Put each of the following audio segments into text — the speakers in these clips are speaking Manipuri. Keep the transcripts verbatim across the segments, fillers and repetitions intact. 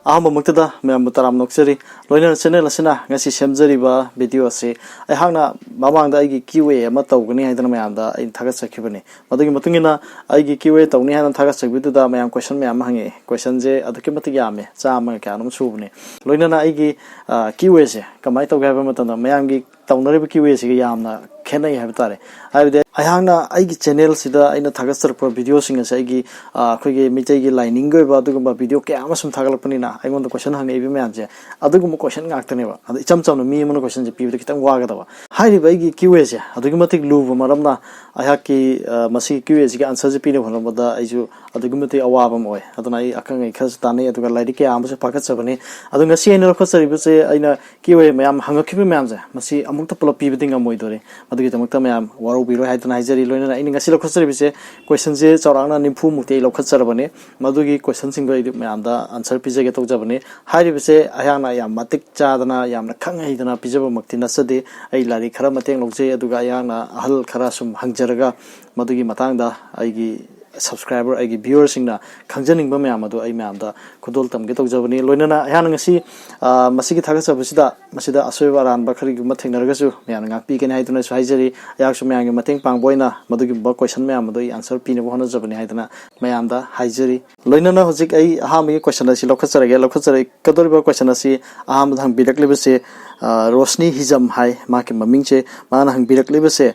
ꯑꯍꯥꯟꯕꯃꯛꯇꯗ ꯃꯌꯥꯝꯕꯨ ꯇꯔꯥꯝꯅ ꯑꯣꯛꯆꯔꯤ꯫ ꯂꯣꯏꯅꯅ channel ꯑꯁꯤꯅ ꯉꯁꯤ ꯁꯦꯝꯖꯔꯤꯕ video ꯑꯁꯤ ꯑꯩꯍꯥꯛꯅ ꯃꯃꯥꯡꯗ ꯑꯩꯒꯤ Q A ꯑꯃ ꯇꯧꯒꯅꯤ ꯍꯥꯏꯗꯅ ꯃꯌꯥꯝꯗ ꯑꯩꯅ ꯊꯥꯒꯠꯆꯈꯤꯕꯅꯤ꯫ ꯃꯗꯨꯒꯤ ꯃꯇꯨꯡ ꯏꯟꯅ ꯑꯩꯒꯤ Q A ꯇꯧꯅꯤ ꯍꯥꯏꯅ ꯊꯥꯒꯠꯆꯈꯤꯕꯗꯨꯗ ꯃꯌꯥꯝ question ꯃꯌꯥꯝ ꯑꯃ ꯍꯪꯉꯛꯑꯦ꯫ Questionꯁꯦ ꯑꯗꯨꯛꯀꯤ ꯃꯇꯤꯛ ꯌꯥꯝꯃꯦ, ꯆꯥꯝꯃꯒ ꯀꯌꯥꯅꯣꯝ ꯁꯨꯕꯅꯦ꯫ ꯂꯣꯏꯅꯅ ꯑꯩꯒꯤ, ꯑ, Q Aꯁꯦ ꯀꯃꯥꯏꯅ ꯇꯧꯒꯦ ꯍꯥꯏꯕ ꯃꯇꯝꯗ, ꯃꯌꯥꯝꯒꯤ ꯇꯧꯅꯔꯤꯕ Q Aꯁꯤꯒ ꯌꯥꯝꯅ ꯈꯦꯠꯅꯩ ꯍꯥꯏꯕ ꯇꯥꯔꯦ꯫ ꯍꯥꯏꯕꯗꯤ ꯑꯩꯍꯥꯛꯅ ꯑꯩꯒꯤ channelꯁꯤꯗ ꯑꯩꯅ ꯊꯥꯒꯠꯆꯔꯛꯄ videoꯁꯤꯡ ꯑꯁꯦ ꯑꯩꯒꯤ, ꯑ, ꯑꯩꯈꯣꯏꯒꯤ ꯃꯤꯇꯩꯒꯤ ꯂꯥꯏꯅꯤꯡꯒꯤ ꯑꯣꯏꯕ ꯑꯗꯨꯒꯨꯝꯕ video ꯀꯌꯥ ꯑꯃ ꯁꯨꯝ ꯊꯥꯒꯠꯂꯛꯄꯅꯤꯅ ꯑꯩꯉꯣꯟꯗ question ꯍꯪꯉꯛꯏꯕ ꯃꯌꯥꯝꯁꯦ ꯑꯗꯨꯒꯨꯝꯕ question ꯉꯥꯛꯇꯅꯦꯕ꯫ ꯑꯗ ꯏꯆꯝ ꯆꯝꯅ ꯃꯤ ꯑꯃꯅ questionꯁꯦ ꯄꯤꯕꯗ ꯈꯤꯇꯪ ꯋꯥꯒꯗꯕ꯫ ꯍꯥꯏꯔꯤꯕ ꯑꯩꯒꯤ Q Aꯁꯦ ꯑꯗꯨꯛꯀꯤ ꯃꯇꯤꯛ ꯂꯨꯕ ꯃꯔꯝꯅ ꯑꯩꯍꯥꯛꯀꯤ, ꯑ, ꯃꯁꯤꯒꯤ Q Aꯁꯤꯒꯤ answerꯁꯦ ꯄꯤꯅꯕ ꯍꯣꯠꯅꯕꯗ ꯑꯩꯁꯨ ꯑꯗꯨꯛꯀꯤ ꯃꯇꯤꯛ ꯑꯋꯥꯕ ꯑꯃ ꯑꯣꯏ꯫ ꯑꯗꯨꯅ ꯑꯩ ꯑꯈꯪ ꯑꯍꯩ ꯈꯔꯁꯨ ꯇꯥꯟꯅꯩ, ꯑꯗꯨꯒ ꯂꯥꯏꯔꯤꯛ ꯀꯌꯥ ꯑꯃꯁꯨ ꯐꯥꯒꯠꯆꯕꯅꯤ꯫ ꯑꯗꯣ ꯉꯁꯤ ꯑꯩꯅ ꯂꯧꯈꯠꯆꯔꯤꯕꯁꯦ, ꯑꯩꯅ Q A ꯃꯌꯥꯝ ꯍꯪꯉꯛꯈꯤꯕ ꯃꯌꯥꯝꯁꯦ, ꯃꯁꯤ ꯑꯃꯨꯛꯇ ꯄꯨꯂꯞ ꯄꯤꯕꯗꯤ ꯉꯝꯃꯣꯏꯗꯣꯔꯤ꯫ ꯃꯗꯨꯒꯤꯗꯃꯛꯇ ꯃꯌꯥꯝ ꯋꯥꯔꯧꯕꯤꯔꯣꯏ ꯍꯥꯏꯗꯨꯅ ꯍꯥꯏꯖꯔꯤ꯫ ꯂꯣꯏꯅꯅ ꯑꯩꯅ ꯉꯁꯤ ꯂꯧꯈꯠꯆꯔꯤꯕꯁꯦ, questionꯁꯦ ꯆꯥꯎꯔꯥꯛꯅ ꯅꯤꯐꯨ ꯃꯨꯛꯇꯤ ꯑꯩ ꯂꯧꯈꯠꯆꯔꯕꯅꯤ꯫ ꯃꯗꯨꯒꯤ questionꯁꯤꯡꯗꯣ ꯑꯩ ꯃꯌꯥꯝꯗ answer ꯄꯤꯖꯒꯦ ꯇꯧꯖꯕꯅꯤ꯫ ꯍꯥꯏꯔꯤꯕꯁꯦ ꯑꯩꯍꯥꯛꯅ ꯌꯥꯝ ꯃꯇꯤꯛ ꯆꯥꯗꯅ, ꯌꯥꯝꯅ ꯈꯪ ꯍꯩꯗꯅ ꯄꯤꯖꯕꯃꯛꯇꯤ ꯅꯠꯆꯗꯦ꯫ ꯑꯩ ꯂꯥꯏꯔꯤꯛ ꯈꯔ ꯃꯇꯦꯡ ꯂꯧꯖꯩ, ꯑꯗꯨꯒ ꯑꯩꯍꯥꯛꯅ ꯑꯍꯜ ꯈꯔ ꯁꯨꯝ ꯍꯪꯖꯔꯒ ꯃꯗꯨꯒꯤ ꯃꯇꯥꯡꯗ ꯑꯩꯒꯤ subscriber, ꯑꯩꯒꯤ viewerꯁꯤꯡꯅ ꯈꯪꯖꯅꯤꯡꯕ ꯃꯌꯥꯝ ꯑꯗꯨ ꯑꯩ ꯃꯌꯥꯝꯗ ꯈꯨꯗꯣꯜ ꯇꯝꯒꯦ ꯇꯧꯖꯕꯅꯤ꯫ ꯂꯣꯏꯅꯅ ꯑꯩꯍꯥꯛꯅ ꯉꯁꯤ, ꯑ, ꯃꯁꯤꯒꯤ ꯊꯥꯒꯠꯆꯕꯁꯤꯗ, ꯃꯁꯤꯗ ꯑꯁꯣꯏꯕ ꯑꯔꯥꯟꯕ ꯀꯔꯤꯒꯨꯝꯕ ꯊꯦꯡꯅꯔꯒꯁꯨ ꯃꯌꯥꯝꯅ ꯉꯥꯛꯄꯤꯒꯅꯤ ꯍꯥꯏꯗꯨꯅꯁꯨ ꯍꯥꯏꯖꯔꯤ꯫ ꯑꯩꯍꯥꯛꯁꯨ ꯃꯌꯥꯝꯒꯤ ꯃꯇꯦꯡ ꯄꯥꯡꯕ ꯑꯣꯏꯅ ꯃꯗꯨꯒꯨꯝꯕ question ꯃꯌꯥꯝ ꯑꯗꯨ ꯑꯩ answer ꯄꯤꯅꯕ ꯍꯣꯠꯅꯖꯕꯅꯤ ꯍꯥꯏꯗꯅ ꯃꯌꯥꯝꯗ ꯍꯥꯏꯖꯔꯤ꯫ ꯂꯣꯏꯅꯅ ꯍꯧꯖꯤꯛ ꯑꯩ ꯑꯍꯥꯟꯕꯒꯤ question ꯑꯁꯤ ꯂꯧꯈꯠꯆꯔꯒꯦ꯫ ꯂꯧꯈꯠꯆꯔꯛꯀꯗꯧꯔꯤꯕ question ꯑꯁꯤ ꯑꯍꯥꯟꯕꯗ ꯍꯪꯕꯤꯔꯛꯂꯤꯕꯁꯦ, ꯑ, ꯔꯣꯁꯅꯤ ꯍꯤꯖꯝ ꯍꯥꯏ ꯃꯍꯥꯛꯀꯤ ꯃꯃꯤꯡꯁꯦ꯫ ꯃꯥꯅ ꯍꯪꯕꯤꯔꯛꯂꯤꯕꯁꯦ,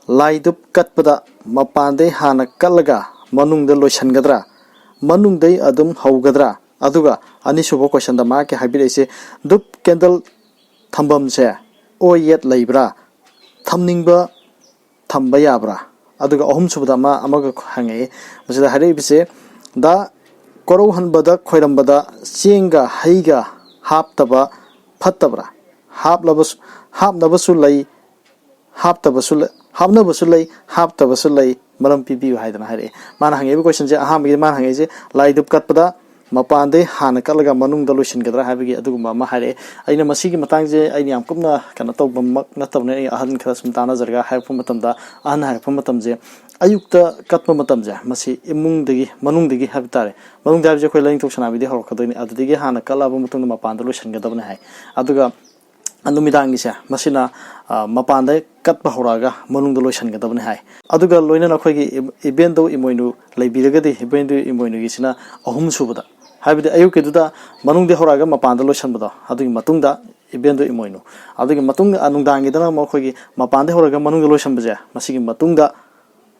ꯂꯥꯏꯗꯨꯞ ꯀꯠꯄꯗ ꯃꯄꯥꯟꯗꯩ ꯍꯥꯟꯅ ꯀꯠꯂꯒ ꯃꯅꯨꯡꯗ ꯂꯣꯏꯁꯤꯟꯒꯗ꯭ꯔꯥ, ꯃꯅꯨꯡꯗꯩ ꯑꯗꯨꯝ ꯍꯧꯒꯗ꯭ꯔꯥ? ꯑꯗꯨꯒ ꯑꯅꯤꯁꯨꯕ questionꯗ ꯃꯍꯥꯛꯀꯤ ꯍꯥꯏꯕꯤꯔꯛꯏꯁꯦ, ꯗꯨꯞ candle ꯊꯝꯐꯝꯁꯦ ꯑꯣꯏ ꯌꯦꯠ ꯂꯩꯕ꯭ꯔꯥ? ꯊꯝꯅꯤꯡꯕ ꯊꯝꯕ ꯌꯥꯕ꯭ꯔꯥ? ꯑꯗꯨꯒ ꯑꯍꯨꯝꯁꯨꯕꯗ ꯑꯃ, ꯑꯃꯒ ꯍꯪꯉꯛꯏ꯫ ꯃꯁꯤꯗ ꯍꯥꯏꯔꯛꯏꯕꯁꯦ, ꯗ ꯀꯣꯔꯧꯍꯟꯕꯗ ꯈꯣꯏꯔꯝꯕꯗ ꯆꯦꯡꯒ ꯍꯩꯒ ꯍꯥꯞꯇꯕ ꯐꯠꯇꯕ꯭ꯔꯥ? ꯍꯥꯞꯂꯕꯁꯨ, ꯍꯥꯞꯅꯕꯁꯨ ꯂꯩ, ꯍꯥꯞꯇꯕꯁꯨ ꯂꯩ, ꯍꯥꯞꯅꯕꯁꯨ ꯂꯩ, ꯍꯥꯞꯇꯕꯁꯨ ꯂꯩ, ꯃꯔꯝ ꯄꯤꯕꯤꯌꯨ ꯍꯥꯏꯗꯅ ꯍꯥꯏꯔꯛꯑꯦ꯫ ꯃꯥꯅ ꯍꯪꯉꯛꯏꯕ questionꯁꯦ, ꯑꯍꯥꯟꯕꯒꯤ ꯃꯥꯅ ꯍꯪꯉꯛꯏꯁꯦ, ꯂꯥꯏꯗꯨꯞ ꯀꯠꯄꯗ ꯃꯄꯥꯟꯗꯩ ꯍꯥꯟꯅ ꯀꯠꯂꯒ ꯃꯅꯨꯡꯗ ꯂꯣꯏꯁꯤꯟꯒꯗ꯭ꯔꯥ ꯍꯥꯏꯕꯒꯤ ꯑꯗꯨꯒꯨꯝꯕ ꯑꯃ ꯍꯥꯏꯔꯛꯑꯦ꯫ ꯑꯩꯅ ꯃꯁꯤꯒꯤ ꯃꯇꯥꯡꯁꯦ ꯑꯩꯅ ꯌꯥꯝ ꯀꯨꯞꯅ ꯀꯩꯅꯣ ꯇꯧꯕꯃꯛ ꯅꯠꯇꯕꯅꯤꯅ, ꯑꯩ ꯑꯍꯟ ꯈꯔ ꯁꯨꯝ ꯇꯥꯟꯅꯖꯔꯒ ꯍꯥꯏꯔꯛꯄ ꯃꯇꯝꯗ, ꯑꯍꯟ ꯍꯥꯏꯔꯛꯄ ꯃꯇꯝꯁꯦ, ꯑꯌꯨꯛꯇ ꯀꯠꯄ ꯃꯇꯝꯁꯦ, ꯃꯁꯤ ꯏꯃꯨꯡꯗꯒꯤ, ꯃꯅꯨꯡꯗꯒꯤ ꯍꯥꯏꯕ ꯇꯥꯔꯦ, ꯃꯅꯨꯡꯗ ꯍꯥꯏꯕꯁꯦ ꯑꯩꯈꯣꯏ ꯂꯥꯏꯅꯤꯡꯊꯧ ꯁꯅꯥꯕꯤꯗꯩ ꯍꯧꯔꯛꯀꯗꯣꯏꯅꯤ, ꯑꯗꯨꯗꯒꯤ ꯍꯥꯟꯅ ꯀꯠꯂꯛꯑꯕ ꯃꯇꯨꯡꯗ ꯃꯄꯥꯟꯗ ꯂꯣꯏꯁꯤꯟꯒꯗꯕꯅꯤ ꯍꯥꯏ꯫ ꯑꯗꯨꯒ ꯅꯨꯃꯤꯗꯥꯡꯒꯤꯁꯦ, ꯃꯁꯤꯅ, ꯑ, ꯃꯄꯥꯟꯗ ꯀꯠꯄ ꯍꯧꯔꯛꯑꯒ ꯃꯅꯨꯡꯗ ꯂꯣꯏꯁꯤꯟꯒꯗꯕꯅꯤ ꯍꯥꯏ꯫ ꯑꯗꯨꯒ ꯂꯣꯏꯅꯅ ꯑꯩꯈꯣꯏꯒꯤ ꯏꯕꯦꯟꯗꯧ ꯏꯃꯣꯏꯅꯨ ꯂꯩꯕꯤꯔꯒꯗꯤ, ꯏꯕꯦꯟꯗꯧ ꯏꯃꯣꯏꯅꯨꯒꯤꯁꯤꯅ ꯑꯍꯨꯝ ꯁꯨꯕꯗ, ꯍꯥꯏꯕꯗꯤ ꯑꯌꯨꯛꯀꯤꯗꯨꯗ ꯃꯅꯨꯡꯗ ꯍꯧꯔꯛꯑꯒ ꯃꯄꯥꯟꯗ ꯂꯣꯏꯁꯤꯟꯕꯗꯣ, ꯑꯗꯨꯒꯤ ꯃꯇꯨꯡꯗ ꯏꯕꯦꯟꯗꯧ ꯏꯃꯣꯏꯅꯨ, ꯑꯗꯨꯒꯤ ꯃꯇꯨꯡꯗ, ꯑ, ꯅꯨꯡꯗꯥꯡꯒꯤꯗꯅ ꯑꯃꯨꯛ ꯑꯩꯈꯣꯏꯒꯤ ꯃꯄꯥꯟꯗ ꯍꯧꯔꯒ ꯃꯅꯨꯡꯗ ꯂꯣꯏꯁꯤꯟꯕꯁꯦ, ꯃꯁꯤꯒꯤ ꯃꯇꯨꯡꯗ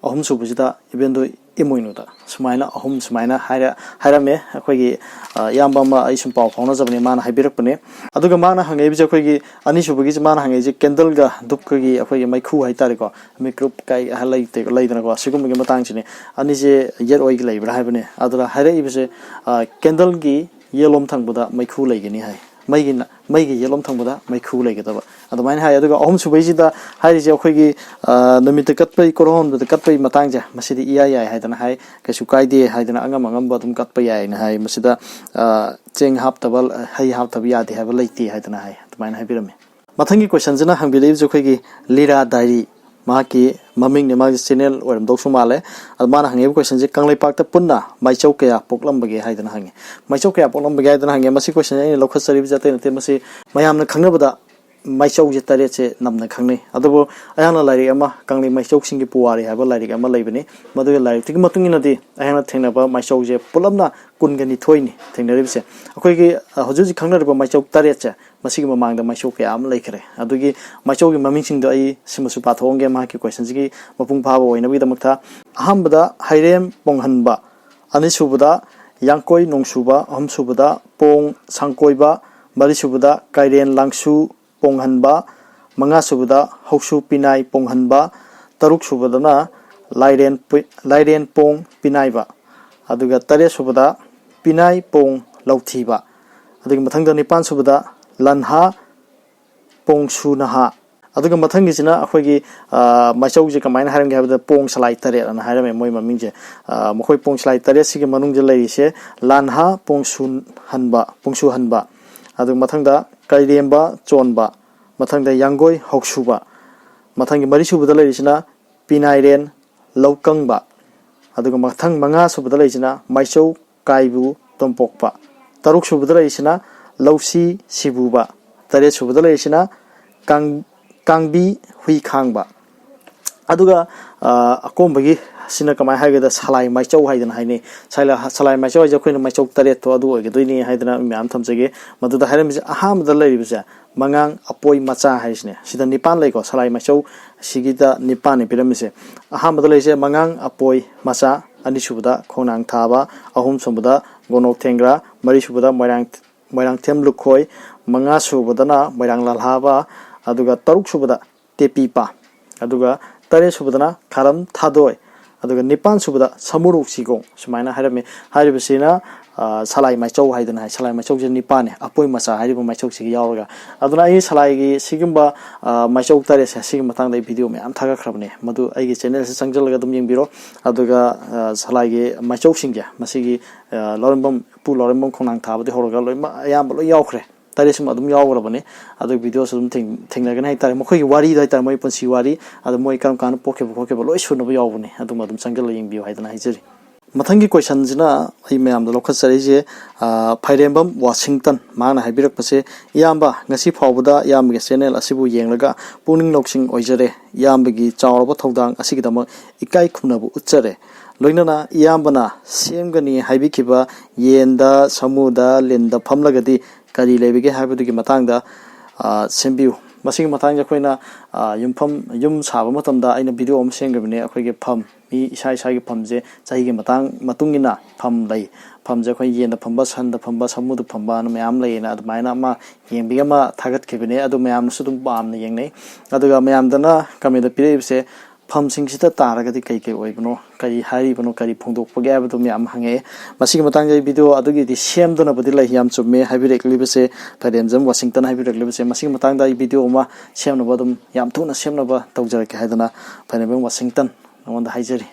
ꯑꯍꯨꯝꯁꯨꯕꯁꯤꯗ ꯏꯕꯦꯟꯗꯧ ꯏꯃꯣꯏꯅꯨꯗ ꯁꯨꯃꯥꯏꯅ ꯑꯍꯨꯝ ꯁꯨꯃꯥꯏꯅ ꯍꯥꯏꯔ-, ꯍꯥꯏꯔꯝꯃꯦ꯫ ꯑꯩꯈꯣꯏꯒꯤ, ꯑ, ꯏꯌꯥꯝꯕ ꯑꯃ ꯑꯩ ꯁꯨꯝ ꯄꯥꯎ ꯐꯥꯎꯅꯖꯕꯅꯦ, ꯃꯥꯅ ꯍꯥꯏꯕꯤꯔꯛꯄꯅꯦ꯫ ꯑꯗꯨꯒ ꯃꯥꯅ ꯍꯪꯉꯛꯏꯕꯁꯦ ꯑꯩꯈꯣꯏꯒꯤ ꯑꯅꯤꯁꯨꯕꯒꯤꯁꯦ, ꯃꯥꯅ ꯍꯪꯉꯛꯏꯁꯦ ꯀꯦꯟꯗꯜꯒ ꯙꯨꯞꯀꯒꯤ ꯑꯩꯈꯣꯏꯒꯤ ꯃꯩꯈꯨ ꯍꯥꯏꯇꯥꯔꯦꯀꯣ, ꯃꯤꯀ꯭ꯔꯨꯞ ꯀꯥꯏ ꯂꯩꯇꯦ-, ꯂꯩꯗꯅꯀꯣ, ꯁꯤꯒꯨꯝꯕꯒꯤ ꯃꯇꯥꯡꯁꯤꯅꯦ꯫ ꯑꯅꯤꯁꯦ ꯌꯦꯠ ꯑꯣꯏꯒꯤ ꯂꯩꯕ꯭ꯔꯥ ꯍꯥꯏꯕꯅꯦ꯫ ꯑꯗꯨꯗ ꯍꯥꯏꯔꯛꯏꯕꯁꯦ, ꯑ, ꯀꯦꯟꯗꯜꯒꯤ ꯌꯦꯠꯂꯣꯝ ꯊꯪꯕꯗ ꯃꯩꯈꯨ ꯂꯩꯒꯅꯤ ꯍꯥꯏ꯫ ꯃꯩꯒꯤ ꯅ-, ꯃꯩꯒꯤ ꯌꯦꯠꯂꯣꯝ ꯊꯪꯕꯗ ꯃꯩꯈꯨ ꯂꯩꯒꯗꯕ, ꯑꯗꯨꯃꯥꯏꯅ ꯍꯥꯏ꯫ ꯑꯗꯨꯒ ꯑꯍꯨꯝꯁꯨꯕꯩꯁꯤꯗ ꯍꯥꯏꯔꯤꯁꯦ ꯑꯩꯈꯣꯏꯒꯤ, ꯑ, ꯅꯨꯃꯤꯠꯇ ꯀꯠꯄꯩ, ꯀꯣꯔꯣꯟꯕꯗ ꯀꯠꯄꯩ ꯃꯇꯥꯡꯁꯦ, ꯃꯁꯤꯗꯤ ꯏꯌꯥ ꯌꯥꯏ ꯍꯥꯏꯗꯅ ꯍꯥꯏ, ꯀꯩꯁꯨ ꯀꯥꯏꯗꯦ ꯍꯥꯏꯗꯅ, ꯑꯉꯝ ꯑꯉꯝꯕ ꯑꯗꯨꯝ ꯀꯠꯄ ꯌꯥꯏꯅ ꯍꯥꯏ꯫ ꯃꯁꯤꯗ, ꯑ, ꯆꯦꯡ ꯍꯥꯞꯇꯕ, ꯍꯩ ꯍꯥꯞꯇꯕ ꯌꯥꯗꯦ ꯍꯥꯏꯕ ꯂꯩꯇꯦ ꯍꯥꯏꯗꯅ ꯍꯥꯏ, ꯑꯗꯨꯃꯥꯏꯅ ꯍꯥꯏꯕꯤꯔꯝꯃꯤ꯫ ꯃꯊꯪꯒꯤ questionꯁꯤꯅ ꯍꯪꯕꯤꯔꯛꯏꯕꯁꯦ ꯑꯩꯈꯣꯏꯒꯤ ꯂꯤꯔꯥ ꯗꯥꯏꯔꯤ, ꯃꯍꯥꯛꯀꯤ ꯃꯃꯤꯡꯅꯦ, ꯃꯥꯒꯤ channel ꯑꯣꯏꯔꯝꯗꯧꯁꯨ ꯃꯥꯜꯂꯦ꯫ ꯑꯗꯣ ꯃꯥꯅ ꯍꯪꯉꯤꯕ questionꯁꯦ, ꯀꯪꯂꯩꯄꯥꯛꯇ ꯄꯨꯟꯅ ꯃꯥꯏꯆꯧ ꯀꯌꯥ ꯄꯣꯛꯂꯝꯕꯒꯦ ꯍꯥꯏꯗꯅ ꯍꯪꯉꯤ꯫ ꯃꯥꯏꯆꯧ ꯀꯌꯥ ꯄꯣꯛꯂꯝꯕꯒꯦ ꯍꯥꯏꯗꯅ ꯍꯪꯉꯤ꯫ ꯃꯁꯤ questionꯁꯦ ꯑꯩꯅ ꯂꯧꯈꯠꯆꯔꯤꯕꯁꯦ ꯑꯇꯩ ꯅꯠꯇꯦ, ꯃꯁꯤ ꯃꯌꯥꯝꯅ ꯈꯪꯅꯕꯗ ꯃꯥꯏꯆꯧꯁꯦ ꯇꯔꯦꯠꯁꯦ ꯅꯝꯅ ꯈꯪꯅꯩ꯫ ꯑꯗꯨꯕꯨ ꯑꯩꯍꯥꯛꯅ ꯂꯥꯏꯔꯤꯛ ꯑꯃ, ꯀꯪꯂꯩ ꯃꯥꯏꯆꯧꯁꯤꯡꯒꯤ ꯄꯨꯋꯥꯔꯤ ꯍꯥꯏꯕ ꯂꯥꯏꯔꯤꯛ ꯑꯃ ꯂꯩꯕꯅꯤ꯫ ꯃꯗꯨꯒꯤ ꯂꯥꯏꯔꯤꯛꯇꯨꯒꯤ ꯃꯇꯨꯡ ꯏꯟꯅꯗꯤ ꯑꯩꯍꯥꯛꯅ ꯊꯦꯡꯅꯕ ꯃꯥꯏꯆꯧꯁꯦ ꯄꯨꯂꯞꯅ ꯀꯨꯟꯒ ꯅꯤꯊꯣꯏꯅꯤ ꯊꯦꯡꯅꯔꯤꯕꯁꯦ꯫ ꯑꯩꯈꯣꯏꯒꯤ, ꯑ, ꯍꯧꯖꯤꯛ ꯍꯧꯖꯤꯛ ꯈꯪꯅꯔꯤꯕ ꯃꯥꯏꯆꯧ ꯇꯔꯦꯠꯁꯦ, ꯃꯁꯤꯒꯤ ꯃꯃꯥꯡꯗ ꯃꯥꯏꯆꯧ ꯀꯌꯥ ꯑꯃ ꯂꯩꯈ꯭ꯔꯦ꯫ ꯑꯗꯨꯒꯤ ꯃꯥꯏꯆꯧꯒꯤ ꯃꯃꯤꯡꯁꯤꯡꯗꯣ ꯑꯩ ꯁꯤꯃꯁꯨ ꯄꯥꯊꯣꯛꯑꯝꯒꯦ, ꯃꯍꯥꯛꯀꯤ questionꯁꯤꯒꯤ ꯃꯄꯨꯡ ꯐꯥꯕ ꯑꯣꯏꯅꯕꯒꯤꯗꯃꯛꯇ꯫ ꯑꯍꯥꯟꯕꯗ ꯍꯩꯔꯦꯝ ꯄꯣꯡꯍꯟꯕ, ꯑꯅꯤꯁꯨꯕꯗ ꯌꯥꯡꯀꯣꯏ ꯅꯣꯡꯁꯨꯕ, ꯑꯍꯨꯝꯁꯨꯕꯗ ꯄꯣꯡ ꯁꯥꯡꯀꯣꯏꯕ, ꯃꯔꯤꯁꯨꯕꯗ ꯀꯥꯏꯔꯦꯟ ꯂꯥꯡꯁꯨ ꯄꯣꯡꯍꯟꯕ, ꯃꯉꯥꯁꯨꯕꯗ ꯍꯧꯁꯨ ꯄꯤꯅꯥꯏ ꯄꯣꯡꯍꯟꯕ, ꯇꯔꯨꯛꯁꯨꯕꯗꯅ ꯂꯥꯏꯔꯦꯟ ꯄꯨ-, ꯂꯥꯏꯔꯦꯟ ꯄꯣꯡ ꯄꯤꯅꯥꯏꯕ, ꯑꯗꯨꯒ ꯇꯔꯦꯠꯁꯨꯕꯗ ꯄꯤꯅꯥꯏ ꯄꯣꯡ ꯂꯧꯊꯤꯕ, ꯑꯗꯨꯒꯤ ꯃꯊꯪꯗ ꯅꯤꯄꯥꯟꯁꯨꯕꯗ ꯂꯟꯍꯥ ꯄꯣꯡꯁꯨ ꯅꯍꯥ, ꯑꯗꯨꯒ ꯃꯊꯪꯒꯤꯁꯤꯅ ꯑꯩꯈꯣꯏꯒꯤ, ꯑ, ꯃꯥꯏꯆꯧꯁꯦ ꯀꯃꯥꯏꯅ ꯍꯥꯏꯔꯝꯒꯦ ꯍꯥꯏꯕꯗ, ꯄꯣꯡ ꯁꯂꯥꯏ ꯇꯔꯦꯠ ꯑꯅ ꯍꯥꯏꯔꯝꯃꯦ ꯃꯣꯏ ꯃꯃꯤꯡꯁꯦ꯫ ꯑ, ꯃꯈꯣꯏ ꯄꯣꯡ ꯁꯂꯥꯏ ꯇꯔꯦꯠꯁꯤꯒꯤ ꯃꯅꯨꯡꯗ ꯂꯩꯔꯤꯁꯦ, ꯂꯥꯟꯍꯥ ꯄꯣꯡꯁꯨꯍꯟꯕ, ꯄꯣꯡꯁꯨꯍꯟꯕ, ꯑꯗꯨꯒ ꯃꯊꯪꯗ ꯀꯩꯔꯦꯝꯕ ꯆꯣꯟꯕ, ꯃꯊꯪꯗ ꯌꯥꯡꯒꯣꯏ ꯍꯧꯁꯨꯕ, ꯃꯊꯪꯒꯤ ꯃꯔꯤꯁꯨꯕꯗ ꯂꯩꯔꯤꯁꯤꯅ ꯄꯤꯅꯥꯏꯔꯦꯟ ꯂꯧꯀꯪꯕ, ꯑꯗꯨꯒ ꯃꯊꯪ ꯃꯉꯥ ꯁꯨꯕꯗ ꯂꯩꯔꯤꯁꯤꯅ ꯃꯥꯏꯆꯧ ꯀꯥꯏꯕꯨ ꯇꯣꯝꯄꯣꯛꯄ, ꯇꯔꯨꯛ ꯁꯨꯕꯗ ꯂꯩꯔꯤꯁꯤꯅ ꯂꯧꯁꯤ ꯁꯤꯕꯨꯕ, ꯇꯔꯦꯠ ꯁꯨꯕꯗ ꯂꯩꯔꯤꯁꯤꯅ ꯀꯥꯡ-, ꯀꯥꯡꯕꯤ ꯍꯨꯏ ꯈꯥꯡꯕ꯫ ꯑꯗꯨꯒ, ꯑ, ꯑꯀꯣꯟꯕꯒꯤ ꯁꯤꯅ ꯀꯃꯥꯏꯅ ꯍꯥꯏꯒꯦꯗ, ꯁꯂꯥꯏ ꯃꯥꯏꯆꯧ ꯍꯥꯏꯗꯅ ꯍꯥꯏꯅꯩ꯫ ꯁꯂꯥꯏ, ꯁꯂꯥꯏ ꯃꯥꯏꯆꯧ ꯍꯥꯏꯁꯦ ꯑꯩꯈꯣꯏꯅ ꯃꯥꯏꯆꯧ ꯇꯔꯦꯠꯇꯣ ꯑꯗꯨ ꯑꯣꯏꯒꯗꯣꯏꯅꯤ ꯍꯥꯏꯗꯅ ꯃꯌꯥꯝ ꯊꯝꯖꯒꯦ꯫ ꯃꯗꯨꯗ ꯍꯥꯏꯔꯝꯃꯤꯁꯦ, ꯑꯍꯥꯟꯕꯗ ꯂꯩꯔꯤꯕꯁꯦ ꯃꯉꯥꯡ ꯑꯄꯣꯏ ꯃꯆꯥ ꯍꯥꯏꯁꯤꯅꯦ꯫ ꯁꯤꯗ ꯅꯤꯄꯥꯟ ꯂꯩꯀꯣ, ꯁꯂꯥꯏ ꯃꯥꯏꯆꯧ ꯁꯤꯒꯤꯗ ꯅꯤꯄꯥꯟꯅꯤ ꯄꯤꯔꯝꯃꯤꯁꯦ꯫ ꯑꯍꯥꯟꯕꯗ ꯂꯩꯔꯤꯁꯦ ꯃꯉꯥꯡ ꯑꯄꯣꯏ ꯃꯆꯥ, ꯑꯅꯤꯁꯨꯕꯗ ꯈꯣꯡꯅꯥꯡ ꯊꯥꯕ, ꯑꯍꯨꯝꯁꯨꯕꯗ ꯒꯣꯅꯣꯛ ꯊꯦꯡꯒ꯭ꯔꯥ, ꯃꯔꯤꯁꯨꯕꯗ ꯃꯣꯏꯔꯥꯡ, ꯃꯣꯏꯔꯥꯡꯊꯦꯝ ꯂꯨꯈꯣꯏ, ꯃꯉꯥꯁꯨꯕꯗꯅ ꯃꯣꯏꯔꯥꯡ ꯂꯥꯜꯍꯥꯕ, ꯑꯗꯨꯒ ꯇꯔꯨꯛꯁꯨꯕꯗ ꯇꯦꯄꯤꯄꯥ, ꯑꯗꯨꯒ ꯇꯔꯦꯠꯁꯨꯕꯗꯅ ꯈꯥꯔꯝ ꯊꯥꯗꯣꯏ, ꯑꯗꯨꯒ ꯅꯤꯄꯥꯟꯁꯨꯕꯗ ꯁꯃꯨꯔꯣꯛ ꯆꯤꯒꯣꯡ, ꯁꯨꯃꯥꯏꯅ ꯍꯥꯏꯔꯝꯃꯤ꯫ ꯍꯥꯏꯔꯤꯕꯁꯤꯅ, ꯑ, ꯁꯂꯥꯏ ꯃꯥꯏꯆꯧ ꯍꯥꯏꯗꯅ ꯍꯥꯏ꯫ ꯁꯂꯥꯏ ꯃꯥꯏꯆꯧꯁꯦ ꯅꯤꯄꯥꯟꯅꯦ, ꯑꯄꯣꯏ ꯃꯆꯥ ꯍꯥꯏꯔꯤꯕ ꯃꯥꯏꯆꯧꯁꯤꯒ ꯌꯥꯎꯔꯒ꯫ ꯑꯗꯨꯅ ꯑꯩ ꯁꯂꯥꯏꯒꯤ ꯁꯤꯒꯨꯝꯕ, ꯑ, ꯃꯥꯏꯆꯧ ꯇꯔꯦꯠꯁꯦ, ꯁꯤꯒꯤ ꯃꯇꯥꯡꯗ ꯑꯩ ꯚꯤꯗꯤꯑꯣ ꯃꯌꯥꯝ ꯊꯥꯒꯠꯈ꯭ꯔꯕꯅꯦ, ꯃꯗꯨ ꯑꯩꯒꯤ ꯆꯦꯅꯦꯜꯁꯤ ꯆꯪꯁꯤꯜꯂꯒ ꯑꯗꯨꯝ ꯌꯦꯡꯕꯤꯔꯣ꯫ ꯑꯗꯨꯒ, ꯑ, ꯁꯂꯥꯏꯒꯤ ꯃꯥꯏꯆꯧꯁꯤꯡꯁꯦ, ꯃꯁꯤꯒꯤ, ꯑ, ꯂꯧꯔꯦꯝꯕꯝ, ꯏꯄꯨ ꯂꯧꯔꯦꯝꯕꯝ ꯈꯣꯡꯅꯥꯡ ꯊꯥꯕꯗꯤ ꯍꯧꯔꯒ ꯂꯣꯏꯅꯃꯛ ꯑꯌꯥꯝꯕ ꯂꯣꯏ ꯌꯥꯎꯈ꯭ꯔꯦ꯫ ꯇꯔꯦꯠꯁꯤꯃ ꯑꯗꯨꯝ ꯌꯥꯎꯈ꯭ꯔꯕꯅꯤ꯫ ꯑꯗꯨꯒꯤ ꯚꯤꯗꯤꯑꯣꯁꯨ ꯑꯗꯨꯝ ꯊꯦꯡ-, ꯊꯦꯡꯅꯒꯅꯤ ꯍꯥꯏꯇꯥꯔꯦ꯫ ꯃꯈꯣꯏꯒꯤ ꯋꯥꯔꯤꯗꯣ ꯍꯥꯏꯇꯥꯔꯦ, ꯃꯣꯏ ꯄꯨꯟꯁꯤ ꯋꯥꯔꯤ, ꯑꯗꯨ ꯃꯣꯏ ꯀꯔꯝ ꯀꯥꯟꯗ ꯄꯣꯛꯈꯤꯕ ꯈꯣꯠꯈꯤꯕ ꯂꯣꯏ ꯁꯨꯅꯕ ꯌꯥꯎꯕꯅꯤ꯫ ꯑꯗꯨꯝ, ꯑꯗꯨꯝ ꯆꯪꯁꯤꯜꯂꯒ ꯌꯦꯡꯕꯤꯌꯨ ꯍꯥꯏꯗꯅ ꯍꯥꯏꯖꯔꯤ꯫ ꯃꯊꯪꯒꯤ ꯀꯣꯏꯁꯟꯁꯤꯅ ꯑꯩ ꯃꯌꯥꯝꯗ ꯂꯧꯈꯠꯆꯔꯛꯏꯁꯦ, ꯑ, ꯐꯥꯏꯔꯦꯝꯕꯝ ꯋꯥꯁꯤꯡꯇꯟ, ꯃꯍꯥꯛꯅ ꯍꯥꯏꯕꯤꯔꯛꯄꯁꯦ, "ꯏꯌꯥꯝꯕ, ꯉꯁꯤ ꯐꯥꯎꯕꯗ ꯏꯌꯥꯝꯕꯒꯤ ꯆꯦꯅꯦꯜ ꯑꯁꯤꯕꯨ ꯌꯦꯡꯂꯒ ꯄꯨꯛꯅꯤꯡ ꯂꯧꯁꯤꯡ ꯑꯣꯏꯖꯔꯦ꯫ ꯏꯌꯥꯝꯕꯒꯤ ꯆꯥꯎꯔꯕ ꯊꯧꯗꯥꯡ ꯑꯁꯤꯒꯤꯗꯃꯛ ꯏꯀꯥꯏ ꯈꯨꯝꯅꯕ ꯎꯠꯆꯔꯦ꯫ ꯂꯣꯏꯅꯅ ꯏꯌꯥꯝꯕꯅ ꯁꯦꯝꯒꯅꯤ ꯍꯥꯏꯕꯤꯈꯤꯕ ꯌꯦꯟꯗ, ꯁꯥꯃꯨꯗ, ꯂꯤꯟꯗ ꯐꯝꯂꯒꯗꯤ ꯀꯔꯤ ꯂꯩꯕꯒꯦ ꯍꯥꯏꯕꯗꯨꯒꯤ ꯃꯇꯥꯡꯗ, ꯑ, ꯁꯦꯝꯕꯤꯌꯨ꯫" ꯃꯁꯤꯒꯤ ꯃꯇꯥꯡꯁꯦ ꯑꯩꯈꯣꯏꯅ, ꯑ, ꯌꯨꯝꯐꯝ, ꯌꯨꯝ ꯁꯥꯕ ꯃꯇꯝꯗ ꯑꯩꯅ ꯚꯤꯗꯤꯑꯣ ꯑꯃ ꯁꯦꯝꯈꯤꯕꯅꯦ꯫ ꯑꯩꯈꯣꯏꯒꯤ ꯐꯝ, ꯃꯤ ꯏꯁꯥ ꯏꯁꯥꯒꯤ ꯐꯝꯁꯦ ꯆꯍꯤꯒꯤ ꯃꯇꯥꯡ, ꯃꯇꯨꯡ ꯏꯟꯅ ꯐꯝ ꯂꯩ꯫ ꯐꯝꯁꯦ ꯑꯩꯈꯣꯏ ꯌꯦꯟꯗ ꯐꯝꯕ, ꯁꯟꯗ ꯐꯝꯕ, ꯁꯥꯃꯨꯗ ꯐꯝꯕ ꯑꯅ ꯃꯌꯥꯝ ꯂꯩꯌꯦꯅ, ꯑꯗꯨꯃꯥꯏꯅ ꯑꯃ ꯌꯦꯡꯕꯒꯤ ꯑꯃ ꯊꯥꯒꯠꯈꯤꯕꯅꯦ꯫ ꯑꯗꯨ ꯃꯌꯥꯝꯅꯁꯨ ꯑꯗꯨꯝ ꯄꯥꯝꯅ ꯌꯦꯡꯅꯩ꯫ ꯑꯗꯨꯒ ꯃꯌꯥꯝꯗꯅ ꯀꯃꯦꯟꯗ ꯄꯤꯔꯛꯏꯕꯁꯦ, ꯐꯝꯁꯤꯡꯁꯤꯗ ꯇꯥꯔꯒꯗꯤ ꯀꯩ ꯀꯩ ꯑꯣꯏꯕꯅꯣ, ꯀꯔꯤ ꯍꯥꯏꯔꯤꯕꯅꯣ, ꯀꯔꯤ ꯐꯣꯡꯗꯣꯛꯄꯒꯦ ꯍꯥꯏꯕꯗꯨ ꯃꯌꯥꯝ ꯍꯪꯉꯛꯑꯦ꯫ ꯃꯁꯤꯒꯤ ꯃꯇꯥꯡꯗ ꯑꯩ ꯚꯤꯗꯤꯑꯣ ꯑꯗꯨꯒꯤꯗꯤ ꯁꯦꯝꯗꯨꯅꯕꯨꯗꯤ ꯂꯩ꯫ ꯌꯥꯝ ꯆꯨꯝꯃꯦ ꯍꯥꯏꯕꯤꯔꯛꯂꯤꯕꯁꯦ, ꯐꯥꯏꯔꯦꯝꯖꯝ ꯋꯥꯁꯤꯡꯇꯟ ꯍꯥꯏꯕꯤꯔꯛꯂꯤꯕꯁꯦ꯫ ꯃꯁꯤꯒꯤ ꯃꯇꯥꯡꯗ ꯑꯩ ꯚꯤꯗꯤꯑꯣ ꯑꯃ ꯁꯦꯝꯅꯕ, ꯑꯗꯨꯝ ꯌꯥꯝ ꯊꯨꯅ ꯁꯦꯝꯅꯕ ꯇꯧꯖꯔꯛꯀꯦ ꯍꯥꯏꯗꯅ ꯐꯥꯏꯔꯦꯝꯖꯝ ꯋꯥꯁꯤꯡꯇꯟ ꯅꯉꯣꯟꯗ ꯍꯥꯏꯖꯔꯤ꯫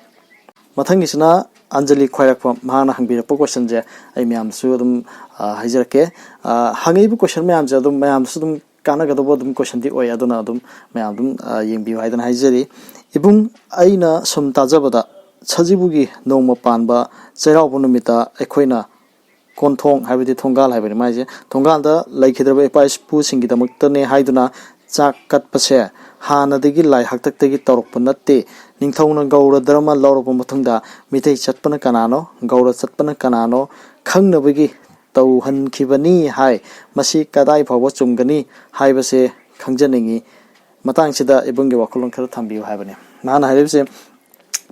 ꯃꯊꯪꯒꯤꯁꯤꯅ ꯑꯟꯖꯂꯤ ꯈ꯭ꯋꯥꯏꯔꯥꯛꯄꯝ, ꯃꯍꯥꯛꯅ ꯍꯪꯕꯤꯔꯛꯄ ꯀꯣꯏꯁꯟꯁꯦ ꯑꯩ ꯃꯌꯥꯝꯁꯨ ꯑꯗꯨꯝ, ꯑ, ꯍꯥꯏꯖꯔꯛꯀꯦ꯫ ꯑ, ꯍꯪꯉꯛꯏꯕ ꯀꯣꯏꯁꯟ ꯃꯌꯥꯝꯁꯦ ꯑꯗꯨꯝ ꯃꯌꯥꯝꯁꯨ ꯑꯗꯨꯝ ꯀꯥꯟꯅꯒꯗꯧꯕ ꯑꯗꯨꯝ ꯀꯣꯏꯁꯟꯗꯤ ꯑꯣꯏ꯫ ꯑꯗꯨꯅ ꯑꯗꯨꯝ ꯃꯌꯥꯝ ꯑꯗꯨꯝ, ꯑ, ꯌꯦꯡꯕꯤꯌꯨ ꯍꯥꯏꯗꯅ ꯍꯥꯏꯖꯔꯤ꯫ ꯏꯕꯨꯡ, ꯑꯩꯅ ꯁꯨꯝ ꯇꯥꯖꯕꯗ ꯁꯖꯤꯕꯨꯒꯤ ꯅꯣꯡꯃ ꯄꯥꯟꯕ ꯆꯩꯔꯥꯎꯕ ꯅꯨꯃꯤꯠꯇ ꯑꯩꯈꯣꯏꯅ ꯀꯣꯟꯊꯣꯡ, ꯍꯥꯏꯕꯗꯤ ꯊꯣꯡꯒꯥꯜ ꯍꯥꯏꯕꯅꯤ ꯃꯥꯏꯁꯦ, ꯊꯣꯡꯒꯥꯜꯗ ꯂꯩꯈꯤꯗ꯭ꯔꯕ ꯏꯄꯥ ꯏꯄꯨꯁꯤꯡꯒꯤꯗꯃꯛꯇꯅꯦ ꯍꯥꯏꯗꯨꯅ ꯆꯥꯛ ꯀꯠꯄꯁꯦ ꯍꯥꯟꯅꯗꯒꯤ ꯂꯥꯏ ꯍꯥꯛꯇꯛꯇꯒꯤ ꯇꯧꯔꯛꯄ ꯅꯠꯇꯦ꯫ ꯅꯤꯡꯊꯧꯅ ꯒꯧꯔ ꯙꯔꯃ ꯂꯧꯔꯕ ꯃꯇꯨꯡꯗ ꯃꯤꯇꯩ ꯆꯠꯄꯅ ꯀꯅꯥꯅꯣ, ꯒꯧꯔ ꯆꯠꯄꯅ ꯀꯅꯥꯅꯣ ꯈꯪꯅꯕꯒꯤ ꯇꯧꯍꯟꯈꯤꯕꯅꯤ ꯍꯥꯏ꯫ ꯃꯁꯤ ꯀꯗꯥꯏ ꯐꯥꯎꯕ ꯆꯨꯝꯒꯅꯤ ꯍꯥꯏꯕꯁꯦ ꯈꯪꯖꯅꯤꯡꯏ꯫ ꯃꯇꯥꯡꯁꯤꯗ ꯏꯕꯨꯡꯒꯤ ꯋꯥꯈꯜꯂꯣꯟ ꯈꯔ ꯊꯝꯕꯤꯌꯨ ꯍꯥꯏꯕꯅꯤ꯫ ꯃꯥꯅ ꯍꯥꯏꯔꯤꯕꯁꯦ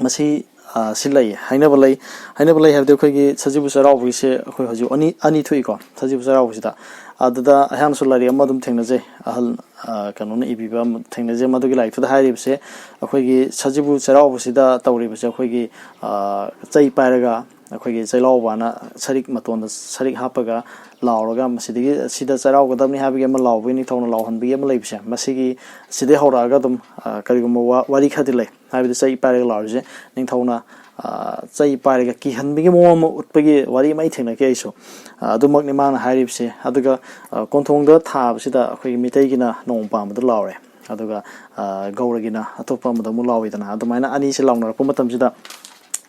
ꯃꯁꯤ, ꯑ, ꯁꯤ ꯂꯩ, ꯍꯥꯏꯅꯕ ꯂꯩ꯫ ꯍꯥꯏꯅꯕ ꯂꯩ ꯍꯥꯏꯕꯗꯤ ꯑꯩꯈꯣꯏꯒꯤ ꯁꯖꯤꯕꯨ ꯆꯩꯔꯥꯎꯕꯒꯤꯁꯦ ꯑꯩꯈꯣꯏ ꯍꯧꯖꯤꯛ ꯑꯅꯤ, ꯑꯅꯤ ꯊꯣꯛꯏꯀꯣ, ꯁꯖꯤꯕꯨ ꯆꯩꯔꯥꯎꯕꯁꯤꯗ꯫ ꯑꯗꯨꯗ ꯑꯩꯍꯥꯛꯅꯁꯨ ꯂꯥꯏꯔꯤꯛ ꯑꯃ ꯑꯗꯨꯝ ꯊꯦꯡꯅꯖꯩ, ꯑꯍꯜ, ꯑ, ꯀꯩꯅꯣꯅ ꯏꯕꯤꯕ ꯑꯃ ꯊꯦꯡꯅꯖꯩ꯫ ꯃꯗꯨꯒꯤ ꯂꯥꯏꯔꯤꯛꯇꯨꯗ ꯍꯥꯏꯔꯤꯕꯁꯦ ꯑꯩꯈꯣꯏꯒꯤ ꯁꯖꯤꯕꯨ ꯆꯩꯔꯥꯎꯕꯁꯤꯗ ꯇꯧꯔꯤꯕꯁꯦ ꯑꯩꯈꯣꯏꯒꯤ, ꯑ, ꯆꯩ ꯄꯥꯏꯔꯒ ꯑꯩꯈꯣꯏꯒꯤ ꯆꯩꯂꯥꯎꯕꯅ ꯁꯔꯤꯛ ꯃꯇꯣꯟꯗ ꯁꯔꯤꯛ ꯍꯥꯞꯄꯒ ꯂꯥꯎꯔꯒ ꯃꯁꯤꯗꯒꯤ ꯁꯤꯗ ꯆꯩꯔꯥꯎꯒꯗꯕꯅꯤ ꯍꯥꯏꯕꯒꯤ ꯑꯃ ꯂꯥꯎꯕꯒꯤ, ꯅꯤꯡꯊꯧꯅ ꯂꯥꯎꯍꯟꯕꯒꯤ ꯑꯃ ꯂꯩꯕꯁꯦ, ꯃꯁꯤꯒꯤ, ꯁꯤꯗꯩ ꯍꯧꯔꯛꯑꯒ ꯑꯗꯨꯝ, ꯑ, ꯀꯔꯤꯒꯨꯝꯕ ꯋꯥ-, ꯋꯥꯔꯤ ꯈꯔꯗꯤ ꯂꯩ꯫ ꯍꯥꯏꯕꯗꯤ ꯆꯩ ꯄꯥꯏꯔꯒ ꯂꯥꯎꯔꯤꯁꯦ ꯅꯤꯡꯊꯧꯅ, ꯑ, ꯆꯩ ꯄꯥꯏꯔꯒ ꯀꯤꯍꯟꯕꯒꯤ ꯃꯑꯣꯡ ꯑꯃ ꯎꯠꯄꯒꯤ ꯋꯥꯔꯤ ꯑꯃ ꯑꯩ ꯊꯦꯡꯅꯈꯤ ꯑꯩꯁꯨ꯫ ꯑ, ꯑꯗꯨꯃꯛꯅꯤ ꯃꯥꯅ ꯍꯥꯏꯔꯤꯕꯁꯦ꯫ ꯑꯗꯨꯒ, ꯑ, ꯀꯣꯟꯊꯣꯡꯗ ꯊꯥꯕꯁꯤꯗ ꯑꯩꯈꯣꯏꯒꯤ ꯃꯤꯇꯩꯒꯤꯅ ꯅꯣꯡꯃ ꯄꯥꯟꯕꯗ ꯂꯥꯎꯔꯦ, ꯑꯗꯨꯒ, ꯑ, ꯒꯧꯔꯒꯤꯅ ꯑꯇꯣꯞꯄ ꯑꯃꯗ ꯑꯃꯨꯛ ꯂꯥꯎꯋꯤꯗꯅ꯫ ꯑꯗꯨꯃꯥꯏꯅ ꯑꯅꯤꯁꯦ ꯂꯥꯎꯅꯔꯛꯄ ꯃꯇꯝꯁꯤꯗ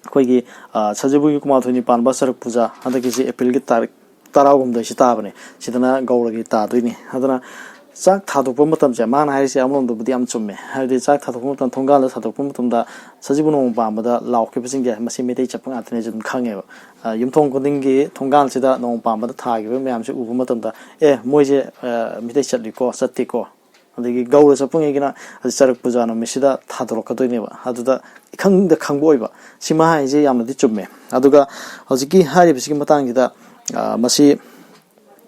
ꯑꯩꯈꯣꯏꯒꯤ, ꯑ, ꯁꯖꯤꯕꯨꯒꯤ ꯀꯨꯃꯥꯊꯣꯏꯅꯤ ꯄꯥꯟꯕ ꯆꯔꯛ ꯄꯨꯖꯥ, ꯍꯟꯗꯛꯀꯤꯁꯤ ꯑꯦꯄ꯭ꯔꯤꯜꯒꯤ ꯇꯥꯔꯤꯛ ꯇꯔꯥꯍꯨꯝꯗꯣꯏꯁꯤ ꯇꯥꯕꯅꯦ꯫ ꯁꯤꯗꯅ ꯒꯧꯔꯒꯤ ꯇꯥꯗꯣꯏꯅꯤ꯫ ꯑꯗꯨꯅ ꯆꯥꯛ ꯊꯥꯗꯣꯛꯄ ꯃꯇꯝꯁꯦ ꯃꯥꯅ ꯍꯥꯏꯔꯤꯁꯦ ꯑꯃꯔꯣꯝꯗꯕꯨꯗꯤ ꯌꯥꯝ ꯆꯨꯝꯃꯦ꯫ ꯍꯥꯏꯕꯗꯤ ꯆꯥꯛ ꯊꯥꯗꯣꯛꯄ ꯃꯇꯝ, ꯊꯣꯡꯒꯥꯜꯗ ꯊꯥꯗꯣꯛꯄ ꯃꯇꯝꯗ ꯁꯖꯤꯕꯨ ꯅꯣꯡꯃ ꯄꯥꯟꯕꯗ ꯂꯥꯎꯈꯤꯕꯁꯤꯡꯁꯦ ꯃꯁꯤ ꯃꯩꯇꯩ ꯆꯠꯄ ꯉꯥꯛꯇꯅꯦꯁꯨ ꯑꯗꯨꯝ ꯈꯪꯉꯦꯕ꯫ ꯑ, ꯌꯨꯝꯊꯣꯡ ꯈꯨꯗꯤꯡꯒꯤ ꯊꯣꯡꯒꯥꯜꯁꯤꯗ ꯅꯣꯡꯃ ꯄꯥꯟꯕꯗ ꯊꯥꯈꯤꯕ ꯃꯌꯥꯝꯁꯦ ꯎꯕ ꯃꯇꯝꯗ, "ꯑꯦ, ꯃꯣꯏꯁꯦ, ꯑ, ꯃꯩꯇꯩ ꯆꯠꯂꯤꯀꯣ, ꯆꯠꯇꯦꯀꯣ"꯫ ꯑꯗꯒꯤ ꯒꯧꯔ ꯆꯠꯄꯉꯩꯒꯤꯅ ꯆꯔꯛ ꯄꯨꯖꯥ ꯅꯨꯃꯤꯠꯁꯤꯗ ꯊꯥꯗꯣꯔꯛꯀꯗꯣꯏꯅꯦꯕ꯫ ꯑꯗꯨꯗ ꯏꯈꯪꯗ ꯈꯪꯕ ꯑꯣꯏꯕ꯫ ꯁꯤꯃ ꯍꯥꯏꯁꯦ ꯌꯥꯝꯅꯗꯤ ꯆꯨꯝꯃꯦ꯫ ꯑꯗꯨꯒ ꯍꯧꯖꯤꯛꯀꯤ ꯍꯥꯏꯔꯤꯕꯁꯤꯒꯤ ꯃꯇꯥꯡꯁꯤꯗ, ꯑ, ꯃꯁꯤ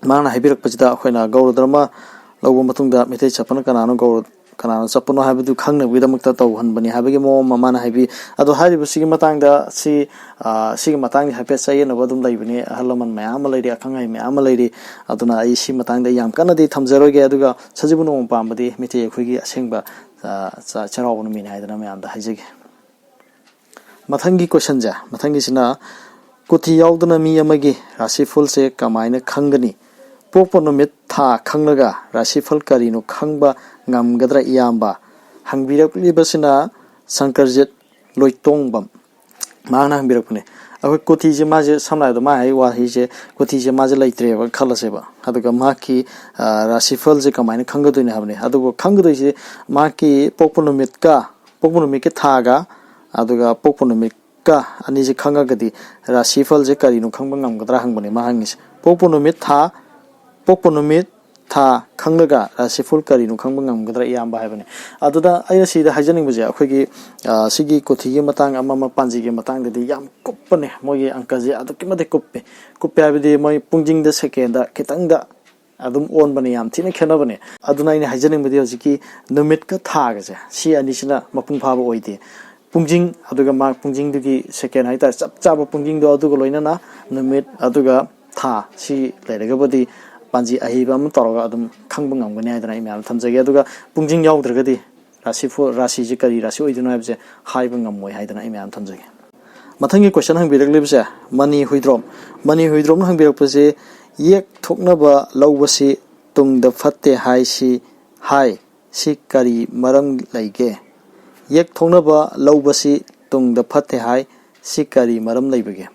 ꯃꯥꯅ ꯍꯥꯏꯕꯤꯔꯛꯄꯁꯤꯗ ꯑꯩꯈꯣꯏꯅ ꯒꯧꯔ ꯙꯔꯃ ꯂꯧꯕ ꯃꯇꯨꯡꯗ ꯃꯩꯇꯩ ꯆꯠꯄꯅ ꯀꯅꯥꯅꯣ, ꯒꯧꯔ ꯀꯅꯥꯅ ꯆꯞꯄꯅꯣ ꯍꯥꯏꯕꯗꯨ ꯈꯪꯅꯕꯒꯤꯗꯃꯛꯇ ꯇꯧꯍꯟꯕꯅꯤ ꯍꯥꯏꯕꯒꯤ ꯃꯑꯣꯡ ꯑꯃ ꯃꯥꯅ ꯍꯥꯏꯕꯤ꯫ ꯑꯗꯣ ꯍꯥꯏꯔꯤꯕꯁꯤꯒꯤ ꯃꯇꯥꯡꯗ ꯁꯤ, ꯑ, ꯁꯤꯒꯤ ꯃꯇꯥꯡꯗ ꯍꯥꯏꯐꯦꯠ ꯆꯌꯦꯠꯅꯕ ꯑꯗꯨꯝ ꯂꯩꯕꯅꯤ꯫ ꯑꯍꯜ ꯂꯃꯟ ꯃꯌꯥꯝ ꯑꯃ ꯂꯩꯔꯤ, ꯑꯈꯪ ꯑꯍꯩ ꯃꯌꯥꯝ ꯑꯃ ꯂꯩꯔꯤ꯫ ꯑꯗꯨꯅ ꯑꯩ ꯁꯤ ꯃꯇꯥꯡꯗ ꯌꯥꯝ ꯀꯟꯅꯗꯤ ꯊꯝꯖꯔꯣꯏꯒꯦ꯫ ꯑꯗꯨꯒ ꯁꯖꯤꯕꯨ ꯅꯣꯡꯃ ꯄꯥꯟꯕꯗꯤ ꯃꯩꯇꯩ ꯑꯩꯈꯣꯏꯒꯤ ꯑꯁꯦꯡꯕ, ꯑ, ꯆ-, ꯆꯩꯔꯥꯎꯕ ꯅꯨꯃꯤꯠꯅꯤ ꯍꯥꯏꯗꯅ ꯃꯌꯥꯝꯗ ꯍꯥꯏꯖꯒꯦ꯫ ꯃꯊꯪꯒꯤ ꯀꯣꯏꯁꯟꯁꯦ, ꯃꯊꯪꯒꯤꯁꯤꯅ, ꯀꯨꯊꯤ ꯌꯥꯎꯗꯅ ꯃꯤ ꯑꯃꯒꯤ ꯔꯥꯁꯤꯐꯜꯁꯦ ꯀꯃꯥꯏꯅ ꯈꯪꯒꯅꯤ? ꯄꯣꯛꯄ ꯅꯨꯃꯤꯠ ꯊꯥ ꯈꯪꯂꯒ ꯔꯥꯁꯤꯐꯜ ꯀꯔꯤꯅꯣ ꯈꯪꯕ ꯉꯝꯒꯗ꯭ꯔꯥ ꯏꯌꯥꯝꯕ? ꯍꯪꯕꯤꯔꯛꯂꯤꯕꯁꯤꯅ ꯁꯪꯀꯔꯖꯤꯠ ꯂꯣꯏꯇꯣꯡꯕꯝ꯫ ꯃꯍꯥꯛꯅ ꯍꯪꯕꯤꯔꯛꯄꯅꯦ꯫ ꯑꯩꯈꯣꯏ ꯀꯨꯊꯤꯁꯦ ꯃꯥꯁꯦ, ꯁꯝꯅ ꯍꯥꯏꯔꯕꯗ, ꯃꯥ ꯍꯥꯏ ꯋꯥꯍꯩꯁꯦ, ꯀꯨꯊꯤꯁꯦ ꯃꯥꯁꯦ ꯂꯩꯇ꯭ꯔꯦꯕ ꯈꯜꯂꯁꯦꯕ꯫ ꯑꯗꯨꯒ ꯃꯍꯥꯛꯀꯤ, ꯑ, ꯔꯥꯁꯤꯐꯜꯁꯦ ꯀꯃꯥꯏꯅ ꯈꯪꯒꯗꯣꯏꯅꯣ ꯍꯥꯏꯕꯅꯦ꯫ ꯑꯗꯨꯕꯨ ꯈꯪꯒꯗꯣꯏꯁꯦ ꯃꯍꯥꯛꯀꯤ ꯄꯣꯛꯄ ꯅꯨꯃꯤꯠꯀ, ꯄꯣꯛꯄ ꯅꯨꯃꯤꯠꯀꯤ ꯊꯥꯒ, ꯑꯗꯨꯒ ꯄꯣꯛꯄ ꯅꯨꯃꯤꯠꯀ ꯑꯅꯤꯁꯦ ꯈꯪꯉꯒꯗꯤ ꯔꯥꯁꯤꯐꯜꯁꯦ ꯀꯔꯤꯅꯣ ꯈꯪꯕ ꯉꯝꯒꯗ꯭ꯔꯥ ꯍꯪꯕꯅꯦ ꯃꯥ ꯍꯪꯉꯤꯁꯦ꯫ ꯄꯣꯛꯄ ꯅꯨꯃꯤꯠ, ꯊꯥ, ꯄꯣꯛꯄ ꯅꯨꯃꯤꯠ, ꯊꯥ ꯈꯪꯂꯒ ꯔꯥꯁꯤꯐꯜ ꯀꯔꯤꯅꯣ ꯈꯪꯕ ꯉꯝꯒꯗ꯭ꯔꯥ ꯏꯌꯥꯝꯕ ꯍꯥꯏꯕꯅꯤ꯫ ꯑꯗꯨꯗ ꯑꯩꯅ ꯁꯤꯗ ꯍꯥꯏꯖꯅꯤꯡꯕꯁꯦ, ꯑꯩꯈꯣꯏꯒꯤ, ꯑ, ꯁꯤꯒꯤ ꯀꯨꯊꯤꯒꯤ ꯃꯇꯥꯡ, ꯑꯃ ꯑꯃ ꯄꯥꯟꯖꯤꯒꯤ ꯃꯇꯥꯡꯗꯗꯤ ꯌꯥꯝ ꯀꯨꯞꯄꯅꯦ, ꯃꯣꯏꯒꯤ ꯑꯪꯀꯁꯦ ꯑꯗꯨꯛꯀꯤ ꯃꯇꯤꯛ ꯀꯨꯞꯄꯦ꯫ ꯀꯨꯞꯄꯦ ꯍꯥꯏꯕꯗꯤ ꯃꯣꯏ ꯄꯨꯡꯖꯤꯡꯗ, ꯁꯦꯀꯦꯟꯗ ꯈꯤꯇꯪꯗ ꯑꯗꯨꯝ ꯑꯣꯟꯕꯅꯦ, ꯌꯥꯝ ꯊꯤꯅ ꯈꯦꯠꯅꯕꯅꯦ꯫ ꯑꯗꯨꯅ ꯑꯩꯅ ꯍꯥꯏꯖꯅꯤꯡꯕꯗꯤ ꯍꯧꯖꯤꯛꯀꯤ ꯅꯨꯃꯤꯠꯀ ꯊꯥꯒꯁꯦ, ꯁꯤ ꯑꯅꯤꯁꯤꯅ ꯃꯄꯨꯡ ꯐꯥꯕ ꯑꯣꯏꯗꯦ꯫ ꯄꯨꯡꯖꯤꯡ, ꯑꯗꯨꯒ ꯃꯥ ꯄꯨꯡꯖꯤꯡꯗꯨꯒꯤ ꯁꯦꯀꯦꯟ ꯍꯥꯏꯇꯥꯔꯦ, ꯆꯞ ꯆꯥꯕ ꯄꯨꯡꯖꯤꯡꯗꯣ, ꯑꯗꯨꯒ ꯂꯣꯏꯅꯅ ꯅꯨꯃꯤꯠ ꯑꯗꯨꯒ ꯊꯥ ꯁꯤ ꯂꯩꯔꯒꯕꯨꯗꯤ ꯄꯥꯟꯖꯤ ꯑꯍꯩꯕ ꯑꯃ ꯇꯧꯔꯒ ꯑꯗꯨꯝ ꯈꯪꯕ ꯉꯝꯒꯅꯤ ꯍꯥꯏꯗꯅ ꯑꯩ ꯃꯌꯥꯝꯗ ꯊꯝꯖꯒꯦ꯫ ꯑꯗꯨꯒ ꯄꯨꯡꯖꯤꯡ ꯌꯥꯎꯗ꯭ꯔꯒꯗꯤ ꯔꯥꯁꯤꯐꯣ-, ꯔꯥꯁꯤꯁꯦ ꯀꯔꯤ ꯔꯥꯁꯤ ꯑꯣꯏꯗꯣꯏꯅꯣ ꯍꯥꯏꯕꯁꯦ ꯍꯥꯏꯕ ꯉꯝꯃꯣꯏ ꯍꯥꯏꯗꯅ ꯑꯩ ꯃꯌꯥꯝꯗ ꯊꯝꯖꯒꯦ꯫ ꯃꯊꯪꯒꯤ ꯀꯣꯏꯁꯟ ꯍꯪꯕꯤꯔꯛꯂꯤꯕꯁꯦ ꯃꯅꯤ ꯍꯨꯏꯗ꯭ꯔꯣꯝ꯫ ꯃꯅꯤ ꯍꯨꯏꯗ꯭ꯔꯣꯝꯅ ꯍꯪꯕꯤꯔꯛꯄꯁꯦ, ꯌꯦꯛ ꯊꯣꯛꯅꯕ ꯂꯧꯕꯁꯤ ꯇꯨꯡꯗ ꯐꯠꯇꯦ ꯍꯥꯏꯁꯤ, ꯍꯥꯏ, ꯁꯤ ꯀꯔꯤ ꯃꯔꯝ ꯂꯩꯒꯦ? ꯌꯦꯛ ꯊꯣꯛꯅꯕ ꯂꯧꯕꯁꯤ ꯇꯨꯡꯗ ꯐꯠꯇꯦ ꯍꯥꯏ, ꯁꯤ ꯀꯔꯤ ꯃꯔꯝ ꯂꯩꯕꯒꯦ?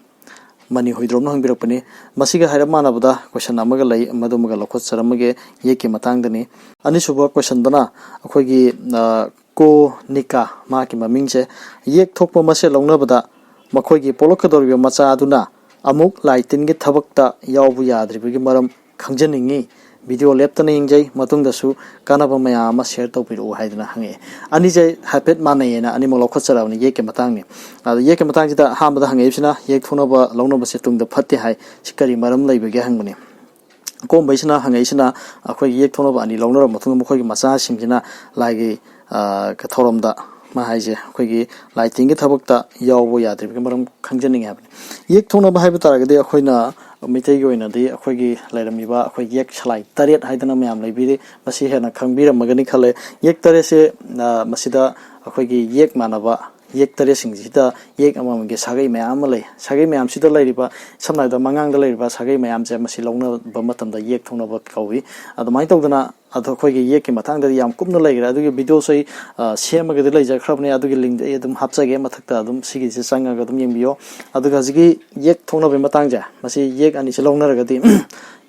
ꯃꯅꯤ ꯍꯨꯏꯗ꯭ꯔꯣꯝꯅ ꯍꯪꯕꯤꯔꯛꯄꯅꯤ꯫ ꯃꯁꯤꯒ ꯍꯥꯏꯔꯞ ꯃꯥꯟꯅꯕꯗ ꯀꯣꯏꯁꯟ ꯑꯃꯒ ꯂꯩ, ꯃꯗꯨꯃꯒ ꯂꯧꯈꯠꯆꯔꯝꯃꯒꯦ, ꯌꯦꯛꯀꯤ ꯃꯇꯥꯡꯗꯅꯤ꯫ ꯑꯅꯤꯁꯨꯕ ꯀꯣꯏꯁꯟꯗꯅ ꯑꯩꯈꯣꯏꯒꯤ, ꯑ, ꯀꯣ ꯅꯤꯀꯥ, ꯃꯍꯥꯛꯀꯤ ꯃꯃꯤꯡꯁꯦ, ꯌꯦꯛ ꯊꯣꯛꯄ ꯃꯁꯦꯜ ꯂꯧꯅꯕꯗ ꯃꯈꯣꯏꯒꯤ ꯄꯣꯛꯂꯛꯀꯗꯧꯔꯤꯕ ꯃꯆꯥ ꯑꯗꯨꯅ ꯑꯃꯨꯛ ꯂꯥꯏ ꯇꯤꯟꯒꯤ ꯊꯕꯛꯇ ꯌꯥꯎꯕ ꯌꯥꯗ꯭ꯔꯤꯕꯒꯤ ꯃꯔꯝ ꯈꯪꯖꯅꯤꯡꯉꯤ꯫ ꯚꯤꯗꯤꯑꯣ ꯂꯦꯞꯇꯅ ꯌꯦꯡꯖꯩ, ꯃꯇꯨꯡꯗꯁꯨ ꯀꯥꯟꯅꯕ ꯃꯌꯥꯝ ꯑꯃ ꯁꯤꯌꯔ ꯇꯧꯕꯤꯔꯛꯎ ꯍꯥꯏꯗꯅ ꯍꯪꯉꯛꯑꯦ꯫ ꯑꯅꯤꯁꯦ ꯍꯥꯏꯐꯦꯠ ꯃꯥꯟꯅꯩꯌꯦꯅ ꯑꯅꯤꯃꯛ ꯂꯧꯈꯠꯆꯔꯕꯅꯤ ꯌꯦꯛꯀꯤ ꯃꯇꯥꯡꯅꯤ꯫ ꯑꯗꯣ ꯌꯦꯛꯀꯤ ꯃꯇꯥꯡꯁꯤꯗ ꯑꯍꯥꯟꯕꯗ ꯍꯪꯉꯛꯏꯕꯁꯤꯅ, ꯌꯦꯛ ꯊꯣꯛꯅꯕ ꯂꯧꯅꯕꯁꯦ ꯇꯨꯡꯗ ꯐꯠꯇꯦ ꯍꯥꯏ, ꯁꯤ ꯀꯔꯤ ꯃꯔꯝ ꯂꯩꯕꯒꯦ ꯍꯪꯕꯅꯤ꯫ ꯀꯣꯝꯕꯩꯁꯤꯅ ꯍꯪꯉꯛꯏꯁꯤꯅ, ꯑꯩꯈꯣꯏꯒꯤ ꯌꯦꯛ ꯊꯣꯛꯅꯕ ꯑꯅꯤ ꯂꯧꯅꯔꯕ ꯃꯇꯨꯡꯗ ꯃꯈꯣꯏꯒꯤ ꯃꯆꯥꯁꯤꯡꯁꯤꯅ ꯂꯥꯏꯒꯤ, ꯑ, ꯊꯧꯔꯝꯗ, ꯃꯥ ꯍꯥꯏꯁꯦ, ꯑꯩꯈꯣꯏꯒꯤ ꯂꯥꯏ ꯇꯤꯟꯒꯤ ꯊꯕꯛꯇ ꯌꯥꯎꯕ ꯌꯥꯗ꯭ꯔꯤꯕꯒꯤ ꯃꯔꯝ ꯈꯪꯖꯅꯤꯡꯉꯦ ꯍꯥꯏꯕꯅꯤ꯫ ꯌꯦꯛ ꯊꯣꯛꯅꯕ ꯍꯥꯏꯕ ꯇꯥꯔꯒꯗꯤ ꯑꯩꯈꯣꯏꯅ ꯃꯩꯇꯩꯒꯤ ꯑꯣꯏꯅꯗꯤ ꯑꯩꯈꯣꯏꯒꯤ ꯂꯩꯔꯝꯃꯤꯕ ꯑꯩꯈꯣꯏ ꯌꯦꯛ ꯁꯂꯥꯏ ꯇꯔꯦꯠ ꯍꯥꯏꯗꯅ ꯃꯌꯥꯝ ꯂꯩꯕꯤꯔꯤ꯫ ꯃꯁꯤ ꯍꯦꯟꯅ ꯈꯪꯕꯤꯔꯝꯃꯒꯅꯤ ꯈꯜꯂꯦ꯫ ꯌꯦꯛ ꯇꯔꯦꯠꯁꯦ, ꯑ, ꯃꯁꯤꯗ ꯑꯩꯈꯣꯏꯒꯤ ꯌꯦꯛ ꯃꯥꯟꯅꯕ ꯌꯦꯛ ꯇꯔꯦꯠꯁꯤꯡꯁꯤꯗ ꯌꯦꯛ ꯑꯃꯃꯝꯒꯤ ꯁꯥꯒꯩ ꯃꯌꯥꯝ ꯑꯃ ꯂꯩ꯫ ꯁꯥꯒꯩ ꯃꯌꯥꯝꯁꯤꯗ ꯂꯩꯔꯤꯕ, ꯁꯝꯅ ꯍꯥꯏꯔꯕꯗ, ꯃꯉꯥꯡꯗ ꯂꯩꯔꯤꯕ ꯁꯥꯒꯩ ꯃꯌꯥꯝꯁꯦ ꯃꯁꯤ ꯂꯧꯅꯕ ꯃꯇꯝꯗ ꯌꯦꯛ ꯊꯣꯛꯅꯕ ꯀꯧꯏ꯫ ꯑꯗꯨꯃꯥꯏꯅ ꯇꯧꯗꯅ, ꯑꯗꯣ ꯑꯩꯈꯣꯏꯒꯤ ꯌꯦꯛꯀꯤ ꯃꯇꯥꯡꯗꯗꯤ ꯌꯥꯝ ꯀꯨꯞꯅ ꯂꯩꯈ꯭ꯔꯦ꯫ ꯑꯗꯨꯒꯤ videoꯁꯨ ꯑꯩ, ꯑ, ꯁꯦꯝꯃꯒꯗꯤ ꯂꯩꯖꯈ꯭ꯔꯕꯅꯦ꯫ ꯑꯗꯨꯒꯤ linkꯗꯤ ꯑꯩ ꯑꯗꯨꯝ ꯍꯥꯞꯆꯒꯦ ꯃꯊꯛꯇ, ꯑꯗꯨꯝ ꯁꯤꯒꯤꯁꯦ ꯆꯪꯉꯒ ꯑꯗꯨꯝ ꯌꯦꯡꯕꯤꯌꯣ꯫ ꯑꯗꯨꯒ ꯍꯧꯖꯤꯛꯀꯤ ꯌꯦꯛ ꯊꯣꯛꯅꯕꯒꯤ ꯃꯇꯥꯡꯁꯦ, ꯃꯁꯤ ꯌꯦꯛ ꯑꯅꯤꯁꯦ ꯂꯧꯅꯔꯒꯗꯤ,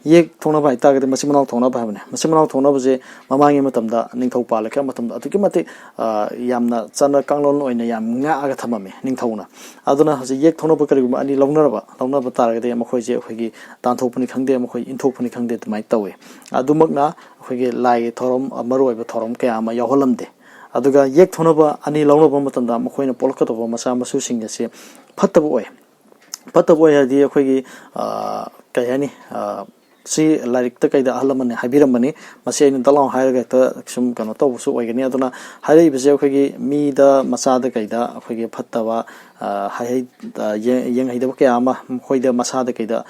ꯌꯦꯛ ꯊꯣꯛꯅꯕ ꯍꯥꯏꯇꯥꯔꯒꯗꯤ ꯃꯆꯤꯟ ꯃꯅꯥꯎ ꯊꯣꯛꯅꯕ ꯍꯥꯏꯕꯅꯦ꯫ ꯃꯆꯤꯟ ꯃꯅꯥꯎ ꯊꯣꯛꯅꯕꯁꯦ ꯃꯃꯥꯡꯒꯤ ꯃꯇꯝꯗ ꯅꯤꯡꯊꯧ ꯄꯥꯜꯂꯛꯈꯤꯕ ꯃꯇꯝꯗ ꯑꯗꯨꯛꯀꯤ ꯃꯇꯤꯛ, ꯑ, ꯌꯥꯝꯅ ꯆꯠꯅ ꯀꯥꯡꯂꯣꯟ ꯑꯣꯏꯅ ꯌꯥꯝ ꯉꯥꯛꯑꯒ ꯊꯝꯃꯝꯃꯤ ꯅꯤꯡꯊꯧꯅ꯫ ꯑꯗꯨꯅ ꯍꯧꯖꯤꯛ ꯌꯦꯛ ꯊꯣꯛꯅꯕ ꯀꯔꯤꯒꯨꯝꯕ ꯑꯅꯤ ꯂꯧꯅꯔꯕ, ꯂꯧꯅꯕ ꯇꯥꯔꯒꯗꯤ ꯃꯈꯣꯏꯁꯦ ꯑꯩꯈꯣꯏꯒꯤ ꯇꯥꯟꯊꯣꯛꯄꯅꯤ ꯈꯪꯗꯦ, ꯃꯈꯣꯏ ꯏꯟꯊꯣꯛꯄꯅꯤ ꯈꯪꯗꯦ, ꯑꯗꯨꯃꯥꯏꯅ ꯇꯧꯋꯤ꯫ ꯑꯗꯨꯃꯛꯅ ꯑꯩꯈꯣꯏꯒꯤ ꯂꯥꯏꯒꯤ ꯊꯧꯔꯝ, ꯃꯔꯨꯑꯣꯏꯕ ꯊꯧꯔꯝ ꯀꯌꯥ ꯑꯃ ꯌꯥꯎꯍꯜꯂꯝꯗꯦ꯫ ꯑꯗꯨꯒ ꯌꯦꯛ ꯊꯣꯛꯅꯕ ꯑꯅꯤ ꯂꯧꯅꯕ ꯃꯇꯝꯗ ꯃꯈꯣꯏꯅ ꯄꯣꯛꯂꯛꯀꯗꯧꯕ ꯃꯆꯥ ꯃꯁꯨꯁꯤꯡ ꯑꯁꯤ ꯐꯠꯇꯕ ꯑꯣꯏ꯫ ꯐꯠꯇꯕ ꯑꯣꯏ ꯍꯥꯏꯗꯤ ꯑꯩꯈꯣꯏꯒꯤ, ꯑ, ꯀꯩ ꯍꯥꯏꯅꯤ, ꯑ, ꯁꯤ ꯂꯥꯏꯔꯤꯛꯇ ꯀꯩꯗ ꯑꯍꯜ ꯑꯃꯅ ꯍꯥꯏꯕꯤꯔꯝꯕꯅꯤ꯫ ꯃꯁꯤ ꯑꯩꯅ ꯗꯛ ꯂꯥꯎ ꯍꯥꯏꯔꯒ ꯍꯦꯛꯇ ꯁꯨꯝ ꯀꯩꯅꯣ ꯇꯧꯕꯁꯨ ꯑꯣꯏꯒꯅꯤ꯫ ꯑꯗꯨꯅ ꯍꯥꯏꯔꯛꯏꯕꯁꯦ ꯑꯩꯈꯣꯏꯒꯤ ꯃꯤꯗ, ꯃꯆꯥꯗ ꯀꯩꯗ ꯑꯩꯈꯣꯏꯒꯤ ꯐꯠꯇꯕ, ꯑ, ꯍꯥꯏꯍꯩ-, ꯑ, ꯌꯦꯡ-, ꯌꯦꯡꯍꯩꯗꯕ ꯀꯌꯥ ꯑꯃ ꯃꯈꯣꯏꯗ, ꯃꯁꯥꯗ ꯀꯩꯗ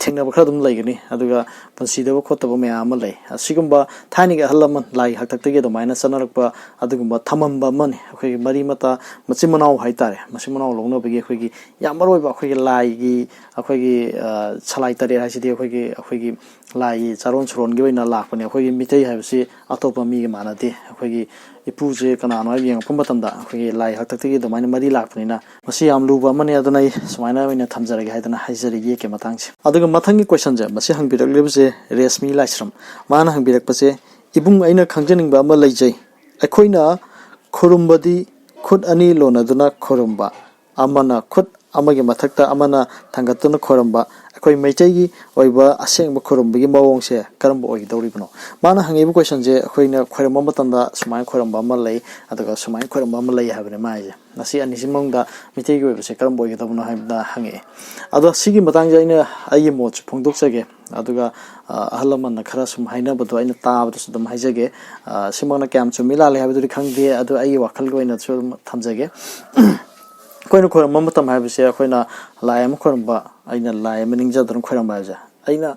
ꯊꯦꯡꯅꯕ ꯈꯔ ꯑꯗꯨꯝ ꯂꯩꯒꯅꯤ꯫ ꯑꯗꯨꯒ ꯄꯨꯟꯁꯤꯗꯕ ꯈꯣꯠꯇꯕ ꯃꯌꯥꯝ ꯑꯃ ꯂꯩ꯫ ꯑꯁꯤꯒꯨꯝꯕ ꯊꯥꯏꯅꯒꯤ ꯑꯍꯜ ꯂꯃꯟ ꯂꯥꯏꯒꯤ ꯍꯥꯛꯇꯛꯇꯒꯤ ꯑꯗꯨꯃꯥꯏꯅ ꯆꯠꯅꯔꯛꯄ ꯑꯗꯨꯒꯨꯝꯕ ꯊꯝꯃꯝꯕ ꯑꯃꯅꯤ꯫ ꯑꯩꯈꯣꯏꯒꯤ ꯃꯔꯤ ꯃꯇꯥ, ꯃꯆꯤꯟ ꯃꯅꯥꯎ ꯍꯥꯏꯇꯥꯔꯦ, ꯃꯆꯤꯟ ꯃꯅꯥꯎ ꯂꯧꯅꯕꯒꯤ ꯑꯩꯈꯣꯏꯒꯤ ꯌꯥꯝ ꯃꯔꯨ ꯑꯣꯏꯕ ꯑꯩꯈꯣꯏꯒꯤ ꯂꯥꯏꯒꯤ, ꯑꯩꯈꯣꯏꯒꯤ, ꯑ, ꯁꯂꯥꯏ ꯇꯔꯦꯠ ꯍꯥꯏꯁꯤꯗꯤ ꯑꯩꯈꯣꯏꯒꯤ, ꯑꯩꯈꯣꯏꯒꯤ ꯂꯥꯏꯒꯤ ꯆꯥꯔꯣꯟ ꯁꯨꯔꯣꯟꯒꯤ ꯑꯣꯏꯅ ꯂꯥꯛꯄꯅꯦ꯫ ꯑꯩꯈꯣꯏꯒꯤ ꯃꯤꯇꯩ ꯍꯥꯏꯕꯁꯤ ꯑꯇꯣꯞꯄ ꯃꯤꯒ ꯃꯥꯟꯅꯗꯦ꯫ ꯑꯩꯈꯣꯏꯒꯤ ꯏꯄꯨꯁꯦ ꯀꯅꯥꯅꯣ ꯍꯥꯏꯕ ꯌꯦꯡꯉꯛꯄ ꯃꯇꯝꯗ ꯑꯩꯈꯣꯏꯒꯤ ꯂꯥꯏ ꯍꯥꯛꯇꯛꯇꯒꯤ ꯑꯗꯨꯃꯥꯏꯅ ꯃꯔꯤ ꯂꯥꯛꯄꯅꯤꯅ ꯃꯁꯤ ꯌꯥꯝ ꯂꯨꯕ ꯑꯃꯅꯤ꯫ ꯑꯗꯨꯅ ꯑꯩ ꯁꯨꯃꯥꯏꯅ ꯑꯣꯏꯅ ꯊꯝꯖꯔꯒꯦ ꯍꯥꯏꯗꯅ ꯍꯥꯏꯖꯔꯤ ꯌꯦꯛꯀꯤ ꯃꯇꯥꯡꯁꯦ꯫ ꯑꯗꯨꯒ ꯃꯊꯪꯒꯤ questionꯁꯦ, ꯃꯁꯤ ꯍꯪꯕꯤꯔꯛꯂꯤꯕꯁꯦ ꯔꯦꯁꯃꯤ ꯂꯥꯏꯁ꯭ꯔꯝ꯫ ꯃꯥꯅ ꯍꯪꯕꯤꯔꯛꯄꯁꯦ, "ꯏꯕꯨꯡ, ꯑꯩꯅ ꯈꯪꯖꯅꯤꯡꯕ ꯑꯃ ꯂꯩꯖꯩ꯫ ꯑꯩꯈꯣꯏꯅ ꯈꯨꯔꯨꯝꯕꯗꯤ ꯈꯨꯠ ꯑꯅꯤ ꯂꯣꯟꯅꯗꯨꯅ ꯈꯨꯔꯨꯝꯕ, ꯑꯃꯅ ꯈꯨꯠ ꯑꯃꯒꯤ ꯃꯊꯛꯇ ꯑꯃꯅ ꯊꯥꯡꯒꯠꯇꯨꯅ ꯈꯣꯏꯔꯝꯕ, ꯑꯩꯈꯣꯏ ꯃꯩꯇꯩꯒꯤ ꯑꯣꯏꯕ ꯑꯁꯦꯡꯕ ꯈꯣꯏꯔꯝꯕꯒꯤ ꯃꯑꯣꯡꯁꯦ ꯀꯔꯝꯕ ꯑꯣꯏꯒꯗꯧꯔꯤꯕꯅꯣ? ꯃꯥꯅ ꯍꯪꯉꯤꯕ questionꯁꯦ ꯑꯩꯈꯣꯏꯅ ꯈꯣꯏꯔꯝꯕ ꯃꯇꯝꯗ ꯁꯨꯃꯥꯏꯅ ꯈꯣꯏꯔꯝꯕ ꯑꯃ ꯂꯩ, ꯑꯗꯨꯒ ꯁꯨꯃꯥꯏꯅ ꯈꯣꯏꯔꯝꯕ ꯑꯃ ꯂꯩ ꯍꯥꯏꯕꯅꯦ ꯃꯥ ꯍꯥꯏꯁꯦ꯫ ꯃꯁꯤ ꯑꯅꯤꯁꯤ ꯃꯅꯨꯡꯗ ꯃꯤꯇꯩꯒꯤ ꯑꯣꯏꯕꯁꯦ ꯀꯔꯝꯕ ꯑꯣꯏꯒꯗꯕꯅꯣ ꯍꯥꯏꯕꯗ ꯍꯪꯉꯛꯑꯦ꯫ ꯑꯗꯣ ꯁꯤꯒꯤ ꯃꯇꯥꯡꯁꯦ ꯑꯩꯅ ꯑꯩꯒꯤ ꯃꯣꯠꯁꯨ ꯐꯣꯡꯗꯣꯛꯆꯒꯦ, ꯑꯗꯨꯒ ꯑ, ꯑꯍꯜ ꯂꯃꯟꯅ ꯈꯔ ꯁꯨꯝ ꯍꯥꯏꯅꯕꯗꯣ ꯑꯩꯅ ꯇꯥꯕꯗꯁꯨ ꯑꯗꯨꯝ ꯍꯥꯏꯖꯒꯦ꯫ ꯑ, ꯁꯤꯃꯛꯅ ꯀꯌꯥꯝ ꯆꯨꯝꯃꯤ ꯂꯥꯜꯂꯤ ꯍꯥꯏꯕꯗꯨꯗꯤ ꯈꯪꯗꯦ, ꯑꯗꯨ ꯑꯩꯒꯤ ꯋꯥꯈꯜꯒꯤ ꯑꯣꯏꯅꯁꯨ ꯑꯗꯨꯝ ꯊꯝꯖꯒꯦ꯫ ꯑꯩꯈꯣꯏꯅ ꯈꯣꯏꯔꯝꯕ ꯃꯇꯝ ꯍꯥꯏꯕꯁꯦ ꯑꯩꯈꯣꯏꯅ ꯂꯥꯏ ꯑꯃ ꯈꯣꯏꯔꯝꯕ, ꯑꯩꯅ ꯂꯥꯏ ꯑꯃ ꯅꯤꯡꯖꯗꯨꯅ ꯈꯣꯏꯔꯝꯕ ꯍꯥꯏꯕꯁꯦ ꯑꯩꯅ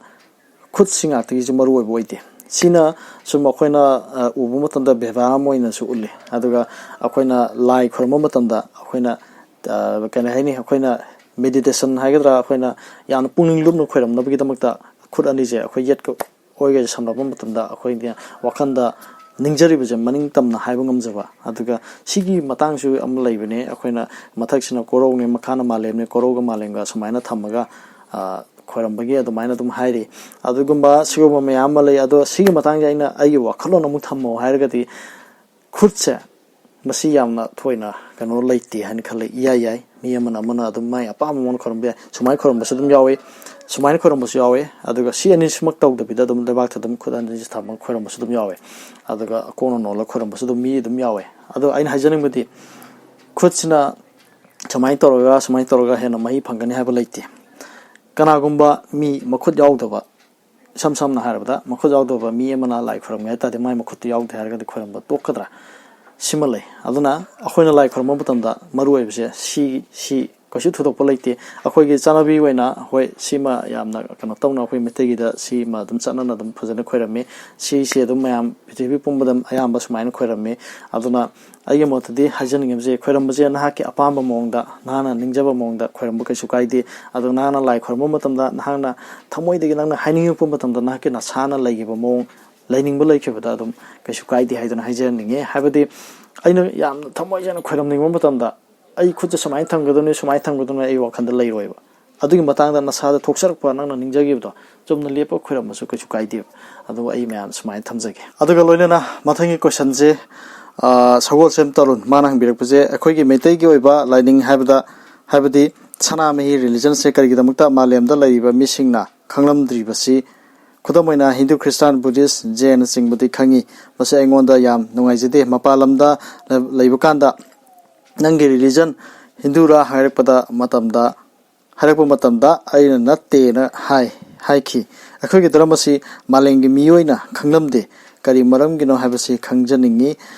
ꯈꯨꯠꯁꯤ ꯉꯥꯛꯇꯒꯤꯁꯨ ꯃꯔꯨ ꯑꯣꯏꯕ ꯑꯣꯏꯗꯦ꯫ ꯁꯤꯅ ꯁꯨꯝ ꯑꯩꯈꯣꯏꯅ, ꯑ, ꯎꯕ ꯃꯇꯝꯗ ꯕꯦꯕꯥꯔ ꯑꯃ ꯑꯣꯏꯅꯁꯨ ꯎꯠꯂꯤ꯫ ꯑꯗꯨꯒ ꯑꯩꯈꯣꯏꯅ ꯂꯥꯏ ꯈꯣꯏꯔꯝꯕ ꯃꯇꯝꯗ ꯑꯩꯈꯣꯏꯅ, ꯑ, ꯀꯔꯤ ꯍꯥꯏꯅꯤ, ꯑꯩꯈꯣꯏꯅ meditation ꯍꯥꯏꯒꯗ꯭ꯔꯥ, ꯑꯩꯈꯣꯏꯅ ꯌꯥꯝꯅ ꯄꯨꯛꯅꯤꯡ ꯂꯨꯞꯅ ꯈꯣꯏꯔꯝꯅꯕꯒꯤꯗꯃꯛꯇ ꯈꯨꯠ ꯑꯅꯤꯁꯦ ꯑꯩꯈꯣꯏ ꯌꯦꯠꯀ ꯑꯣꯏꯒꯁꯦ ꯁꯝꯅꯕ ꯃꯇꯝꯗ ꯑꯩꯈꯣꯏꯅ ꯋꯥꯈꯜꯗ ꯅꯤꯡꯖꯔꯤꯕꯁꯦ ꯃꯅꯤꯡ ꯇꯝꯅ ꯍꯥꯏꯕ ꯉꯝꯖꯕ꯫ ꯑꯗꯨꯒ ꯁꯤꯒꯤ ꯃꯇꯥꯡꯁꯨ ꯑꯃ ꯂꯩꯕꯅꯦ, ꯑꯩꯈꯣꯏꯅ ꯃꯊꯛꯁꯤꯅ ꯀꯣꯔꯧꯅꯦ, ꯃꯈꯥꯅ ꯃꯥꯂꯦꯝꯅꯦ, ꯀꯣꯔꯧꯒ ꯃꯥꯂꯦꯝꯒ ꯁꯨꯃꯥꯏꯅ ꯊꯝꯃꯒ, ꯑ, ꯈꯣꯏꯔꯝꯕꯒꯤ ꯑꯗꯨꯃꯥꯏꯅ ꯑꯗꯨꯝ ꯍꯥꯏꯔꯤ꯫ ꯑꯗꯨꯒꯨꯝꯕ ꯁꯤꯒꯨꯝꯕ ꯃꯌꯥꯝ ꯑꯃ ꯂꯩ꯫ ꯑꯗꯣ ꯁꯤꯒꯤ ꯃꯇꯥꯡꯁꯦ ꯑꯩꯅ ꯑꯩꯒꯤ ꯋꯥꯈꯜꯂꯣꯟ ꯑꯃꯨꯛ ꯊꯝꯃꯣ ꯍꯥꯏꯔꯒꯗꯤ, ꯈꯨꯠꯁꯦ ꯃꯁꯤ ꯌꯥꯝꯅ ꯊꯣꯏꯅ ꯀꯩꯅꯣ ꯂꯩꯇꯦ ꯍꯥꯏꯅ ꯈꯜꯂꯤ꯫ ꯏꯌꯥ ꯌꯥꯏ, ꯃꯤ ꯑꯃꯅ ꯑꯃꯅ ꯑꯗꯨꯝ ꯃꯥꯏ ꯑꯄꯥꯝꯕ ꯃꯑꯣꯡꯗ ꯈꯣꯏꯔꯝꯕ ꯌꯥꯏ꯫ ꯁꯨꯃꯥꯏꯅ ꯈꯣꯏꯔꯝꯕꯁꯨ ꯑꯗꯨꯝ ꯌꯥꯎꯋꯤ, ꯁꯨꯃꯥꯏꯅ ꯈꯣꯏꯔꯝꯕꯁꯨ ꯌꯥꯎꯋꯤ꯫ ꯑꯗꯨꯒ ꯁꯤ ꯑꯅꯤꯁꯤꯃꯛ ꯇꯧꯗꯕꯤꯗ ꯑꯗꯨꯝ ꯂꯩꯕꯥꯛꯇ ꯑꯗꯨꯝ ꯈꯨꯠ ꯑꯅꯤꯁꯤ ꯊꯝꯃꯒ ꯈꯣꯏꯔꯝꯕꯁꯨ ꯑꯗꯨꯝ ꯌꯥꯎꯋꯤ꯫ ꯑꯗꯨꯒ ꯀꯣꯡꯅ ꯅꯣꯜꯂꯒ ꯈꯣꯏꯔꯝꯕꯁꯨ ꯑꯗꯨꯝ ꯃꯤ ꯑꯗꯨꯝ ꯌꯥꯎꯋꯤ꯫ ꯑꯗꯣ ꯑꯩꯅ ꯍꯥꯏꯖꯅꯤꯡꯕꯗꯤ, ꯈꯨꯠꯁꯤꯅ ꯁꯨꯃꯥꯏꯅ ꯇꯧꯔꯒ, ꯁꯨꯃꯥꯏꯅ ꯇꯧꯔꯒ ꯍꯦꯟꯅ ꯃꯍꯩ ꯐꯪꯒꯅꯤ ꯍꯥꯏꯕ ꯂꯩꯇꯦ꯫ ꯀꯅꯥꯒꯨꯝꯕ ꯃꯤ ꯃꯈꯨꯠ ꯌꯥꯎꯗꯕ, ꯏꯁꯝ ꯁꯝꯅ ꯍꯥꯏꯔꯕꯗ, ꯃꯈꯨꯠ ꯌꯥꯎꯗꯕ ꯃꯤ ꯑꯃꯅ ꯂꯥꯏ ꯈꯣꯏꯔꯝꯒꯦ ꯍꯥꯏ ꯇꯥꯔꯗꯤ, ꯃꯥꯏ ꯃꯈꯨꯠꯇꯨ ꯌꯥꯎꯗꯦ ꯍꯥꯏꯔꯒꯗꯤ ꯈꯣꯏꯔꯝꯕ ꯇꯣꯛꯀꯗ꯭ꯔꯥ? ꯁꯤꯃ ꯂꯩ꯫ ꯑꯗꯨꯅ ꯑꯩꯈꯣꯏꯅ ꯂꯥꯏ ꯈꯣꯏꯔꯝꯕ ꯃꯇꯝꯗ ꯃꯔꯨ ꯑꯣꯏꯕꯁꯦ ꯁꯤ, ꯁꯤ ꯀꯩꯁꯨ ꯊꯣꯏꯗꯣꯛꯄ ꯂꯩꯇꯦ꯫ ꯑꯩꯈꯣꯏꯒꯤ ꯆꯠꯅꯕꯤ ꯑꯣꯏꯅ, ꯍꯣꯏ, ꯁꯤꯃ ꯌꯥꯝꯅ ꯀꯩꯅꯣ ꯇꯧꯅ ꯑꯩꯈꯣꯏ ꯃꯩꯇꯩꯒꯤꯗ ꯁꯤꯃ ꯑꯗꯨꯝ ꯆꯠꯅꯅ ꯑꯗꯨꯝ ꯐꯖꯅ ꯈꯣꯏꯔꯝꯃꯤ꯫ ꯁꯤꯁꯦ ꯑꯗꯨꯝ ꯃꯌꯥꯝ ꯄ꯭ꯔꯤꯊꯤꯕꯤ ꯄꯨꯝꯕꯗ ꯑꯌꯥꯝꯕ ꯁꯨꯃꯥꯏꯅ ꯈꯣꯏꯔꯝꯃꯤ꯫ ꯑꯗꯨꯅ ꯑꯩꯒꯤ ꯃꯣꯠꯇꯗꯤ ꯍꯥꯏꯖꯅꯤꯡꯉꯤꯕꯁꯦ, ꯈꯣꯏꯔꯝꯕꯁꯦ ꯅꯍꯥꯛꯀꯤ ꯑꯄꯥꯝꯕ ꯃꯑꯣꯡꯗ, ꯅꯍꯥꯛꯅ ꯅꯤꯡꯖꯕ ꯃꯑꯣꯡꯗ ꯈꯣꯏꯔꯝꯕ ꯀꯩꯁꯨ ꯀꯥꯏꯗꯦ꯫ ꯑꯗꯣ ꯅꯍꯥꯛꯅ ꯂꯥꯏ ꯈꯣꯏꯔꯝꯕ ꯃꯇꯝꯗ ꯅꯍꯥꯛꯅ ꯊꯃꯣꯏꯗꯒꯤ ꯅꯪꯅ ꯍꯥꯏꯅꯤꯡꯉꯛꯄ ꯃꯇꯝꯗ ꯅꯍꯥꯛꯀꯤ ꯅꯁꯥꯅ ꯂꯩꯈꯤꯕ ꯃꯑꯣꯡ, ꯂꯩꯅꯤꯡꯕ ꯂꯩꯈꯤꯕꯗ ꯑꯗꯨꯝ ꯀꯩꯁꯨ ꯀꯥꯏꯗꯦ ꯍꯥꯏꯗꯨꯅ ꯍꯥꯏꯖꯅꯤꯡꯉꯦ꯫ ꯍꯥꯏꯕꯗꯤ ꯑꯩꯅ ꯌꯥꯝꯅ ꯊꯃꯣꯏ ꯁꯦꯡꯅ ꯈꯣꯏꯔꯝꯅꯤꯡꯕ ꯃꯇꯝꯗ ꯑꯩ ꯈꯨꯠꯁꯦ ꯁꯨꯃꯥꯏꯅ ꯊꯝꯒꯗꯕꯅꯤ, ꯁꯨꯃꯥꯏꯅ ꯊꯝꯒꯗꯕꯅꯤ ꯑꯩ ꯋꯥꯈꯜꯗ ꯂꯩꯔꯣꯏꯕ꯫ ꯑꯗꯨꯒꯤ ꯃꯇꯥꯡꯗ ꯅꯁꯥꯗ ꯊꯣꯛꯆꯔꯛꯄ ꯅꯪꯅ ꯅꯤꯡꯖꯈꯤꯕꯗꯣ ꯆꯨꯝꯅ ꯂꯦꯞꯄ ꯈꯣꯏꯔꯝꯕꯁꯨ ꯀꯩꯁꯨ ꯀꯥꯏꯗꯦꯕ꯫ ꯑꯗꯨꯒ ꯑꯩ ꯃꯌꯥꯝ ꯁꯨꯃꯥꯏꯅ ꯊꯝꯖꯒꯦ꯫ ꯑꯗꯨꯒ ꯂꯣꯏꯅꯅ ꯃꯊꯪꯒꯤ questionꯁꯦ, ꯑ, ꯁꯒꯣꯜꯁꯦꯝ ꯇꯔꯨꯟ ꯃꯥꯅ ꯍꯪꯕꯤꯔꯛꯄꯁꯦ, ꯑꯩꯈꯣꯏꯒꯤ ꯃꯩꯇꯩꯒꯤ ꯑꯣꯏꯕ ꯂꯥꯏꯅꯤꯡ ꯍꯥꯏꯕꯗ, ꯍꯥꯏꯕꯗꯤ ꯁꯅꯥꯃꯍꯤ ꯔꯤꯂꯤꯖꯟꯁꯦ ꯀꯔꯤꯒꯤꯗꯃꯛꯇ ꯃꯥꯂꯦꯝꯗ ꯂꯩꯔꯤꯕ ꯃꯤꯁꯤꯡꯅ ꯈꯪꯂꯝꯗ꯭ꯔꯤꯕꯁꯤ? ꯈꯨꯗꯝ ꯑꯣꯏꯅ ꯍꯤꯟꯗꯨ, ꯈ꯭ꯔꯤꯁꯇꯥꯟ, ꯕꯨꯙꯤꯁ, ꯖꯦꯟꯅꯆꯤꯡꯕꯗꯤ ꯈꯪꯉꯤ꯫ ꯃꯁꯤ ꯑꯩꯉꯣꯟꯗ ꯌꯥꯝ ꯅꯨꯡꯉꯥꯏꯖꯗꯦ꯫ ꯃꯄꯥꯟ ꯂꯝꯗ ꯂꯩꯕ ꯀꯥꯟꯗ ꯅꯪꯒꯤ ꯔꯤꯂꯤꯖꯟ ꯍꯤꯟꯗꯨꯔꯥ ꯍꯥꯏꯔꯛꯄꯗ ꯃꯇꯝꯗ ꯍꯥꯏꯔꯛꯄ ꯃꯇꯝꯗ ꯑꯩꯅ ꯅꯠꯇꯦꯅ ꯍꯥꯏ ꯍꯥꯏꯈꯤ꯫ ꯑꯩꯈꯣꯏꯒꯤ ꯙꯔꯃꯁꯤ ꯃꯥꯂꯦꯝꯒꯤ ꯃꯤꯑꯣꯏꯅ ꯈꯪꯂꯝꯗꯦ꯫ ꯀꯔꯤ ꯃꯔꯝꯒꯤꯅꯣ ꯍꯥꯏꯕꯁꯤ ꯈꯪꯖꯅꯤꯡꯉꯤ꯫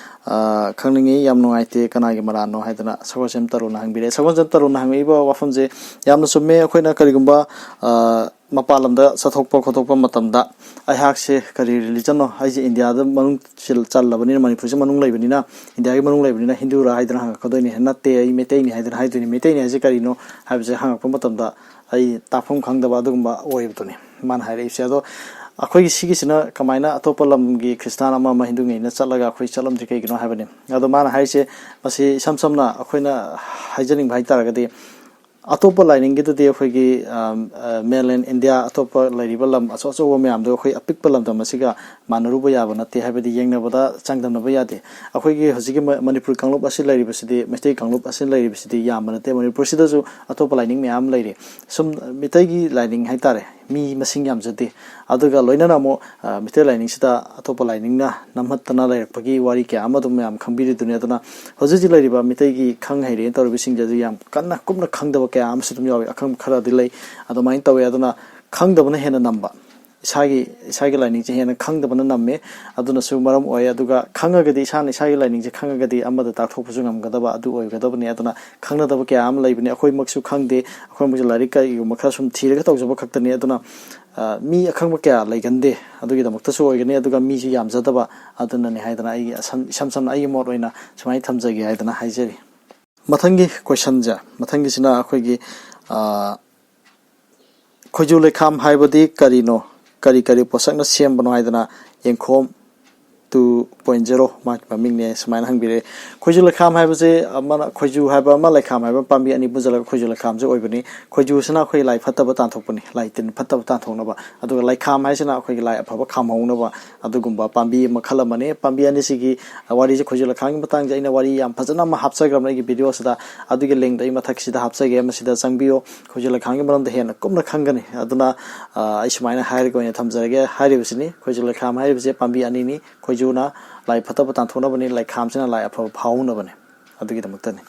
ꯑ, ꯈꯪꯅꯤꯡꯉꯤ꯫ ꯌꯥꯝ ꯅꯨꯡꯉꯥꯏꯇꯦ꯫ ꯀꯅꯥꯒꯤ ꯃꯔꯥꯜꯅꯣ ꯍꯥꯏꯗꯅ ꯁꯒꯣꯜꯁꯦꯝ ꯇꯔꯨꯅ ꯍꯪꯕꯤꯔꯛꯑꯦ꯫ ꯁꯒꯣꯜꯁꯦꯝ ꯇꯔꯨꯅ ꯍꯪꯉꯛꯏꯕ ꯋꯥꯐꯝꯁꯦ ꯌꯥꯝꯅ ꯆꯨꯝꯃꯦ꯫ ꯑꯩꯈꯣꯏꯅ ꯀꯔꯤꯒꯨꯝꯕ, ꯑ, ꯃꯄꯥꯟ ꯂꯝꯗ ꯆꯠꯊꯣꯛꯄ ꯈꯣꯠꯇꯣꯛꯄ ꯃꯇꯝꯗ ꯑꯩꯍꯥꯛꯁꯦ ꯀꯔꯤ ꯔꯤꯂꯤꯖꯟꯅꯣ, ꯑꯩꯁꯦ ꯏꯟꯗꯤꯌꯥꯗ ꯃꯅꯨꯡ ꯆꯤꯜ-, ꯆꯜꯂꯕꯅꯤꯅ, ꯃꯅꯤꯄꯨꯔꯁꯦ ꯃꯅꯨꯡ ꯂꯩꯕꯅꯤꯅ, ꯏꯟꯗꯤꯌꯥꯒꯤ ꯃꯅꯨꯡ ꯂꯩꯕꯅꯤꯅ ꯍꯤꯟꯗꯨꯔꯥ ꯍꯥꯏꯗꯅ ꯍꯪꯉꯛꯀꯗꯣꯏꯅꯤ꯫ ꯅꯠꯇꯦ, ꯑꯩ ꯃꯩꯇꯩꯅꯤ ꯍꯥꯏꯗꯅ ꯍꯥꯏꯗꯣꯏꯅꯤ꯫ ꯃꯩꯇꯩꯅꯤ ꯍꯥꯏꯁꯦ ꯀꯔꯤꯅꯣ ꯍꯥꯏꯕꯁꯦ ꯍꯪꯉꯛꯄ ꯃꯇꯝꯗ ꯑꯩ ꯇꯥꯛꯐꯝ ꯈꯪꯗꯕ ꯑꯗꯨꯒꯨꯝꯕ ꯑꯣꯏꯕꯗꯨꯅꯤ ꯃꯥꯅ ꯍꯥꯏꯔꯛꯏꯁꯦ꯫ ꯑꯗꯣ ꯑꯩꯈꯣꯏꯒꯤ ꯁꯤꯒꯤꯁꯤꯅ ꯀꯃꯥꯏꯅ ꯑꯇꯣꯞꯄ ꯂꯝꯒꯤ ꯈ꯭ꯔꯤꯁꯇꯥꯟ ꯑꯃ ꯑꯃ ꯍꯤꯟꯗꯨꯉꯩꯅ ꯆꯠꯂꯒ ꯑꯩꯈꯣꯏ ꯆꯠꯂꯝꯗ꯭ꯔꯤ ꯀꯩꯒꯤꯅꯣ ꯍꯥꯏꯕꯅꯤ꯫ ꯑꯗꯣ ꯃꯥꯅ ꯍꯥꯏꯔꯤꯁꯦ, ꯃꯁꯤ ꯏꯁꯝ ꯁꯝꯅ ꯑꯩꯈꯣꯏꯅ ꯍꯥꯏꯖꯅꯤꯡꯕ ꯍꯥꯏ ꯇꯥꯔꯒꯗꯤ, ꯑꯇꯣꯞꯄ ꯂꯥꯏꯅꯤꯡꯒꯤꯗꯗꯤ ꯑꯩꯈꯣꯏꯒꯤ, ꯑꯝ, ꯑ, mainland India, ꯑꯇꯣꯞꯄ ꯂꯩꯔꯤꯕ ꯂꯝ ꯑꯆꯧ ꯑꯆꯧꯕ ꯃꯌꯥꯝꯗꯣ ꯑꯩꯈꯣꯏ ꯑꯄꯤꯛꯄ ꯂꯝꯗꯝ ꯑꯁꯤꯒ ꯃꯥꯟꯅꯔꯨꯕ ꯌꯥꯕ ꯅꯠꯇꯦ, ꯍꯥꯏꯕꯗꯤ ꯌꯦꯡꯅꯕꯗ ꯆꯥꯡꯗꯝꯅꯕ ꯌꯥꯗꯦ꯫ ꯑꯩꯈꯣꯏꯒꯤ ꯍꯧꯖꯤꯛꯀꯤ ꯃ-, ꯃꯅꯤꯄꯨꯔ ꯀꯥꯡꯂꯨꯞ ꯑꯁꯤ ꯂꯩꯔꯤꯕꯁꯤꯗꯤ, ꯃꯩꯇꯩ ꯀꯥꯡꯂꯨꯞ ꯑꯁꯤ ꯂꯩꯔꯤꯕꯁꯤꯗꯤ ꯌꯥꯝꯕ ꯅꯠꯇꯦ꯫ ꯃꯅꯤꯄꯨꯔꯁꯤꯗꯁꯨ ꯑꯇꯣꯞꯄ ꯂꯥꯏꯅꯤꯡ ꯃꯌꯥꯝ ꯂꯩꯔꯤ꯫ ꯁꯨꯝ ꯃꯤꯇꯩꯒꯤ ꯂꯥꯏꯅꯤꯡ ꯍꯥꯏꯇꯥꯔꯦ, ꯃꯤ ꯃꯁꯤꯡ ꯌꯥꯝꯖꯗꯦ꯫ ꯑꯗꯨꯒ ꯂꯣꯏꯅꯅ ꯑꯃꯨꯛ, ꯑ, ꯃꯤꯇꯩ ꯂꯥꯏꯅꯤꯡꯁꯤꯗ ꯑꯇꯣꯞꯄ ꯂꯥꯏꯅꯤꯡꯅ ꯅꯝꯍꯠꯇꯅ ꯂꯩꯔꯛꯄꯒꯤ ꯋꯥꯔꯤ ꯀꯌꯥ ꯑꯃ ꯑꯗꯨꯝ ꯃꯌꯥꯝ ꯈꯪꯕꯤꯔꯤꯗꯨꯅꯤ꯫ ꯑꯗꯨꯅ ꯍꯧꯖꯤꯛ ꯍꯧꯖꯤꯛ ꯂꯩꯔꯤꯕ ꯃꯤꯇꯩꯒꯤ ꯈꯪ ꯍꯩꯔꯦꯅ ꯇꯧꯔꯤꯕꯁꯤꯡꯁꯦ ꯑꯗꯨ ꯌꯥꯝ ꯀꯟꯅ ꯀꯨꯞꯅ ꯈꯪꯗꯕ ꯀꯌꯥ ꯑꯃꯁꯨ ꯑꯗꯨꯝ ꯌꯥꯎꯏ, ꯑꯈꯪꯕ ꯈꯔꯗꯤ ꯂꯩ꯫ ꯑꯗꯨꯃꯥꯏꯅ ꯇꯧꯋꯦ꯫ ꯑꯗꯨꯅ ꯈꯪꯗꯕꯅ ꯍꯦꯟꯅ ꯅꯝꯕ, ꯏꯁꯥꯒꯤ, ꯏꯁꯥꯒꯤ ꯂꯥꯏꯅꯤꯡꯁꯦ ꯍꯦꯟꯅ ꯈꯪꯗꯕꯅ ꯅꯝꯃꯦ꯫ ꯑꯗꯨꯅꯁꯨ ꯃꯔꯝ ꯑꯣꯏ꯫ ꯑꯗꯨꯒ ꯈꯪꯉꯒꯗꯤ, ꯏꯁꯥꯅ ꯏꯁꯥꯒꯤ ꯂꯥꯏꯅꯤꯡꯁꯦ ꯈꯪꯉꯒꯗꯤ ꯑꯃꯗ ꯇꯥꯛꯊꯣꯛꯄꯁꯨ ꯉꯝꯒꯗꯕ ꯑꯗꯨ ꯑꯣꯏꯒꯗꯕꯅꯤ꯫ ꯑꯗꯨꯅ ꯈꯪꯅꯗꯕ ꯀꯌꯥ ꯑꯃ ꯂꯩꯕꯅꯤ꯫ ꯑꯩꯈꯣꯏꯃꯛꯁꯨ ꯈꯪꯗꯦ꯫ ꯑꯩꯈꯣꯏꯃꯛꯁꯨ ꯂꯥꯏꯔꯤꯛ ꯀꯔꯤꯒꯨꯝꯕ ꯈꯔ ꯁꯨꯝ ꯊꯤꯔꯒ ꯇꯧꯖꯕ ꯈꯛꯇꯅꯤ꯫ ꯑꯗꯨꯅ, ꯑ, ꯃꯤ ꯑꯈꯪꯕ ꯀꯌꯥ ꯂꯩꯒꯟꯗꯦ꯫ ꯑꯗꯨꯒꯤꯗꯃꯛꯇꯁꯨ ꯑꯣꯏꯒꯅꯤ꯫ ꯑꯗꯨꯒ ꯃꯤꯁꯨ ꯌꯥꯝꯖꯗꯕ ꯑꯗꯨꯅꯅꯤ ꯍꯥꯏꯗꯅ ꯑꯩꯒꯤ ꯑꯁꯝ-, ꯏꯁꯝ ꯁꯝꯅ ꯑꯩꯒꯤ ꯃꯣꯠ ꯑꯣꯏꯅ ꯁꯨꯃꯥꯏꯅ ꯊꯝꯖꯒꯦ ꯍꯥꯏꯗꯅ ꯍꯥꯏꯖꯔꯤ꯫ ꯃꯊꯪꯒꯤ questionꯁꯦ, ꯃꯊꯪꯒꯤꯁꯤꯅ ꯑꯩꯈꯣꯏꯒꯤ, ꯑ, ꯈꯣꯏꯖꯨ ꯂꯩꯈꯥꯝ ꯍꯥꯏꯕꯗꯤ ꯀꯔꯤꯅꯣ? ꯀꯔꯤ ꯀꯔꯤ ꯄꯣꯠꯁꯛꯅ ꯁꯦꯝꯕꯅꯣ ꯍꯥꯏꯗꯅ ꯌꯦꯡꯈꯣꯝ ꯇꯨ ꯄꯣꯏꯟ ꯖꯦꯔꯣ ꯃꯥꯒꯤ ꯃꯃꯤꯡꯅꯦ ꯁꯨꯃꯥꯏꯅ ꯍꯪꯕꯤꯔꯛꯑꯦ꯫ ꯈꯣꯏꯖꯨ ꯂꯩꯈꯥꯝ ꯍꯥꯏꯕꯁꯦ ꯑꯃꯅ, ꯈꯣꯏꯖꯨ ꯍꯥꯏꯕ ꯑꯃ, ꯂꯩꯈꯥꯝ ꯍꯥꯏꯕ, ꯄꯥꯝꯕꯤ ꯑꯅꯤ ꯄꯨꯟꯁꯤꯜꯂꯒ ꯈꯣꯏꯖꯨ ꯂꯩꯈꯥꯝꯁꯦ ꯑꯣꯏꯕꯅꯤ꯫ ꯈꯣꯏꯖꯨꯁꯤꯅ ꯑꯩꯈꯣꯏ ꯂꯥꯏ ꯐꯠꯇꯕ ꯇꯥꯟꯊꯣꯛꯄꯅꯤ, ꯂꯥꯏ ꯇꯤꯟ ꯐꯠꯇꯕ ꯇꯥꯟꯊꯣꯛꯅꯕ꯫ ꯑꯗꯨꯒ ꯂꯩꯈꯥꯝ ꯍꯥꯏꯁꯤꯅ ꯑꯩꯈꯣꯏꯒꯤ ꯂꯥꯏ ꯑꯐꯕ ꯈꯥꯝꯍꯧꯅꯕ ꯑꯗꯨꯒꯨꯝꯕ ꯄꯥꯝꯕꯤ ꯃꯈꯜ ꯑꯃꯅꯤ꯫ ꯄꯥꯝꯕꯤ ꯑꯅꯤꯁꯤꯒꯤ ꯋꯥꯔꯤꯁꯦ, ꯈꯣꯏꯖꯨ ꯂꯩꯈꯥꯝꯒꯤ ꯃꯇꯥꯡꯁꯦ ꯑꯩꯅ ꯋꯥꯔꯤ ꯌꯥꯝ ꯐꯖꯅ ꯑꯃ ꯍꯥꯞꯆꯈ꯭ꯔꯕꯅꯦ ꯑꯩꯒꯤ ꯚꯤꯗꯤꯑꯣꯁꯤꯗ꯫ ꯑꯗꯨꯒꯤ ꯂꯤꯡꯗꯣ ꯑꯩ ꯃꯊꯛꯁꯤꯗ ꯍꯥꯞꯆꯒꯦ, ꯃꯁꯤꯗ ꯆꯪꯕꯤꯌꯨ꯫ ꯈꯣꯏꯖꯨ ꯂꯩꯈꯥꯝꯒꯤ ꯃꯔꯝꯗ ꯍꯦꯟꯅ ꯀꯨꯞꯅ ꯈꯪꯒꯅꯤ꯫ ꯑꯗꯨꯅ, ꯑ, ꯑꯩ ꯁꯨꯃꯥꯏꯅ ꯍꯥꯏꯔꯒ ꯑꯣꯏꯅ ꯊꯝꯖꯔꯒꯦ꯫ ꯍꯥꯏꯔꯤꯕꯁꯤꯅꯤ, ꯈꯣꯏꯖꯨ ꯂꯩꯈꯥꯝ ꯍꯥꯏꯔꯤꯕꯁꯦ ꯄꯥꯝꯕꯤ ꯑꯅꯤꯅꯤ꯫ ꯈꯣꯏꯖꯨꯅ ꯂꯥꯏ ꯐꯠꯇꯕ ꯇꯥꯟꯊꯣꯛꯅꯕꯅꯤ, ꯂꯩꯈꯥꯝꯁꯤꯅ ꯂꯥꯏ ꯑꯐꯕ ꯐꯥꯎꯅꯕꯅꯤ꯫ ꯑꯗꯨꯒꯤꯗꯃꯛꯇꯅꯤ꯫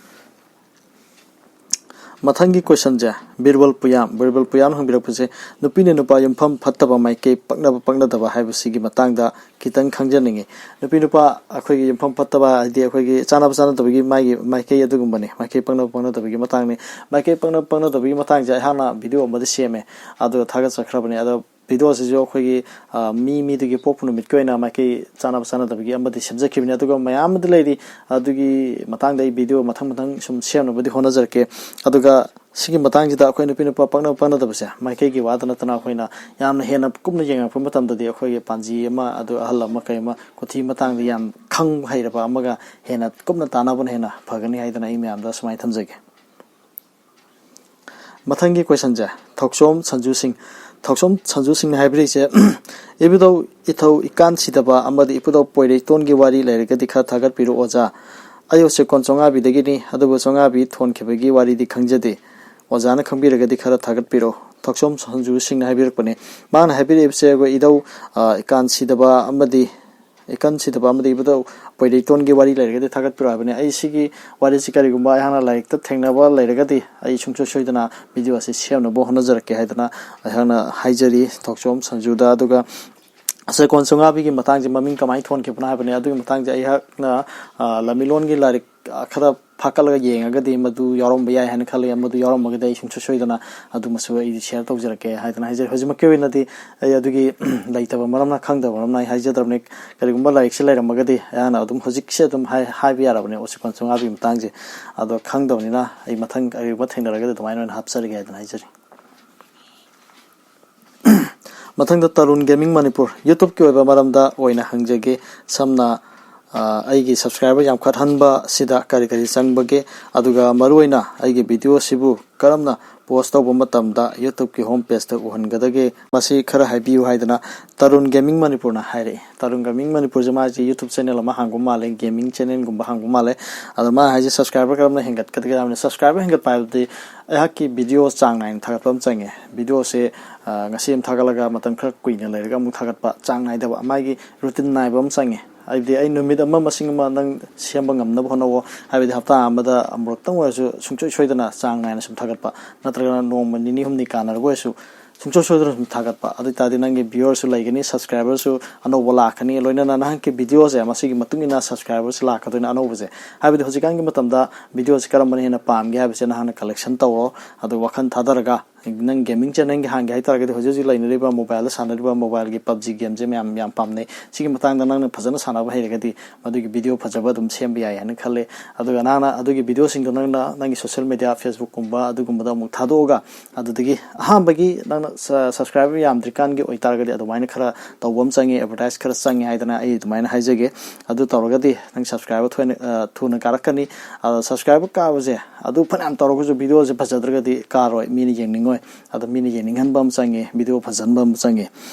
ꯃꯊꯪꯒꯤ ꯀꯣꯏꯁꯟꯁꯦ ꯕꯤꯔꯕꯜ ꯄꯨꯌꯥꯝ, ꯕꯤꯔꯕꯜ ꯄꯨꯌꯥꯝ ꯍꯪꯕꯤꯔꯛꯄꯁꯦ, ꯅꯨꯄꯤꯅ ꯅꯨꯄꯥ ꯌꯨꯝꯐꯝ ꯐꯠꯇꯕ ꯃꯥꯏꯀꯩ ꯄꯛꯅꯕ ꯄꯛꯅꯗꯕ ꯍꯥꯏꯕꯁꯤꯒꯤ ꯃꯇꯥꯡꯗ ꯈꯤꯇꯪ ꯈꯪꯖꯅꯤꯡꯉꯤ꯫ ꯅꯨꯄꯤ ꯅꯨꯄꯥ ꯑꯩꯈꯣꯏꯒꯤ ꯌꯨꯝꯐꯝ ꯐꯠꯇꯕ, ꯍꯥꯏꯗꯤ ꯑꯩꯈꯣꯏꯒꯤ ꯆꯥꯟꯅꯕ ꯆꯥꯟꯅꯗꯕꯒꯤ ꯃꯥꯒꯤ ꯃꯥꯏꯀꯩ ꯑꯗꯨꯒꯨꯝꯕꯅꯤ, ꯃꯥꯏꯀꯩ ꯄꯛꯅꯕ ꯄꯛꯅꯗꯕꯒꯤ ꯃꯇꯥꯡꯅꯤ꯫ ꯃꯥꯏꯀꯩ ꯄꯛꯅꯕ ꯄꯛꯅꯗꯕꯒꯤ ꯃꯇꯥꯡꯁꯦ ꯑꯩꯍꯥꯛꯅ ꯚꯤꯗꯤꯑꯣ ꯑꯃꯗꯤ ꯁꯦꯝꯃꯦ, ꯑꯗꯨꯒ ꯊꯥꯒꯠꯆꯈ꯭ꯔꯕꯅꯤ꯫ ꯑꯗꯣ ꯚꯤꯗꯤꯑꯣꯁꯤꯁꯨ ꯑꯩꯈꯣꯏꯒꯤ, ꯑ, ꯃꯤ ꯃꯤꯗꯨꯒꯤ ꯄꯣꯛꯄ ꯅꯨꯃꯤꯠꯀꯤ ꯑꯣꯏꯅ ꯃꯥꯏꯀꯩ ꯆꯥꯟꯅꯕ ꯆꯥꯟꯅꯗꯕꯒꯤ ꯑꯃꯗꯤ ꯁꯦꯝꯖꯈꯤꯕꯅꯤ, ꯑꯗꯨꯒ ꯃꯌꯥꯝ ꯑꯃꯗꯤ ꯂꯩꯔꯤ꯫ ꯑꯗꯨꯒꯤ ꯃꯇꯥꯡꯗ ꯑꯩ ꯚꯤꯗꯤꯑꯣ ꯃꯊꯪ ꯃꯊꯪ ꯁꯨꯝ ꯁꯦꯝꯅꯕꯗꯤ ꯍꯣꯠꯅꯖꯔꯛꯀꯦ꯫ ꯑꯗꯨꯒ ꯁꯤꯒꯤ ꯃꯇꯥꯡꯁꯤꯗ ꯑꯩꯈꯣꯏ ꯅꯨꯄꯤ ꯅꯨꯄꯥ ꯄꯛꯅꯕ ꯄꯛꯅꯗꯕꯁꯦ ꯃꯥꯏꯀꯩꯒꯤ ꯋꯥꯗ ꯅꯠꯇꯅ ꯑꯩꯈꯣꯏꯅ ꯌꯥꯝꯅ ꯍꯦꯟꯅ ꯀꯨꯞꯅ ꯌꯦꯡꯉꯛꯄ ꯃꯇꯝꯗꯗꯤ ꯑꯩꯈꯣꯏꯒꯤ ꯄꯥꯟꯖꯤ ꯑꯃ, ꯑꯗꯨ ꯑꯍꯜ ꯑꯃ ꯀꯩ ꯑꯃ ꯀꯨꯊꯤ ꯃꯇꯥꯡꯗ ꯌꯥꯝ ꯈꯪ ꯍꯩꯔꯕ ꯑꯃꯒ ꯍꯦꯟꯅ ꯀꯨꯞꯅ ꯇꯥꯟꯅꯕꯅ ꯍꯦꯟꯅ ꯐꯒꯅꯤ ꯍꯥꯏꯗꯅ ꯑꯩ ꯃꯌꯥꯝꯗ ꯁꯨꯃꯥꯏꯅ ꯊꯝꯖꯒꯦ꯫ ꯃꯊꯪꯒꯤ ꯀꯣꯏꯁꯟꯁꯦ ꯊꯣꯛꯆꯣꯝ ꯁꯟꯖꯨ ꯁꯤꯡ, ꯊꯣꯛꯆꯣꯝ ꯁꯟꯖꯨ ꯁꯤꯡꯅ ꯍꯥꯏꯕꯤꯔꯤꯁꯦ, "ꯏꯕꯨꯙꯧ ꯏꯊꯧ ꯏꯀꯥꯟ ꯁꯤꯗꯕ ꯑꯃꯗꯤ ꯏꯕꯨꯙꯧ ꯄꯣꯏꯔꯩꯇꯣꯟꯒꯤ ꯋꯥꯔꯤ ꯂꯩꯔꯒꯗꯤ ꯈꯔ ꯊꯥꯒꯠꯄꯤꯔꯛꯑꯣ ꯑꯣꯖꯥ꯫ ꯑꯩ ꯎꯆꯦꯛꯀꯣꯟ ꯆꯣꯉꯥꯕꯤꯗꯒꯤꯅꯤ, ꯑꯗꯨꯕꯨ ꯆꯣꯉꯥꯕꯤ ꯊꯣꯟꯈꯤꯕꯒꯤ ꯋꯥꯔꯤꯗꯤ ꯈꯪꯖꯗꯦ꯫ ꯑꯣꯖꯥꯅ ꯈꯪꯕꯤꯔꯒꯗꯤ ꯈꯔ ꯊꯥꯒꯠꯄꯤꯔꯛꯑꯣ꯫" ꯊꯣꯛꯆꯣꯝ ꯁꯟꯖꯨ ꯁꯤꯡꯅ ꯍꯥꯏꯕꯤꯔꯛꯄꯅꯦ꯫ ꯃꯥꯅ ꯍꯥꯏꯕꯤꯔꯛꯏꯕꯁꯦ ꯑꯩꯈꯣꯏ ꯏꯙꯧ, ꯑ, ꯏꯀꯥꯟ ꯁꯤꯗꯕ ꯑꯃꯗꯤ ꯏꯀꯟ ꯁꯤꯗꯕ ꯑꯃꯗꯤ ꯏꯕꯨꯙꯧ ꯄꯣꯏꯔꯩꯇꯣꯟꯒꯤ ꯋꯥꯔꯤ ꯂꯩꯔꯒꯗꯤ ꯊꯥꯒꯠꯄꯤꯔꯣ ꯍꯥꯏꯕꯅꯤ꯫ ꯑꯩ ꯁꯤꯒꯤ ꯋꯥꯔꯤꯁꯤ ꯀꯔꯤꯒꯨꯝꯕ ꯑꯩꯍꯥꯛꯅ ꯂꯥꯏꯔꯤꯛꯇ ꯊꯦꯡꯅꯕ ꯂꯩꯔꯒꯗꯤ ꯑꯩ ꯁꯨꯡꯁꯣꯏ ꯁꯣꯏꯗꯅ ꯚꯤꯗꯤꯑꯣ ꯑꯁꯤ ꯁꯦꯝꯅꯕ ꯍꯣꯠꯅꯖꯔꯛꯀꯦ ꯍꯥꯏꯗꯅ ꯑꯩꯍꯥꯛꯅ ꯍꯥꯏꯖꯔꯤ ꯊꯣꯛꯆꯣꯝ ꯁꯟꯖꯨꯗ꯫ ꯑꯗꯨꯒ ꯎꯆꯦꯛꯀꯣꯟ ꯆꯣꯉꯥꯕꯤꯒꯤ ꯃꯇꯥꯡꯁꯦ ꯃꯃꯤꯡ ꯀꯃꯥꯏꯅ ꯊꯣꯟꯈꯤꯕꯅꯣ ꯍꯥꯏꯕꯅꯤ꯫ ꯑꯗꯨꯒꯤ ꯃꯇꯥꯡꯁꯦ ꯑꯩꯍꯥꯛꯅ, ꯑ, ꯂꯝꯃꯤꯂꯣꯟꯒꯤ ꯂꯥꯏꯔꯤꯛ, ꯑ, ꯈꯔ ꯐꯥꯀꯠꯂꯒ ꯌꯦꯡꯉꯒꯗꯤ ꯃꯗꯨ ꯌꯥꯎꯔꯝꯕ ꯌꯥꯏ ꯍꯥꯏꯅ ꯈꯜꯂꯤ꯫ ꯃꯗꯨ ꯌꯥꯎꯔꯝꯃꯒꯗꯤ ꯑꯩ ꯁꯨꯡꯁꯣꯏ ꯁꯣꯏꯗꯅ ꯑꯗꯨꯃꯁꯨ ꯑꯩꯗꯤ ꯁꯤꯌꯔ ꯇꯧꯖꯔꯛꯀꯦ ꯍꯥꯏꯗꯅ ꯍꯥꯏꯖꯔꯤ꯫ ꯍꯧꯖꯤꯛꯃꯛꯀꯤ ꯑꯣꯏꯅꯗꯤ ꯑꯩ ꯑꯗꯨꯒꯤ ꯂꯩꯇꯕ ꯃꯔꯝꯅ, ꯈꯪꯗꯕ ꯃꯔꯝꯅ ꯑꯩ ꯍꯥꯏꯖꯗ꯭ꯔꯕꯅꯤ꯫ ꯀꯔꯤꯒꯨꯝꯕ ꯂꯥꯏꯔꯤꯛꯁꯦ ꯂꯩꯔꯝꯃꯒꯗꯤ ꯑꯩꯍꯥꯛꯅ ꯑꯗꯨꯝ ꯍꯧꯖꯤꯛꯁꯦ ꯑꯗꯨꯝ ꯍꯥꯏ-, ꯍꯥꯏꯕ ꯌꯥꯔꯕꯅꯦ ꯎꯆꯦꯛꯀꯣꯟ ꯆꯣꯉꯥꯕꯤꯒꯤ ꯃꯇꯥꯡꯁꯦ꯫ ꯑꯗꯣ ꯈꯪꯗꯕꯅꯤꯅ ꯑꯩ ꯃꯊꯪ ꯀꯔꯤꯒꯨꯝꯕ ꯊꯦꯡꯅꯔꯒꯗꯤ ꯑꯗꯨꯃꯥꯏꯅ ꯑꯣꯏꯅ ꯍꯥꯞꯆꯔꯒꯦ ꯍꯥꯏꯗꯅ ꯍꯥꯏꯖꯔꯤ꯫ ꯃꯊꯪꯗ ꯇꯔꯨꯟ ꯒꯦꯃꯤꯡ ꯃꯅꯤꯄꯨꯔ YouTubeꯀꯤ ꯑꯣꯏꯕ ꯃꯔꯝꯗ ꯑꯣꯏꯅ ꯍꯪꯖꯒꯦ꯫ ꯁꯝꯅ, ꯑ, ꯑꯩꯒꯤ subscriber ꯌꯥꯝꯈꯠꯍꯟꯕ ꯁꯤꯗ ꯀꯔꯤ ꯀꯔꯤ ꯆꯪꯕꯒꯦ? ꯑꯗꯨꯒ ꯃꯔꯨꯑꯣꯏꯅ ꯑꯩꯒꯤ videoꯁꯤꯕꯨ ꯀꯔꯝꯅ post ꯇꯧꯕ ꯃꯇꯝꯗ YouTubeꯀꯤ home pageꯇ ꯎꯍꯟꯒꯗꯒꯦ? ꯃꯁꯤ ꯈꯔ ꯍꯥꯏꯕꯤꯌꯨ ꯍꯥꯏꯗꯅ ꯇꯔꯨꯟ ꯒꯦꯃꯤꯡ ꯃꯅꯤꯄꯨꯔꯅ ꯍꯥꯏꯔꯛꯏ꯫ ꯇꯔꯨꯟ ꯒꯦꯃꯤꯡ ꯃꯅꯤꯄꯨꯔꯁꯦ ꯃꯥꯁꯦ YouTube channel ꯑꯃ ꯍꯥꯡꯕ ꯃꯥꯜꯂꯦ, gaming channelꯒꯨꯝꯕ ꯍꯥꯡꯕ ꯃꯥꯜꯂꯦ꯫ ꯑꯗꯣ ꯃꯥ ꯍꯥꯏꯁꯦ subscriber ꯀꯔꯝꯅ ꯍꯦꯟꯒꯠꯀꯗꯒꯦ ꯍꯥꯏꯕꯅꯤ꯫ Subscriber ꯍꯦꯟꯒꯠꯄ ꯍꯥꯏꯕꯗꯤ ꯑꯩꯍꯥꯛꯀꯤ video ꯆꯥꯡ ꯅꯥꯏꯅ ꯊꯥꯒꯠꯄ ꯑꯃ ꯆꯪꯉꯦ꯫ Videoꯁꯦ, ꯑ, ꯉꯁꯤ ꯑꯃ ꯊꯥꯒꯠꯂꯒ ꯃꯇꯝ ꯈꯔ ꯀꯨꯏꯅ ꯂꯩꯔꯒ ꯑꯃꯨꯛ ꯊꯥꯒꯠꯄ, ꯆꯥꯡ ꯅꯥꯏꯗꯕ, ꯃꯥꯒꯤ routine ꯅꯥꯏꯕ ꯑꯃ ꯆꯪꯉꯦ꯫ ꯍꯥꯏꯕꯗꯤ ꯑꯩ ꯅꯨꯃꯤꯠ ꯑꯃ ꯃꯁꯤꯡ ꯑꯃ ꯅꯪ ꯁꯦꯝꯕ ꯉꯝꯅꯕ ꯍꯣꯠꯅꯧꯑꯣ꯫ ꯍꯥꯏꯕꯗꯤ ꯍꯞꯇꯥ ꯑꯃꯗ ꯑꯃꯨꯔꯛꯇꯪ ꯑꯣꯏꯔꯁꯨ ꯁꯨꯡꯁꯣꯏ ꯁꯣꯏꯗꯅ ꯆꯥꯡ ꯅꯥꯏꯅ ꯁꯨꯝ ꯊꯥꯒꯠꯄ, ꯅꯠꯇ꯭ꯔꯒꯅ ꯅꯣꯡꯃ ꯅꯤꯅꯤ ꯍꯨꯝꯅꯤ ꯀꯥꯟꯅꯔꯒ ꯑꯣꯏꯔꯁꯨ ꯁꯨꯡꯁꯣꯏ ꯁꯣꯏꯗꯅ ꯁꯨꯝ ꯊꯥꯒꯠꯄ꯫ ꯑꯗꯨ ꯑꯣꯏꯇꯥꯔꯗꯤ ꯅꯪꯒꯤ viewerꯁꯨ ꯂꯩꯒꯅꯤ, subscriberꯁꯨ ꯑꯅꯧꯕ ꯂꯥꯛꯀꯅꯤ, ꯂꯣꯏꯅꯅ ꯅꯍꯥꯛꯀꯤ videoꯁꯦ ꯃꯁꯤꯒꯤ ꯃꯇꯨꯡ ꯏꯟꯅ subscriberꯁꯦ ꯂꯥꯛꯀꯗꯣꯏꯅꯤ ꯑꯅꯧꯕꯁꯦ꯫ ꯍꯥꯏꯕꯗꯤ ꯍꯧꯖꯤꯛꯀꯥꯟꯒꯤ ꯃꯇꯝꯗ videoꯁꯦ ꯀꯔꯝꯕꯅ ꯍꯦꯟꯅ ꯄꯥꯝꯒꯦ ꯍꯥꯏꯕꯁꯦ ꯅꯍꯥꯛꯅ collection ꯇꯧꯔꯣ, ꯑꯗꯨ ꯋꯥꯈꯜ ꯊꯥꯗꯔꯒ ꯅꯪ gaming channelꯒꯤ ꯍꯥꯡꯒꯦ ꯍꯥꯏꯇꯥꯔꯒꯗꯤ ꯍꯧꯖꯤꯛ ꯍꯧꯖꯤꯛ ꯂꯩꯅꯔꯤꯕ mobileꯗ ꯁꯥꯟꯅꯔꯤꯕ mobileꯒꯤ PUBG gameꯁꯦ ꯃꯌꯥꯝ ꯌꯥꯝ ꯄꯥꯝꯅꯩ꯫ ꯁꯤꯒꯤ ꯃꯇꯥꯡꯗ ꯅꯪꯅ ꯐꯖꯅ ꯁꯥꯟꯅꯕ ꯍꯩꯔꯒꯗꯤ ꯃꯗꯨꯒꯤ video ꯐꯖꯕ ꯑꯗꯨꯝ ꯁꯦꯝꯕ ꯌꯥꯏ ꯍꯥꯏꯅ ꯈꯜꯂꯦ꯫ ꯑꯗꯨꯒ ꯅꯍꯥꯛꯅ ꯑꯗꯨꯒꯤ videoꯁꯤꯡꯗꯣ ꯅꯪꯅ ꯅꯪꯒꯤ social media Facebookꯀꯨꯝꯕ ꯑꯗꯨꯒꯨꯝꯕꯗ ꯑꯃꯨꯛ ꯊꯥꯗꯣꯛꯑꯒ ꯑꯗꯨꯗꯒꯤ ꯑꯍꯥꯟꯕꯒꯤ ꯅꯪꯅ ꯁ-, subscriber ꯌꯥꯝꯗ꯭ꯔꯤꯀꯥꯟꯒꯤ ꯑꯣꯏꯇꯥꯔꯒꯗꯤ ꯑꯗꯨꯃꯥꯏꯅ ꯈꯔ ꯇꯧꯕ ꯑꯃ ꯆꯪꯉꯤ, advertise ꯈꯔ ꯆꯪꯉꯤ ꯍꯥꯏꯗꯅ ꯑꯩ ꯑꯗꯨꯃꯥꯏꯅ ꯍꯥꯏꯖꯒꯦ꯫ ꯑꯗꯨ ꯇꯧꯔꯒꯗꯤ ꯅꯪ subscriber ꯊꯣꯏꯅ, ꯑ, ꯊꯨꯅ ꯀꯥꯔꯛꯀꯅꯤ꯫ ꯑꯗꯣ subscriber ꯀꯥꯕꯁꯦ ꯑꯗꯨ ꯐꯅꯌꯥꯝ ꯇꯧꯔꯒꯁꯨ videoꯁꯦ ꯐꯖꯗ꯭ꯔꯒꯗꯤ ꯀꯥꯔꯣꯏ, ꯃꯤꯅ ꯌꯦꯡꯅꯤꯡꯉꯣꯏ꯫ ꯑꯗꯣ ꯃꯤꯅ ꯌꯦꯡꯅꯤꯡꯍꯟꯕ ꯑꯃ ꯆꯪꯉꯤ, video ꯐꯖꯍꯟꯕ ꯑꯃ ꯆꯪꯉꯤ꯫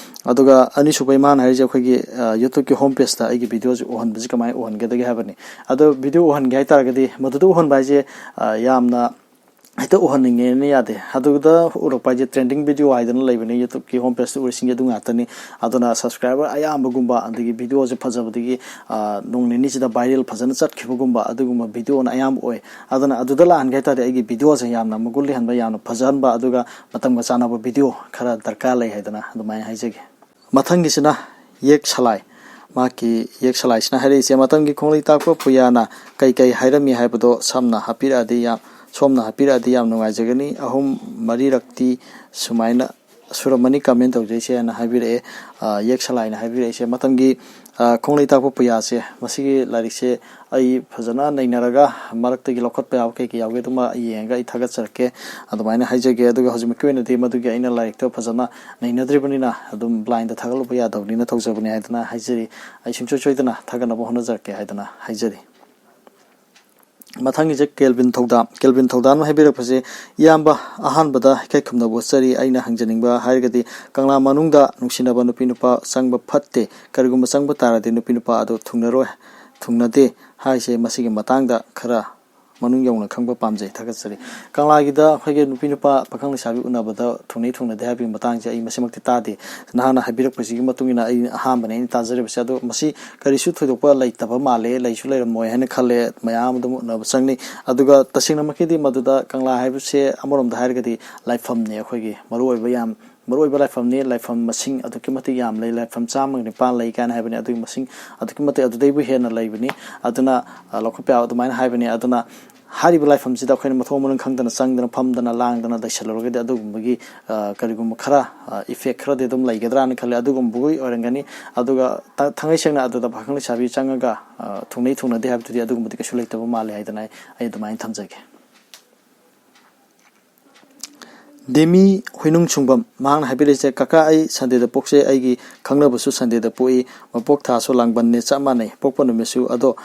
ꯑꯗꯨꯒ ꯑꯅꯤꯁꯨꯕ ꯏꯃꯥꯅ ꯍꯥꯏꯔꯤꯁꯦ ꯑꯩꯈꯣꯏꯒꯤ, ꯑ, YouTubeꯀꯤ home pageꯇ ꯑꯩꯒꯤ videoꯁꯦ ꯎꯍꯟꯕꯁꯤ ꯀꯃꯥꯏꯅ ꯎꯍꯟꯒꯗꯒꯦ ꯍꯥꯏꯕꯅꯤ꯫ ꯑꯗꯣ video ꯎꯍꯟꯒꯦ ꯍꯥꯏꯇꯥꯔꯒꯗꯤ ꯃꯗꯨꯗ ꯎꯍꯟꯕ ꯍꯥꯏꯁꯦ, ꯑ, ꯌꯥꯝꯅ ꯍꯦꯛꯇ ꯎꯍꯟꯅꯤꯡꯉꯦꯅ ꯌꯥꯗꯦ꯫ ꯑꯗꯨꯗ ꯎꯔꯛꯄ ꯍꯥꯏꯁꯦ trending video ꯍꯥꯏꯗꯅ ꯂꯩꯕꯅꯤ, YouTubeꯀꯤ home pageꯇ ꯎꯔꯤꯁꯤꯡꯁꯦ ꯑꯗꯨ ꯉꯥꯛꯇꯅꯤ꯫ ꯑꯗꯨꯅ subscriber ꯑꯌꯥꯝꯕꯒꯨꯝꯕ, ꯑꯗꯒꯤ videoꯁꯦ ꯐꯖꯕꯗꯒꯤ, ꯑ, ꯅꯣꯡ ꯅꯤꯅꯤꯁꯤꯗ viral ꯐꯖꯅ ꯆꯠꯈꯤꯕꯒꯨꯝꯕ ꯑꯗꯨꯒꯨꯝꯕ videoꯅ ꯑꯌꯥꯝꯕ ꯑꯣꯏ꯫ ꯑꯗꯨꯅ ꯑꯗꯨꯗ ꯂꯥꯛꯍꯟꯒꯦ ꯍꯥꯏ ꯇꯥꯔꯗꯤ ꯑꯩꯒꯤ videoꯁꯦ ꯌꯥꯝꯅ ꯃꯒꯨꯟ ꯂꯩꯍꯟꯕ, ꯌꯥꯝꯅ ꯐꯖꯍꯟꯕ, ꯑꯗꯨꯒ ꯃꯇꯝꯒ ꯆꯥꯟꯅꯕ video ꯈꯔ ꯗꯔꯀꯥꯔ ꯂꯩ ꯍꯥꯏꯗꯅ ꯑꯗꯨꯃꯥꯏꯅ ꯍꯥꯏꯖꯒꯦ꯫ ꯃꯊꯪꯒꯤꯁꯤꯅ ꯌꯦꯛ ꯁꯂꯥꯏ꯫ ꯃꯍꯥꯛꯀꯤ ꯌꯦꯛ ꯁꯂꯥꯏꯁꯤꯅ ꯍꯥꯏꯔꯛꯏꯁꯦ, "ꯃꯇꯝꯒꯤ ꯈꯣꯡꯂꯩ ꯇꯥꯛꯄ ꯄꯨꯌꯥꯅ ꯀꯩ ꯀꯩ ꯍꯥꯏꯔꯝꯃꯤ ꯍꯥꯏꯕꯗꯣ ꯁꯝꯅ ꯍꯥꯞꯄꯤꯔꯛꯑꯗꯤ ꯌꯥꯝ, ꯁꯣꯝꯅ ꯍꯥꯞꯄꯤꯔꯛꯑꯗꯤ ꯌꯥꯝ ꯅꯨꯡꯉꯥꯏꯖꯒꯅꯤ꯫ ꯑꯍꯨꯝ ꯃꯔꯤꯔꯛꯇꯤ ꯁꯨꯃꯥꯏꯅ ꯁꯨꯔꯝꯃꯅꯤ comment ꯇꯧꯖꯩꯁꯦ" ꯍꯥꯏꯅ ꯍꯥꯏꯕꯤꯔꯛꯑꯦ꯫ ꯑ, ꯌꯦꯛ ꯁꯂꯥꯏꯅ ꯍꯥꯏꯕꯤꯔꯛꯏꯁꯦ, ꯃꯇꯝꯒꯤ, ꯑ, ꯈꯣꯡꯂꯩ ꯇꯥꯛꯄ ꯄꯨꯌꯥꯁꯦ, ꯃꯁꯤꯒꯤ ꯂꯥꯏꯔꯤꯛꯁꯦ ꯑꯩ ꯐꯖꯅ ꯅꯩꯅꯔꯒ ꯃꯔꯛꯇꯒꯤ ꯂꯧꯈꯠꯄ ꯌꯥꯕ ꯀꯩ ꯀꯩ ꯌꯥꯎꯒꯦ ꯑꯗꯨꯃ ꯌꯦꯡꯉꯒ ꯑꯩ ꯊꯥꯒꯠꯆꯔꯛꯀꯦ꯫ ꯑꯗꯨꯃꯥꯏꯅ ꯍꯥꯏꯖꯒꯦ꯫ ꯑꯗꯨꯒ ꯍꯧꯖꯤꯛꯃꯛꯀꯤ ꯑꯣꯏꯅꯗꯤ ꯃꯗꯨꯒꯤ ꯑꯩꯅ ꯂꯥꯏꯔꯤꯛꯇꯣ ꯐꯖꯅ ꯅꯩꯅꯗ꯭ꯔꯤꯕꯅꯤꯅ ꯑꯗꯨꯝ blindꯇ ꯊꯥꯒꯠꯂꯨꯕ ꯌꯥꯗꯕꯅꯤꯅ ꯇꯧꯖꯕꯅꯤ ꯍꯥꯏꯗꯅ ꯍꯥꯏꯖꯔꯤ꯫ ꯑꯩ ꯁꯨꯡꯁꯣꯏ ꯁꯣꯏꯗꯅ ꯊꯥꯒꯠꯅꯕ ꯍꯣꯠꯅꯖꯔꯛꯀꯦ ꯍꯥꯏꯗꯅ ꯍꯥꯏꯖꯔꯤ꯫ ꯃꯊꯪꯒꯤꯁꯦ ꯀꯦꯜꯕꯤꯟ ꯊꯧꯗꯥꯝ꯫ ꯀꯦꯜꯕꯤꯟ ꯊꯧꯗꯥꯝꯅ ꯍꯥꯏꯕꯤꯔꯛꯄꯁꯦ, "ꯏꯌꯥꯝꯕ, ꯑꯍꯥꯟꯕꯗ ꯏꯀꯥꯏ ꯈꯨꯝꯅꯕ ꯎꯠꯆꯔꯤ꯫ ꯑꯩꯅ ꯍꯪꯖꯅꯤꯡꯕ ꯍꯥꯏꯔꯒꯗꯤ ꯀꯪꯂꯥ ꯃꯅꯨꯡꯗ ꯅꯨꯡꯁꯤꯅꯕ ꯅꯨꯄꯤ ꯅꯨꯄꯥ ꯆꯪꯕ ꯐꯠꯇꯦ꯫ ꯀꯔꯤꯒꯨꯝꯕ ꯆꯪꯕ ꯇꯥꯔꯗꯤ ꯅꯨꯄꯤ ꯅꯨꯄꯥ ꯑꯗꯨ ꯊꯨꯡꯅꯔꯣꯏ, ꯊꯨꯡꯅꯗꯦ ꯍꯥꯏꯁꯦ, ꯃꯁꯤꯒꯤ ꯃꯇꯥꯡꯗ ꯈꯔ ꯃꯅꯨꯡ ꯌꯧꯅ ꯈꯪꯕ ꯄꯥꯝꯖꯩ꯫ ꯊꯥꯒꯠꯆꯔꯤ꯫" ꯀꯪꯂꯥꯒꯤꯗ ꯑꯩꯈꯣꯏꯒꯤ ꯅꯨꯄꯤ ꯅꯨꯄꯥ ꯄꯥꯈꯪ ꯂꯩꯁꯥꯕꯤ ꯎꯅꯕꯗ ꯊꯨꯡꯅꯩ ꯊꯨꯡꯅꯗꯦ ꯍꯥꯏꯕꯒꯤ ꯃꯇꯥꯡꯁꯦ ꯑꯩ ꯃꯁꯤꯃꯛꯇꯤ ꯇꯥꯗꯦ꯫ ꯅꯍꯥꯛꯅ ꯍꯥꯏꯕꯤꯔꯛꯄꯁꯤꯒꯤ ꯃꯇꯨꯡ ꯏꯟꯅ ꯑꯩ ꯑꯍꯥꯟꯕꯅꯦ ꯑꯩꯅ ꯇꯥꯖꯔꯤꯕꯁꯦ꯫ ꯑꯗꯣ ꯃꯁꯤ ꯀꯔꯤꯁꯨ ꯊꯣꯏꯗꯣꯛꯄ ꯂꯩꯇꯕ ꯃꯥꯜꯂꯦ, ꯂꯩꯁꯨ ꯂꯩꯔꯝꯃꯣꯏ ꯍꯥꯏꯅ ꯈꯜꯂꯦ꯫ ꯃꯌꯥꯝ ꯑꯗꯨꯝ ꯎꯅꯕ ꯆꯪꯅꯩ꯫ ꯑꯗꯨꯒ ꯇꯁꯦꯡꯅꯃꯛꯀꯤꯗꯤ ꯃꯗꯨꯗ ꯀꯪꯂꯥ ꯍꯥꯏꯕꯁꯦ ꯑꯃꯔꯣꯝꯗ ꯍꯥꯏꯔꯒꯗꯤ ꯂꯥꯏꯐꯝꯅꯤ, ꯑꯩꯈꯣꯏꯒꯤ ꯃꯔꯨꯑꯣꯏꯕ ꯌꯥꯝ ꯃꯔꯨꯑꯣꯏꯕ ꯂꯥꯏꯐꯝꯅꯤ꯫ ꯂꯥꯏꯐꯝ ꯃꯁꯤꯡ ꯑꯗꯨꯛꯀꯤ ꯃꯇꯤꯛ ꯌꯥꯝ ꯂꯩ, ꯂꯥꯏꯐꯝ ꯆꯥꯝꯃꯒ ꯅꯤꯄꯥꯟ ꯂꯩ ꯀꯥꯏꯅ ꯍꯥꯏꯕꯅꯤ꯫ ꯑꯗꯨꯒꯤ ꯃꯁꯤꯡ ꯑꯗꯨꯛꯀꯤ ꯃꯇꯤꯛ ꯑꯗꯨꯗꯩꯕꯨ ꯍꯦꯟꯅ ꯂꯩꯕꯅꯤ꯫ ꯑꯗꯨꯅ, ꯑ, ꯂꯧꯈꯠꯄ ꯌꯥꯕ ꯑꯗꯨꯃꯥꯏꯅ ꯍꯥꯏꯕꯅꯤ꯫ ꯑꯗꯨꯅ ꯍꯥꯏꯔꯤꯕ ꯂꯥꯏꯐꯝꯁꯤꯗ ꯑꯩꯈꯣꯏꯅ ꯃꯊꯣꯡ ꯃꯔꯝ ꯈꯪꯗꯅ ꯆꯪꯗꯅ ꯐꯝꯗꯅ ꯂꯥꯡꯗꯅ ꯂꯩꯁꯜꯂꯨꯔꯒꯗꯤ ꯑꯗꯨꯒꯨꯝꯕꯒꯤ, ꯑ, ꯀꯔꯤꯒꯨꯝꯕ ꯈꯔ, ꯑ, effect ꯈꯔꯗꯤ ꯑꯗꯨꯝ ꯂꯩꯒꯗ꯭ꯔꯥꯅ ꯈꯜꯂꯦ꯫ ꯑꯗꯨꯒꯨꯝꯕꯒꯤ ꯑꯣꯏꯔꯝꯒꯅꯤ꯫ ꯑꯗꯨꯒ ꯊ-, ꯊꯥꯡꯉꯩ ꯁꯦꯡꯅ ꯑꯗꯨꯗ ꯄꯥꯈꯪ ꯂꯩꯁꯥꯕꯤ ꯆꯪꯉꯒ, ꯑ, ꯊꯨꯡꯅꯩ ꯊꯨꯡꯅꯗꯦ ꯍꯥꯏꯕꯗꯨꯗꯤ ꯑꯗꯨꯒꯨꯝꯕꯗꯤ ꯀꯩꯁꯨ ꯂꯩꯇꯕ ꯃꯥꯜꯂꯦ ꯍꯥꯏꯗꯅ ꯑꯩ, ꯑꯩ ꯑꯗꯨꯃꯥꯏꯅ ꯊꯝꯖꯒꯦ꯫ ꯗꯦꯃꯤ ꯍꯨꯏꯅꯨꯡ ꯁꯨꯡꯕꯝ, ꯃꯍꯥꯛꯅ ꯍꯥꯏꯕꯤꯔꯛꯏꯁꯦ, "ꯀꯀꯥ, ꯑꯩ Sundayꯗ ꯄꯣꯛꯆꯩ꯫ ꯑꯩꯒꯤ ꯈꯪꯅꯕꯁꯨ Sundayꯗ ꯄꯣꯛꯏ꯫ ꯃꯄꯣꯛ ꯊꯥꯁꯨ ꯂꯥꯡꯕꯟꯅꯦ, ꯆꯞ ꯃꯥꯟꯅꯩ, ꯄꯣꯛꯄ ꯅꯨꯃꯤꯠꯁꯨ꯫ ꯑꯗꯣ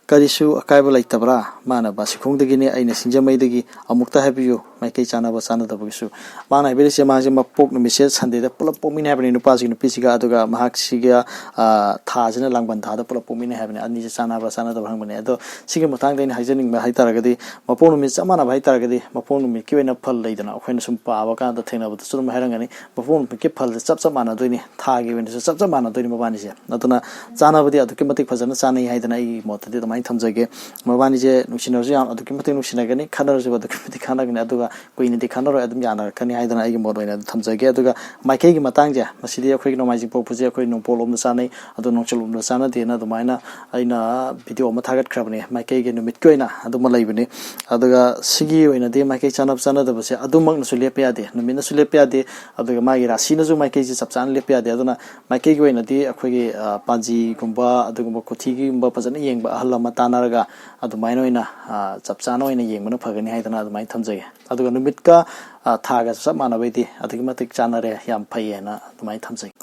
ꯀꯔꯤꯁꯨ ꯑꯀꯥꯏꯕ ꯂꯩꯇꯕ꯭ꯔꯥ?" ꯃꯥꯅ ꯕꯥꯁꯤꯈꯣꯡꯗꯒꯤꯅꯤ, ꯑꯩꯅ ꯁꯤꯡꯖꯃꯩꯗꯒꯤ꯫ ꯑꯃꯨꯛꯇ ꯍꯥꯏꯕꯤꯌꯨ, ꯃꯥꯏꯀꯩ ꯆꯥꯟꯅꯕ ꯆꯥꯟꯅꯗꯕꯒꯤꯁꯨ꯫ ꯃꯥꯅ ꯍꯥꯏꯕꯤꯔꯤꯁꯦ, ꯃꯥꯁꯦ ꯃꯄꯣꯛ ꯅꯨꯃꯤꯠꯁꯦ Sundayꯗ ꯄꯨꯂꯞ ꯄꯣꯛꯃꯤꯟꯅꯩ ꯍꯥꯏꯕꯅꯤ, ꯅꯨꯄꯥꯁꯤꯒ ꯅꯨꯄꯤꯁꯤꯒ, ꯑꯗꯨꯒ ꯃꯍꯥꯛꯁꯤꯒ, ꯑ, ꯊꯥꯁꯤꯅ ꯂꯥꯡꯕꯟ ꯊꯥꯗ ꯄꯨꯂꯞ ꯄꯣꯛꯃꯤꯟꯅꯩ ꯍꯥꯏꯕꯅꯤ꯫ ꯑꯅꯤꯁꯦ ꯆꯥꯟꯅꯕ꯭ꯔꯥ ꯆꯥꯟꯅꯗꯕ꯭ꯔꯥ ꯍꯪꯕꯅꯦ꯫ ꯑꯗꯣ ꯁꯤꯒꯤ ꯃꯇꯥꯡꯗ ꯑꯩꯅ ꯍꯥꯏꯖꯅꯤꯡꯕ ꯍꯥꯏꯇꯥꯔꯒꯗꯤ, ꯃꯄꯣꯛ ꯅꯨꯃꯤꯠ ꯆꯞ ꯃꯥꯟꯅꯕ ꯍꯥꯏꯇꯥꯔꯒꯗꯤ, ꯃꯄꯣꯛ ꯅꯨꯃꯤꯠꯀꯤ ꯑꯣꯏꯅ ꯐꯜ ꯂꯩꯗꯅ, ꯑꯩꯈꯣꯏꯅ ꯁꯨꯝ ꯄꯥꯕ ꯀꯥꯟꯗ ꯊꯦꯡꯅꯕꯗꯁꯨ ꯑꯗꯨꯝ ꯍꯥꯏꯔꯝꯒꯅꯤ, ꯃꯄꯣꯛ ꯅꯨꯃꯤꯠꯀꯤ ꯐꯜꯁꯦ ꯆꯞ ꯆꯞ ꯃꯥꯟꯅꯗꯣꯏꯅꯤ, ꯊꯥꯒꯤ ꯑꯣꯏꯅꯁꯨ ꯆꯞ ꯆꯞ ꯃꯥꯟꯅꯗꯣꯏꯅꯤ ꯃꯕꯥꯅꯤꯁꯦ꯫ ꯑꯗꯨꯅ ꯆꯥꯟꯅꯕꯗꯤ ꯑꯗꯨꯛꯀꯤ ꯃꯇꯤꯛ ꯐꯖꯅ ꯆꯥꯟꯅꯩ ꯍꯥꯏꯗꯅ ꯑꯩꯒꯤ ꯃꯣꯠꯇꯗꯤ ꯑꯗꯨꯃꯥꯏꯅ ꯊꯝꯖꯒꯦ꯫ ꯃꯕꯥꯅꯤꯁꯦ ꯅꯨꯡꯁꯤꯅꯕꯁꯨ ꯌꯥꯝ ꯑꯗꯨꯛꯀꯤ ꯃꯇꯤꯛ ꯅꯨꯡꯁꯤꯅꯒꯅꯤ, ꯈꯠꯅꯔꯁꯨ ꯑꯗꯨꯛꯀꯤ ꯃꯇꯤꯛ ꯈꯠꯅꯒꯅꯤ꯫ ꯑꯗꯨꯒ ꯀꯨꯏꯅꯗꯤ ꯈꯟꯅꯔꯣꯏ, ꯑꯗꯨꯝ ꯌꯥꯅꯔꯛꯀꯅꯤ ꯍꯥꯏꯗꯅ ꯑꯩꯒꯤ ꯃꯣꯠ ꯑꯣꯏꯅ ꯑꯗꯨꯝ ꯊꯝꯖꯒꯦ꯫ ꯑꯗꯨꯒ ꯃꯥꯏꯀꯩꯒꯤ ꯃꯇꯥꯡꯁꯦ, ꯃꯁꯤꯗꯤ ꯑꯩꯈꯣꯏꯒꯤ ꯅꯣꯡꯃꯥꯏꯖꯤꯡ ꯄꯣꯛꯄꯁꯦ ꯑꯩꯈꯣꯏ ꯅꯣꯡꯄꯣꯛꯂꯣꯝꯗ ꯆꯥꯟꯅꯩ, ꯑꯗꯣ ꯅꯣꯡꯆꯨꯞꯂꯣꯝꯗ ꯆꯥꯟꯅꯗꯦꯅ ꯑꯗꯨꯃꯥꯏꯅ ꯑꯩꯅ ꯚꯤꯗꯤꯑꯣ ꯑꯃ ꯊꯥꯒꯠꯈ꯭ꯔꯕꯅꯦ, ꯃꯥꯏꯀꯩꯒꯤ ꯅꯨꯃꯤꯠꯀꯤ ꯑꯣꯏꯅ ꯑꯗꯨꯃ ꯂꯩꯕꯅꯤ꯫ ꯑꯗꯨꯒ ꯁꯤꯒꯤ ꯑꯣꯏꯅꯗꯤ ꯃꯥꯏꯀꯩ ꯆꯥꯟꯅꯕ ꯆꯥꯟꯅꯗꯕꯁꯦ ꯑꯗꯨꯃꯛꯅꯁꯨ ꯂꯦꯞꯄ ꯌꯥꯗꯦ, ꯅꯨꯃꯤꯠꯅꯁꯨ ꯂꯦꯞꯄ ꯌꯥꯗꯦ, ꯑꯗꯨꯒ ꯃꯥꯒꯤ ꯔꯥꯁꯤꯅꯁꯨ ꯃꯥꯏꯀꯩꯁꯦ ꯆꯞ ꯆꯥꯅ ꯂꯦꯞꯄ ꯌꯥꯗꯦ꯫ ꯑꯗꯨꯅ ꯃꯥꯏꯀꯩꯒꯤ ꯑꯣꯏꯅꯗꯤ ꯑꯩꯈꯣꯏꯒꯤ, ꯑ, ꯄꯥꯟꯖꯤꯒꯨꯝꯕ ꯑꯗꯨꯒꯨꯝꯕ ꯀꯨꯊꯤꯒꯨꯝꯕ ꯐꯖꯅ ꯌꯦꯡꯕ ꯑꯍꯜ ꯑꯃ ꯇꯥꯟꯅꯔꯒ ꯑꯗꯨꯃꯥꯏꯅ ꯑꯣꯏꯅ, ꯑ, ꯆꯞ ꯆꯥꯅ ꯑꯣꯏꯅ ꯌꯦꯡꯕꯅ ꯐꯒꯅꯤ ꯍꯥꯏꯗꯅ ꯑꯗꯨꯃꯥꯏꯅ ꯊꯝꯖꯒꯦ꯫ ꯑꯗꯨꯒ ꯅꯨꯃꯤꯠꯀ, ꯑ, ꯊꯥꯒ ꯆꯞ ꯃꯥꯟꯅꯕꯩꯗꯤ ꯑꯗꯨꯛꯀꯤ ꯃꯇꯤꯛ ꯆꯥꯟꯅꯔꯦ, ꯌꯥꯝ ꯐꯩ ꯍꯥꯏꯅ ꯑꯗꯨꯃꯥꯏꯅ ꯊꯝꯖꯒꯦ꯫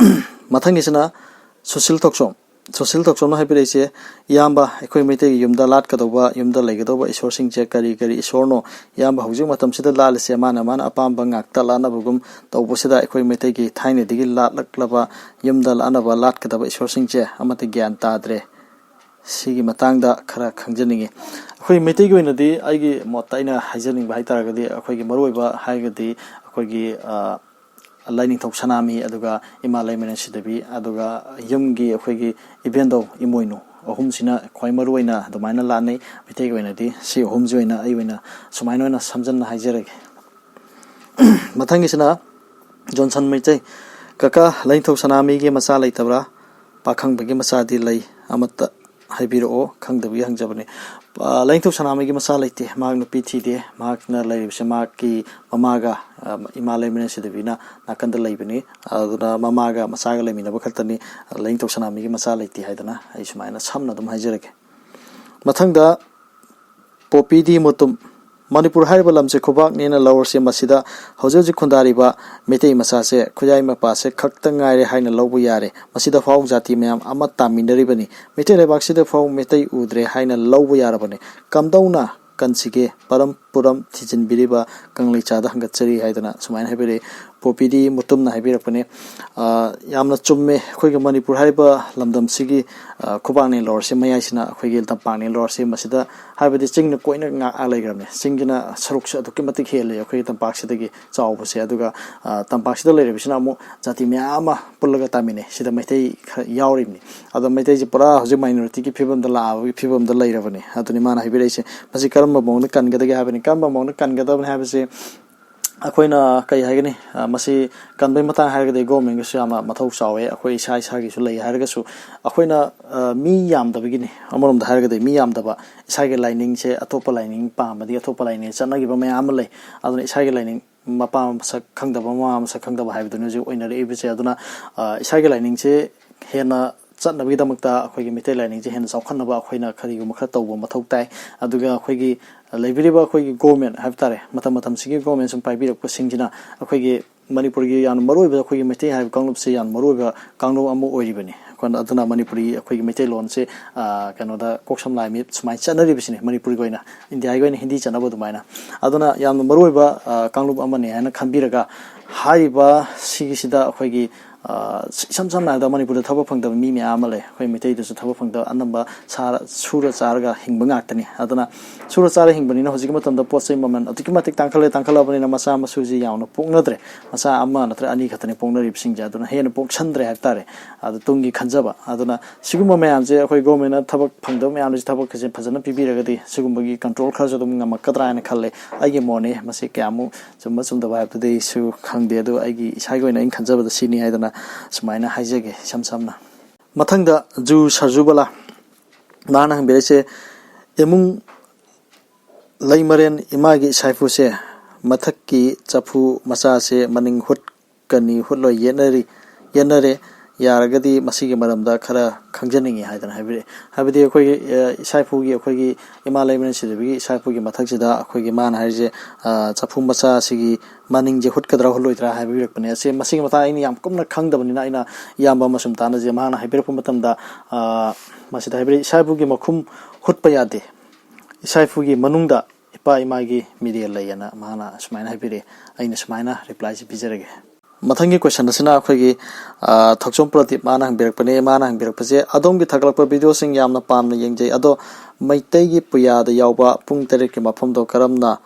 ꯃꯊꯪꯒꯤꯁꯤꯅ ꯁꯨꯁꯤꯜ ꯊꯣꯛꯆꯣꯝ꯫ ꯁꯨꯁꯤꯜ ꯊꯣꯛꯆꯣꯝꯅ ꯍꯥꯏꯕꯤꯔꯛꯏꯁꯦ, "ꯏꯌꯥꯝꯕ, ꯑꯩꯈꯣꯏ ꯃꯩꯇꯩꯒꯤ ꯌꯨꯝꯗ ꯂꯥꯠꯀꯗꯧꯕ, ꯌꯨꯝꯗ ꯂꯩꯒꯗꯧꯕ ꯏꯁꯣꯔꯁꯤꯡꯁꯦ ꯀꯔꯤ ꯀꯔꯤ ꯏꯁꯣꯔꯅꯣ? ꯏꯌꯥꯝꯕ, ꯍꯧꯖꯤꯛ ꯃꯇꯝꯁꯤꯗ ꯂꯥꯠꯂꯤꯁꯦ ꯃꯥꯅ ꯃꯥꯅ ꯑꯄꯥꯝꯕ ꯉꯥꯛꯇ ꯂꯥꯠꯅꯕꯒꯨꯝ ꯇꯧꯕꯁꯤꯗ ꯑꯩꯈꯣꯏ ꯃꯩꯇꯩꯒꯤ ꯊꯥꯏꯅꯗꯒꯤ ꯂꯥꯠꯂꯛꯂꯕ ꯌꯨꯝꯗ ꯂꯥꯠꯅꯕ ꯂꯥꯠꯀꯗꯕ ꯏꯁꯣꯔꯁꯤꯡꯁꯦ ꯑꯃꯠꯇ ꯒ꯭ꯌꯥꯟ ꯇꯥꯗ꯭ꯔꯦ꯫ ꯁꯤꯒꯤ ꯃꯇꯥꯡꯗ ꯈꯔ ꯈꯪꯖꯅꯤꯡꯉꯤ꯫" ꯑꯩꯈꯣꯏ ꯃꯩꯇꯩꯒꯤ ꯑꯣꯏꯅꯗꯤ ꯑꯩꯒꯤ ꯃꯣꯠꯇ ꯑꯩꯅ ꯍꯥꯏꯖꯅꯤꯡꯕ ꯍꯥꯏ ꯇꯥꯔꯒꯗꯤ, ꯑꯩꯈꯣꯏꯒꯤ ꯃꯔꯨꯑꯣꯏꯕ ꯍꯥꯏꯔꯒꯗꯤ ꯑꯩꯈꯣꯏꯒꯤ, ꯑ, ꯂꯥꯏꯅꯤꯡꯊꯧ ꯁꯅꯥꯃꯍꯤ, ꯑꯗꯨꯒ ꯏꯃꯥ ꯂꯩꯃꯔꯦꯟ ꯁꯤꯗꯕꯤ, ꯑꯗꯨꯒ ꯌꯨꯝꯒꯤ ꯑꯩꯈꯣꯏꯒꯤ ꯏꯕꯦꯟꯗꯧ ꯏꯃꯣꯏꯅꯨ ꯑꯍꯨꯝꯁꯤꯅ ꯈ꯭ꯋꯥꯏ ꯃꯔꯨ ꯑꯣꯏꯅ ꯑꯗꯨꯃꯥꯏꯅ ꯂꯥꯠꯅꯩ꯫ ꯃꯩꯇꯩꯒꯤ ꯑꯣꯏꯅꯗꯤ ꯁꯤ ꯑꯍꯨꯝꯁꯤ ꯑꯣꯏꯅ ꯑꯩ ꯑꯣꯏꯅ ꯁꯨꯃꯥꯏꯅ ꯑꯣꯏꯅ ꯁꯝꯖꯟꯅ ꯍꯥꯏꯖꯔꯒꯦ꯫ ꯃꯊꯪꯒꯤꯁꯤꯅ ꯖꯣꯟꯁꯟ ꯃꯩꯇꯩ꯫ "ꯀꯀꯥ, ꯂꯥꯏꯅꯤꯡꯊꯧ ꯁꯅꯥꯃꯍꯤꯒꯤ ꯃꯆꯥ ꯂꯩꯇꯕ꯭ꯔꯥ? ꯄꯥꯈꯪꯕꯒꯤ ꯃꯆꯥꯗꯤ ꯂꯩ, ꯑꯃꯠꯇ ꯍꯥꯏꯕꯤꯔꯛꯑꯣ, ꯈꯪꯗꯕꯒꯤ ꯍꯪꯖꯕꯅꯤ꯫" ꯑ, ꯂꯥꯏꯅꯤꯡꯊꯧ ꯁꯅꯥꯃꯍꯤꯒꯤ ꯃꯆꯥ ꯂꯩꯇꯦ, ꯃꯍꯥꯛ ꯅꯨꯄꯤ ꯊꯤꯗꯦ꯫ ꯃꯍꯥꯛꯅ ꯂꯩꯔꯤꯕꯁꯦ ꯃꯍꯥꯛꯀꯤ ꯃꯃꯥꯒ, ꯑ, ꯏꯃꯥ ꯂꯩꯃꯔꯦꯟ ꯁꯤꯗꯕꯤꯅ ꯅꯥꯀꯟꯗ ꯂꯩꯕꯅꯤ꯫ ꯑꯗꯨꯅ ꯃꯃꯥꯒ ꯃꯆꯥꯒ ꯂꯩꯃꯤꯟꯅꯕ ꯈꯛꯇꯅꯤ꯫ ꯂꯥꯏꯅꯤꯡꯊꯧ ꯁꯅꯥꯃꯍꯤꯒꯤ ꯃꯆꯥ ꯂꯩꯇꯦ ꯍꯥꯏꯗꯅ ꯑꯩ ꯁꯨꯃꯥꯏꯅ ꯁꯝꯅ ꯑꯗꯨꯝ ꯍꯥꯏꯖꯔꯒꯦ꯫ ꯃꯊꯪꯗ ꯄꯣꯄꯤ ꯗꯤ ꯃꯨꯇꯨꯝ꯫ "ꯃꯅꯤꯄꯨꯔ ꯍꯥꯏꯔꯤꯕ ꯂꯝꯁꯦ ꯈꯨꯕꯥꯛꯅꯦꯅ ꯂꯧꯔꯁꯤ, ꯃꯁꯤꯗ ꯍꯧꯖꯤꯛ ꯍꯧꯖꯤꯛ ꯈꯨꯟꯗꯥꯔꯤꯕ ꯃꯩꯇꯩ ꯃꯆꯥꯁꯦ, ꯈꯨꯌꯥꯏ ꯃꯄꯥꯁꯦ ꯈꯛꯇ ꯉꯥꯏꯔꯦ ꯍꯥꯏꯅ ꯂꯧꯕ ꯌꯥꯔꯦ꯫ ꯃꯁꯤꯗ ꯐꯥꯎ ꯖꯥꯇꯤ ꯃꯌꯥꯝ ꯑꯃ ꯇꯥꯃꯤꯟꯅꯔꯤꯕꯅꯤ꯫ ꯃꯩꯇꯩ ꯂꯩꯕꯥꯛꯁꯤꯗ ꯐꯥꯎ ꯃꯩꯇꯩ ꯎꯗ꯭ꯔꯦ ꯍꯥꯏꯅ ꯂꯧꯕ ꯌꯥꯔꯕꯅꯤ꯫ ꯀꯝꯗꯧꯅ ꯀꯟꯁꯤꯒꯦ? ꯄꯔꯝ ꯄꯨꯔꯝ ꯊꯤꯖꯤꯟꯕꯤꯔꯤꯕ ꯀꯪꯂꯩꯆꯥꯗ ꯍꯪꯒꯠꯆꯔꯤ" ꯍꯥꯏꯗꯅ ꯁꯨꯃꯥꯏꯅ ꯍꯥꯏꯕꯤꯔꯛꯏ꯫ ꯄꯣꯄꯤꯗꯤ ꯃꯨꯇꯨꯝꯅ ꯍꯥꯏꯕꯤꯔꯛꯄꯅꯦ꯫ ꯑ, ꯌꯥꯝꯅ ꯆꯨꯝꯃꯦ꯫ ꯑꯩꯈꯣꯏꯒꯤ ꯃꯅꯤꯄꯨꯔ ꯍꯥꯏꯔꯤꯕ ꯂꯝꯗꯝꯁꯤꯒꯤ, ꯑ, ꯈꯨꯕꯥꯛꯅꯤ ꯂꯣꯔꯁꯤ ꯃꯌꯥꯏꯁꯤꯅ ꯑꯩꯈꯣꯏꯒꯤ ꯇꯝꯄꯥꯛꯅꯤ ꯂꯣꯔꯁꯤ꯫ ꯃꯁꯤꯗ ꯍꯥꯏꯕꯗꯤ ꯆꯤꯡꯅ ꯀꯣꯏꯅ ꯉꯥꯛꯑ ꯂꯩꯈ꯭ꯔꯕꯅꯦ꯫ ꯆꯤꯡꯁꯤꯅ ꯁꯔꯨꯛꯁꯨ ꯑꯗꯨꯛꯀꯤ ꯃꯇꯤꯛ ꯍꯦꯜꯂꯦ ꯑꯩꯈꯣꯏꯒꯤ ꯇꯝꯄꯥꯛꯁꯤꯗꯒꯤ ꯆꯥꯎꯕꯁꯦ꯫ ꯑꯗꯨꯒ, ꯑ, ꯇꯝꯄꯥꯛꯁꯤꯗ ꯂꯩꯔꯤꯕꯁꯤꯅ ꯑꯃꯨꯛ ꯖꯥꯇꯤ ꯃꯌꯥꯝ ꯑꯃ ꯄꯨꯜꯂꯒ ꯇꯥꯃꯤꯟꯅꯩ꯫ ꯁꯤꯗ ꯃꯩꯇꯩ ꯈꯔ ꯌꯥꯎꯔꯤꯕꯅꯤ꯫ ꯑꯗꯣ ꯃꯩꯇꯩꯁꯦ ꯄꯨꯔꯥ ꯍꯧꯖꯤꯛ ꯃꯥꯏꯅꯣꯔꯤꯇꯤꯒꯤ ꯐꯤꯕꯝꯗ ꯂꯥꯛꯑꯕꯒꯤ ꯐꯤꯕꯝꯗ ꯂꯩꯔꯕꯅꯤ꯫ ꯑꯗꯨꯅꯤ ꯃꯥꯅ ꯍꯥꯏꯕꯤꯔꯛꯏꯁꯦ꯫ ꯃꯁꯤ ꯀꯔꯝꯕ ꯃꯑꯣꯡꯗ ꯀꯟꯒꯗꯒꯦ ꯍꯥꯏꯕꯅꯤ꯫ ꯀꯔꯝꯕ ꯃꯑꯣꯡꯗ ꯀꯟꯒꯗꯕꯅꯤ ꯍꯥꯏꯕꯁꯦ ꯑꯩꯈꯣꯏꯅ ꯀꯩ ꯍꯥꯏꯒꯅꯤ, ꯑ, ꯃꯁꯤ ꯀꯟꯕꯩ ꯃꯇꯥꯡ ꯍꯥꯏꯔꯒꯗꯤ ꯒꯣꯔꯃꯦꯟꯒꯤꯁꯨ ꯌꯥꯝꯅ ꯃꯊꯧ ꯆꯥꯎꯋꯦ꯫ ꯑꯩꯈꯣꯏ ꯏꯁꯥ ꯏꯁꯥꯒꯤꯁꯨ ꯂꯩ ꯍꯥꯏꯔꯒꯁꯨ ꯑꯩꯈꯣꯏꯅ, ꯑ, ꯃꯤ ꯌꯥꯝꯗꯕꯒꯤꯅꯤ꯫ ꯑꯃꯔꯣꯝꯗ ꯍꯥꯏꯔꯒꯗꯤ ꯃꯤ ꯌꯥꯝꯗꯕ, ꯏꯁꯥꯒꯤ ꯂꯥꯏꯅꯤꯡꯁꯦ ꯑꯇꯣꯞꯄ ꯂꯥꯏꯅꯤꯡ ꯄꯥꯝꯕꯗꯤ ꯑꯇꯣꯞꯄ ꯂꯥꯏꯅꯤꯡ ꯆꯠꯅꯈꯤꯕ ꯃꯌꯥꯝ ꯑꯃ ꯂꯩ꯫ ꯑꯗꯨꯅ ꯏꯁꯥꯒꯤ ꯂꯥꯏꯅꯤꯡ ꯃꯄꯥ ꯃꯁꯛ ꯈꯪꯗꯕ, ꯃꯃꯥ ꯃꯁꯛ ꯈꯪꯗꯕ ꯍꯥꯏꯕꯗꯨꯅꯤ ꯍꯧꯖꯤꯛ ꯑꯣꯏꯅꯔꯛꯏꯕꯁꯦ꯫ ꯑꯗꯨꯅ, ꯑ, ꯏꯁꯥꯒꯤ ꯂꯥꯏꯅꯤꯡꯁꯦ ꯍꯦꯟꯅ ꯆꯠꯅꯕꯒꯤꯗꯃꯛꯇ ꯑꯩꯈꯣꯏꯒꯤ ꯃꯩꯇꯩ ꯂꯥꯏꯅꯤꯡꯁꯦ ꯍꯦꯟꯅ ꯆꯥꯎꯈꯠꯅꯕ ꯑꯩꯈꯣꯏꯅ ꯀꯔꯤꯒꯨꯝꯕ ꯈꯔ ꯇꯧꯕ ꯃꯊꯧ ꯇꯥꯏ꯫ ꯑꯗꯨꯒ ꯑꯩꯈꯣꯏꯒꯤ ꯂꯩꯕꯤꯔꯤꯕ ꯑꯩꯈꯣꯏꯒꯤ ꯒꯣꯔꯃꯦꯟ ꯍꯥꯏꯕ ꯇꯥꯔꯦ, ꯃꯇꯝ ꯃꯇꯝꯁꯤꯒꯤ ꯒꯣꯔꯃꯦꯟ ꯁꯨꯝ ꯄꯥꯏꯕꯤꯔꯛꯄꯁꯤꯡꯁꯤꯅ ꯑꯩꯈꯣꯏꯒꯤ ꯃꯅꯤꯄꯨꯔꯒꯤ ꯌꯥꯝꯅ ꯃꯔꯨꯑꯣꯏꯕ, ꯑꯩꯈꯣꯏꯒꯤ ꯃꯩꯇꯩ ꯍꯥꯏꯕ ꯀꯥꯡꯂꯨꯞꯁꯦ ꯌꯥꯝꯅ ꯃꯔꯨꯑꯣꯏꯕ ꯀꯥꯡꯂꯨꯞ ꯑꯃ ꯑꯣꯏꯔꯤꯕꯅꯤ꯫ ꯑꯩꯈꯣꯏꯅ, ꯑꯗꯨꯅ ꯃꯅꯤꯄꯨꯔꯤ, ꯑꯩꯈꯣꯏꯒꯤ ꯃꯩꯇꯩꯂꯣꯟꯁꯦ, ꯑ, ꯀꯩꯅꯣꯗ, ꯀꯣꯛ ꯁꯝ ꯂꯥꯏ ꯃꯤꯠ ꯁꯨꯃꯥꯏꯅ ꯆꯠꯅꯔꯤꯕꯁꯤꯅꯤ ꯃꯅꯤꯄꯨꯔꯒꯤ ꯑꯣꯏꯅ꯫ ꯏꯟꯗꯤꯌꯥꯒꯤ ꯑꯣꯏꯅ ꯍꯤꯟꯗꯤ ꯆꯠꯅꯕ ꯑꯗꯨꯃꯥꯏꯅ꯫ ꯑꯗꯨꯅ ꯌꯥꯝꯅ ꯃꯔꯨꯑꯣꯏꯕ, ꯑ, ꯀꯥꯡꯂꯨꯞ ꯑꯃꯅꯤ ꯍꯥꯏꯅ ꯈꯟꯕꯤꯔꯒ, ꯍꯥꯏꯔꯤꯕ ꯁꯤꯒꯤꯁꯤꯗ ꯑꯩꯈꯣꯏꯒꯤ, ꯑ, ꯏꯁꯝ ꯁꯝꯅ ꯍꯥꯏꯔꯕꯗ ꯃꯅꯤꯄꯨꯔꯗ ꯊꯕꯛ ꯐꯪꯗꯕ ꯃꯤ ꯃꯌꯥꯝ ꯑꯃ ꯂꯩ꯫ ꯑꯩꯈꯣꯏ ꯃꯩꯇꯩꯗꯁꯨ ꯊꯕꯛ ꯐꯪꯗꯕ ꯑꯅꯝꯕ ꯁꯥꯔ-, ꯁꯨꯔ ꯆꯥꯔꯒ ꯍꯤꯡꯕ ꯉꯥꯛꯇꯅꯤ꯫ ꯑꯗꯨꯅ ꯁꯨꯔ ꯆꯥꯔ ꯍꯤꯡꯕꯅꯤꯅ ꯍꯧꯖꯤꯛꯀꯤ ꯃꯇꯝꯗ ꯄꯣꯠ ꯆꯩ ꯃꯃꯜ ꯑꯗꯨꯛꯀꯤ ꯃꯇꯤꯛ ꯇꯥꯡꯈꯠꯂꯦ, ꯇꯥꯡꯈꯠꯂꯕꯅꯤꯅ ꯃꯆꯥ ꯃꯁꯨꯁꯤ ꯌꯥꯝꯅ ꯄꯣꯛꯅꯗ꯭ꯔꯦ꯫ ꯃꯆꯥ ꯑꯃ ꯅꯠꯇ꯭ꯔꯒ ꯑꯅꯤ ꯈꯛꯇꯅꯤ ꯄꯣꯛꯅꯔꯤꯕꯁꯤꯡꯁꯦ꯫ ꯑꯗꯨꯅ ꯍꯦꯟꯅ ꯄꯣꯛꯁꯟꯗ꯭ꯔꯦ ꯍꯥꯏꯕ ꯇꯥꯔꯦ꯫ ꯑꯗꯨ ꯇꯨꯡꯒꯤ ꯈꯟꯖꯕ꯫ ꯑꯗꯨꯅ ꯁꯤꯒꯨꯝꯕ ꯃꯌꯥꯝꯁꯦ ꯑꯩꯈꯣꯏ ꯒꯣꯔꯃꯦꯟꯅ ꯊꯕꯛ ꯐꯪꯗꯕ ꯃꯌꯥꯝꯁꯦ ꯊꯕꯛꯁꯦ ꯐꯖꯅ ꯄꯤꯕꯤꯔꯒꯗꯤ ꯁꯤꯒꯨꯝꯕꯒꯤ ꯀꯟꯇ꯭ꯔꯣꯜ ꯈꯔꯁꯨ ꯑꯗꯨꯝ ꯉꯝꯃꯛꯀꯗ꯭ꯔꯥ ꯍꯥꯏꯅ ꯈꯜꯂꯦ꯫ ꯑꯩꯒꯤ ꯃꯣꯠꯅꯤ꯫ ꯃꯁꯤ ꯀꯌꯥꯃꯨꯛ ꯆꯨꯝꯕ ꯆꯨꯝꯗꯕ ꯍꯥꯏꯕꯗꯨꯗꯤ ꯑꯩꯁꯨ ꯈꯪꯗꯦ꯫ ꯑꯗꯨ ꯑꯩꯒꯤ ꯏꯁꯥꯒꯤ ꯑꯣꯏꯅ ꯑꯩꯅ ꯈꯟꯖꯕꯗ ꯁꯤꯅꯤ ꯍꯥꯏꯗꯅ ꯁꯨꯃꯥꯏꯅ ꯍꯥꯏꯖꯒꯦ ꯏꯁꯝ ꯁꯝꯅ꯫ ꯃꯊꯪꯗ ꯖꯨ ꯁꯔꯖꯨꯕꯂꯥ꯫ ꯃꯥꯅ ꯍꯪꯕꯤꯔꯛꯏꯁꯦ, "ꯏꯃꯨꯡ ꯂꯩꯃꯔꯦꯟ ꯏꯃꯥꯒꯤ ꯏꯁꯥꯏꯐꯨꯁꯦ ꯃꯊꯛꯀꯤ ꯆꯐꯨ ꯃꯆꯥꯁꯦ ꯃꯅꯤꯡ ꯍꯨꯠꯀꯅꯤ ꯍꯨꯠꯂꯣꯏ ꯌꯦꯠꯅꯔꯤ, ꯌꯦꯠꯅꯔꯦ꯫ ꯌꯥꯔꯒꯗꯤ ꯃꯁꯤꯒꯤ ꯃꯔꯝꯗ ꯈꯔ ꯈꯪꯖꯅꯤꯡꯉꯤ" ꯍꯥꯏꯗꯅ ꯍꯥꯏꯕꯤꯔꯛꯑꯦ꯫ ꯍꯥꯏꯕꯗꯤ ꯑꯩꯈꯣꯏꯒꯤ, ꯑ, ꯏꯁꯥꯏꯐꯨꯒꯤ, ꯑꯩꯈꯣꯏꯒꯤ ꯏꯃꯥ ꯂꯩꯃꯔꯦꯟ ꯁꯤꯗꯕꯤꯒꯤ ꯏꯁꯥꯏꯐꯨꯒꯤ ꯃꯊꯛꯁꯤꯗ ꯑꯩꯈꯣꯏꯒꯤ ꯃꯥꯅ ꯍꯥꯏꯔꯤꯁꯦ, ꯑ, ꯆꯐꯨ ꯃꯆꯥꯁꯤꯒꯤ ꯃꯅꯤꯡꯁꯦ ꯍꯨꯠꯀꯗ꯭ꯔꯥ ꯍꯨꯠꯂꯣꯏꯗ꯭ꯔꯥ ꯍꯥꯏꯕꯤꯔꯛꯄꯅꯦ꯫ ꯑꯁꯤ ꯃꯁꯤꯒꯤ ꯃꯇꯥꯡꯗ ꯑꯩꯅ ꯌꯥꯝ ꯀꯨꯞꯅ ꯈꯪꯗꯕꯅꯤꯅ ꯑꯩꯅ ꯏꯌꯥꯝꯕ ꯑꯃ ꯁꯨꯝ ꯇꯥꯟꯅꯖꯩ꯫ ꯃꯍꯥꯛꯅ ꯍꯥꯏꯕꯤꯔꯛꯄ ꯃꯇꯝꯗ, ꯑ, ꯃꯁꯤꯗ ꯍꯥꯏꯕꯤꯔꯛꯏ, "ꯏꯁꯥꯏꯐꯨꯒꯤ ꯃꯈꯨꯝ ꯍꯨꯠꯄ ꯌꯥꯗꯦ꯫ ꯏꯁꯥꯏꯐꯨꯒꯤ ꯃꯅꯨꯡꯗ ꯏꯄꯥ ꯏꯃꯥꯒꯤ ꯃꯤꯔꯦꯜ ꯂꯩꯌꯦꯅ ꯃꯥꯅ ꯁꯨꯃꯥꯏꯅ ꯍꯥꯏꯕꯤꯔꯛꯑꯦ꯫ ꯑꯩꯅ ꯁꯨꯃꯥꯏꯅ ꯔꯤꯄ꯭ꯂꯥꯏꯁꯤ ꯄꯤꯖꯔꯒꯦ꯫ ꯃꯊꯪꯒꯤ ꯀꯣꯏꯁꯟ ꯑꯁꯤꯅ ꯑꯩꯈꯣꯏꯒꯤ, ꯑ, ꯊꯣꯛꯆꯣꯝ ꯄ꯭ꯔꯗꯤꯞ ꯃꯥꯅ ꯍꯪꯕꯤꯔꯛꯄꯅꯦ꯫ ꯃꯥꯅ ꯍꯪꯕꯤꯔꯛꯄꯁꯦ, "ꯑꯗꯣꯝꯒꯤ ꯊꯥꯒꯠꯂꯛꯄ ꯚꯤꯗꯤꯑꯣꯁꯤꯡ ꯌꯥꯝꯅ ꯄꯥꯝꯅ ꯌꯦꯡꯖꯩ, ꯑꯗꯣ ꯃꯩꯇꯩꯒꯤ ꯄꯨꯌꯥꯗ ꯌꯥꯎꯕ ꯄꯨꯡ ꯇꯔꯦꯠꯀꯤ ꯃꯐꯝꯗꯣ ꯀꯔꯝꯅ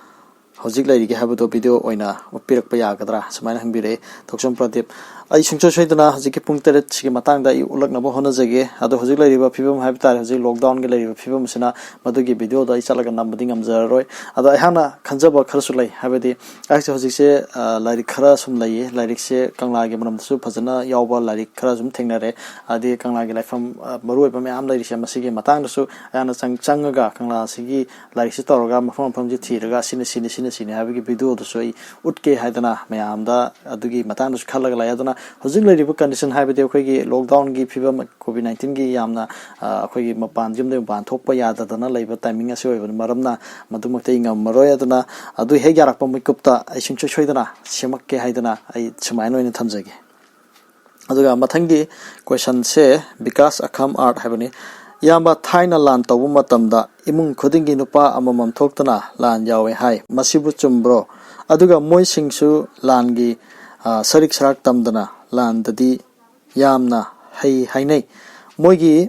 ꯍꯧꯖꯤꯛ ꯂꯩꯔꯤꯒꯦ ꯍꯥꯏꯕꯗꯣ ꯚꯤꯗꯤꯑꯣ ꯑꯣꯏꯅ ꯎꯠꯄꯤꯔꯛꯄ ꯌꯥꯒꯗ꯭ꯔꯥ?" ꯁꯨꯃꯥꯏꯅ ꯍꯪꯕꯤꯔꯛꯑꯦ ꯊꯣꯛꯆꯣꯝ ꯄ꯭ꯔꯗꯤꯞ꯫ ꯑꯩ ꯁꯨꯡꯁꯣꯏ ꯁꯣꯏꯗꯅ ꯍꯧꯖꯤꯛꯀꯤ ꯄꯨꯡ ꯇꯔꯦꯠꯁꯤꯒꯤ ꯃꯇꯥꯡꯗ ꯑꯩ ꯎꯠꯂꯛꯅꯕ ꯍꯣꯠꯅꯖꯒꯦ꯫ ꯑꯗꯣ ꯍꯧꯖꯤꯛ ꯂꯩꯔꯤꯕ ꯐꯤꯕꯝ ꯍꯥꯏꯕ ꯇꯥꯔꯦ, ꯍꯧꯖꯤꯛ ꯂꯣꯛꯗꯥꯎꯟꯒꯤ ꯂꯩꯔꯤꯕ ꯐꯤꯕꯝ ꯑꯁꯤꯅ ꯃꯗꯨꯒꯤ ꯚꯤꯗꯤꯑꯣꯗꯣ ꯑꯩ ꯆꯠꯂꯒ ꯅꯝꯕꯗꯤ ꯉꯝꯖꯔꯔꯣꯏ꯫ ꯑꯗꯣ ꯑꯩꯍꯥꯛꯅ ꯈꯟꯖꯕ ꯈꯔꯁꯨ ꯂꯩ, ꯍꯥꯏꯕꯗꯤ ꯑꯩꯍꯥꯛꯁꯦ ꯍꯧꯖꯤꯛꯁꯦ, ꯑ, ꯂꯥꯏꯔꯤꯛ ꯈꯔ ꯁꯨꯝ ꯂꯩꯌꯦ, ꯂꯥꯏꯔꯤꯛꯁꯦ ꯀꯪꯂꯥꯒꯤ ꯃꯔꯝꯗꯁꯨ ꯐꯖꯅ ꯌꯥꯎꯕ ꯂꯥꯏꯔꯤꯛ ꯈꯔ ꯁꯨꯝ ꯊꯦꯡꯅꯔꯦ, ꯑꯗꯩ ꯀꯪꯂꯥꯒꯤ ꯂꯥꯏꯐꯝ, ꯑ, ꯃꯔꯨꯑꯣꯏꯕ ꯃꯌꯥꯝ ꯂꯩꯔꯤꯁꯦ, ꯃꯁꯤꯒꯤ ꯃꯇꯥꯡꯗꯁꯨ ꯑꯩꯍꯥꯛꯅ ꯆꯪ-, ꯆꯪꯉꯒ ꯀꯪꯂꯥꯁꯤꯒꯤ ꯂꯥꯏꯔꯤꯛꯁꯤ ꯇꯧꯔꯒ ꯃꯐꯝ ꯃꯐꯝꯁꯤ ꯊꯤꯔꯒ ꯁꯤꯅ ꯁꯤꯅꯤ, ꯁꯤꯅ ꯁꯤꯅꯤ ꯍꯥꯏꯕꯒꯤ ꯚꯤꯗꯤꯑꯣꯗꯨꯁꯨ ꯑꯩ ꯎꯠꯀꯦ ꯍꯥꯏꯗꯅ ꯃꯌꯥꯝꯗ ꯑꯗꯨꯒꯤ ꯃꯇꯥꯡꯗꯁꯨ ꯈꯜꯂꯒ ꯂꯩ꯫ ꯑꯗꯨꯅ ꯍꯧꯖꯤꯛ ꯂꯩꯔꯤꯕ ꯀꯟꯗꯤꯁꯟ ꯍꯥꯏꯕꯗꯤ ꯑꯩꯈꯣꯏꯒꯤ ꯂꯣꯛꯗꯥꯎꯟꯒꯤ ꯐꯤꯕꯝ, ꯀꯣꯚꯤꯗ ꯅꯥꯏꯟꯇꯤꯟꯒꯤ ꯌꯥꯝꯅ, ꯑ, ꯑꯩꯈꯣꯏꯒꯤ ꯃꯄꯥꯟ, ꯌꯨꯝꯗꯒꯤ ꯃꯄꯥꯟ ꯊꯣꯛꯄ ꯌꯥꯗꯗꯅ ꯂꯩꯕ ꯇꯥꯏꯃꯤꯡ ꯑꯁꯤ ꯑꯣꯏꯕꯅ ꯃꯔꯝꯅ ꯃꯗꯨꯃꯛꯇ ꯑꯩ ꯉꯝꯃꯔꯣꯏ꯫ ꯑꯗꯨꯅ ꯑꯗꯨ ꯍꯦꯛ ꯌꯥꯔꯛꯄ ꯃꯤꯀꯨꯞꯇ ꯑꯩ ꯁꯨꯡꯁꯣꯏ ꯁꯣꯏꯗꯅ ꯁꯦꯝꯃꯛꯀꯦ ꯍꯥꯏꯗꯅ ꯑꯩ ꯁꯨꯃꯥꯏꯅ ꯑꯣꯏꯅ ꯊꯝꯖꯒꯦ꯫ ꯑꯗꯨꯒ ꯃꯊꯪꯒꯤ ꯀꯣꯏꯁꯟꯁꯦ ꯕꯤꯀꯥꯁ ꯑꯈꯝ ꯑꯥꯔꯠ ꯍꯥꯏꯕꯅꯤ꯫ "ꯏꯌꯥꯝꯕ, ꯊꯥꯏꯅ ꯂꯥꯟ ꯇꯧꯕ ꯃꯇꯝꯗ ꯏꯃꯨꯡ ꯈꯨꯗꯤꯡꯒꯤ ꯅꯨꯄꯥ ꯑꯃꯃꯝ ꯊꯣꯛꯇꯨꯅ ꯂꯥꯟ ꯌꯥꯎꯋꯦ ꯍꯥꯏ, ꯃꯁꯤꯕꯨ ꯆꯨꯝꯕ꯭ꯔꯣ? ꯑꯗꯨꯒ ꯃꯣꯏꯁꯤꯡꯁꯨ ꯂꯥꯟꯒꯤ, ꯑ, ꯁꯔꯤꯛ ꯁꯔꯥꯛ ꯇꯝꯗꯅ ꯂꯥꯟꯗꯗꯤ ꯌꯥꯝꯅ ꯍꯩ ꯍꯥꯏꯅꯩ꯫ ꯃꯣꯏꯒꯤ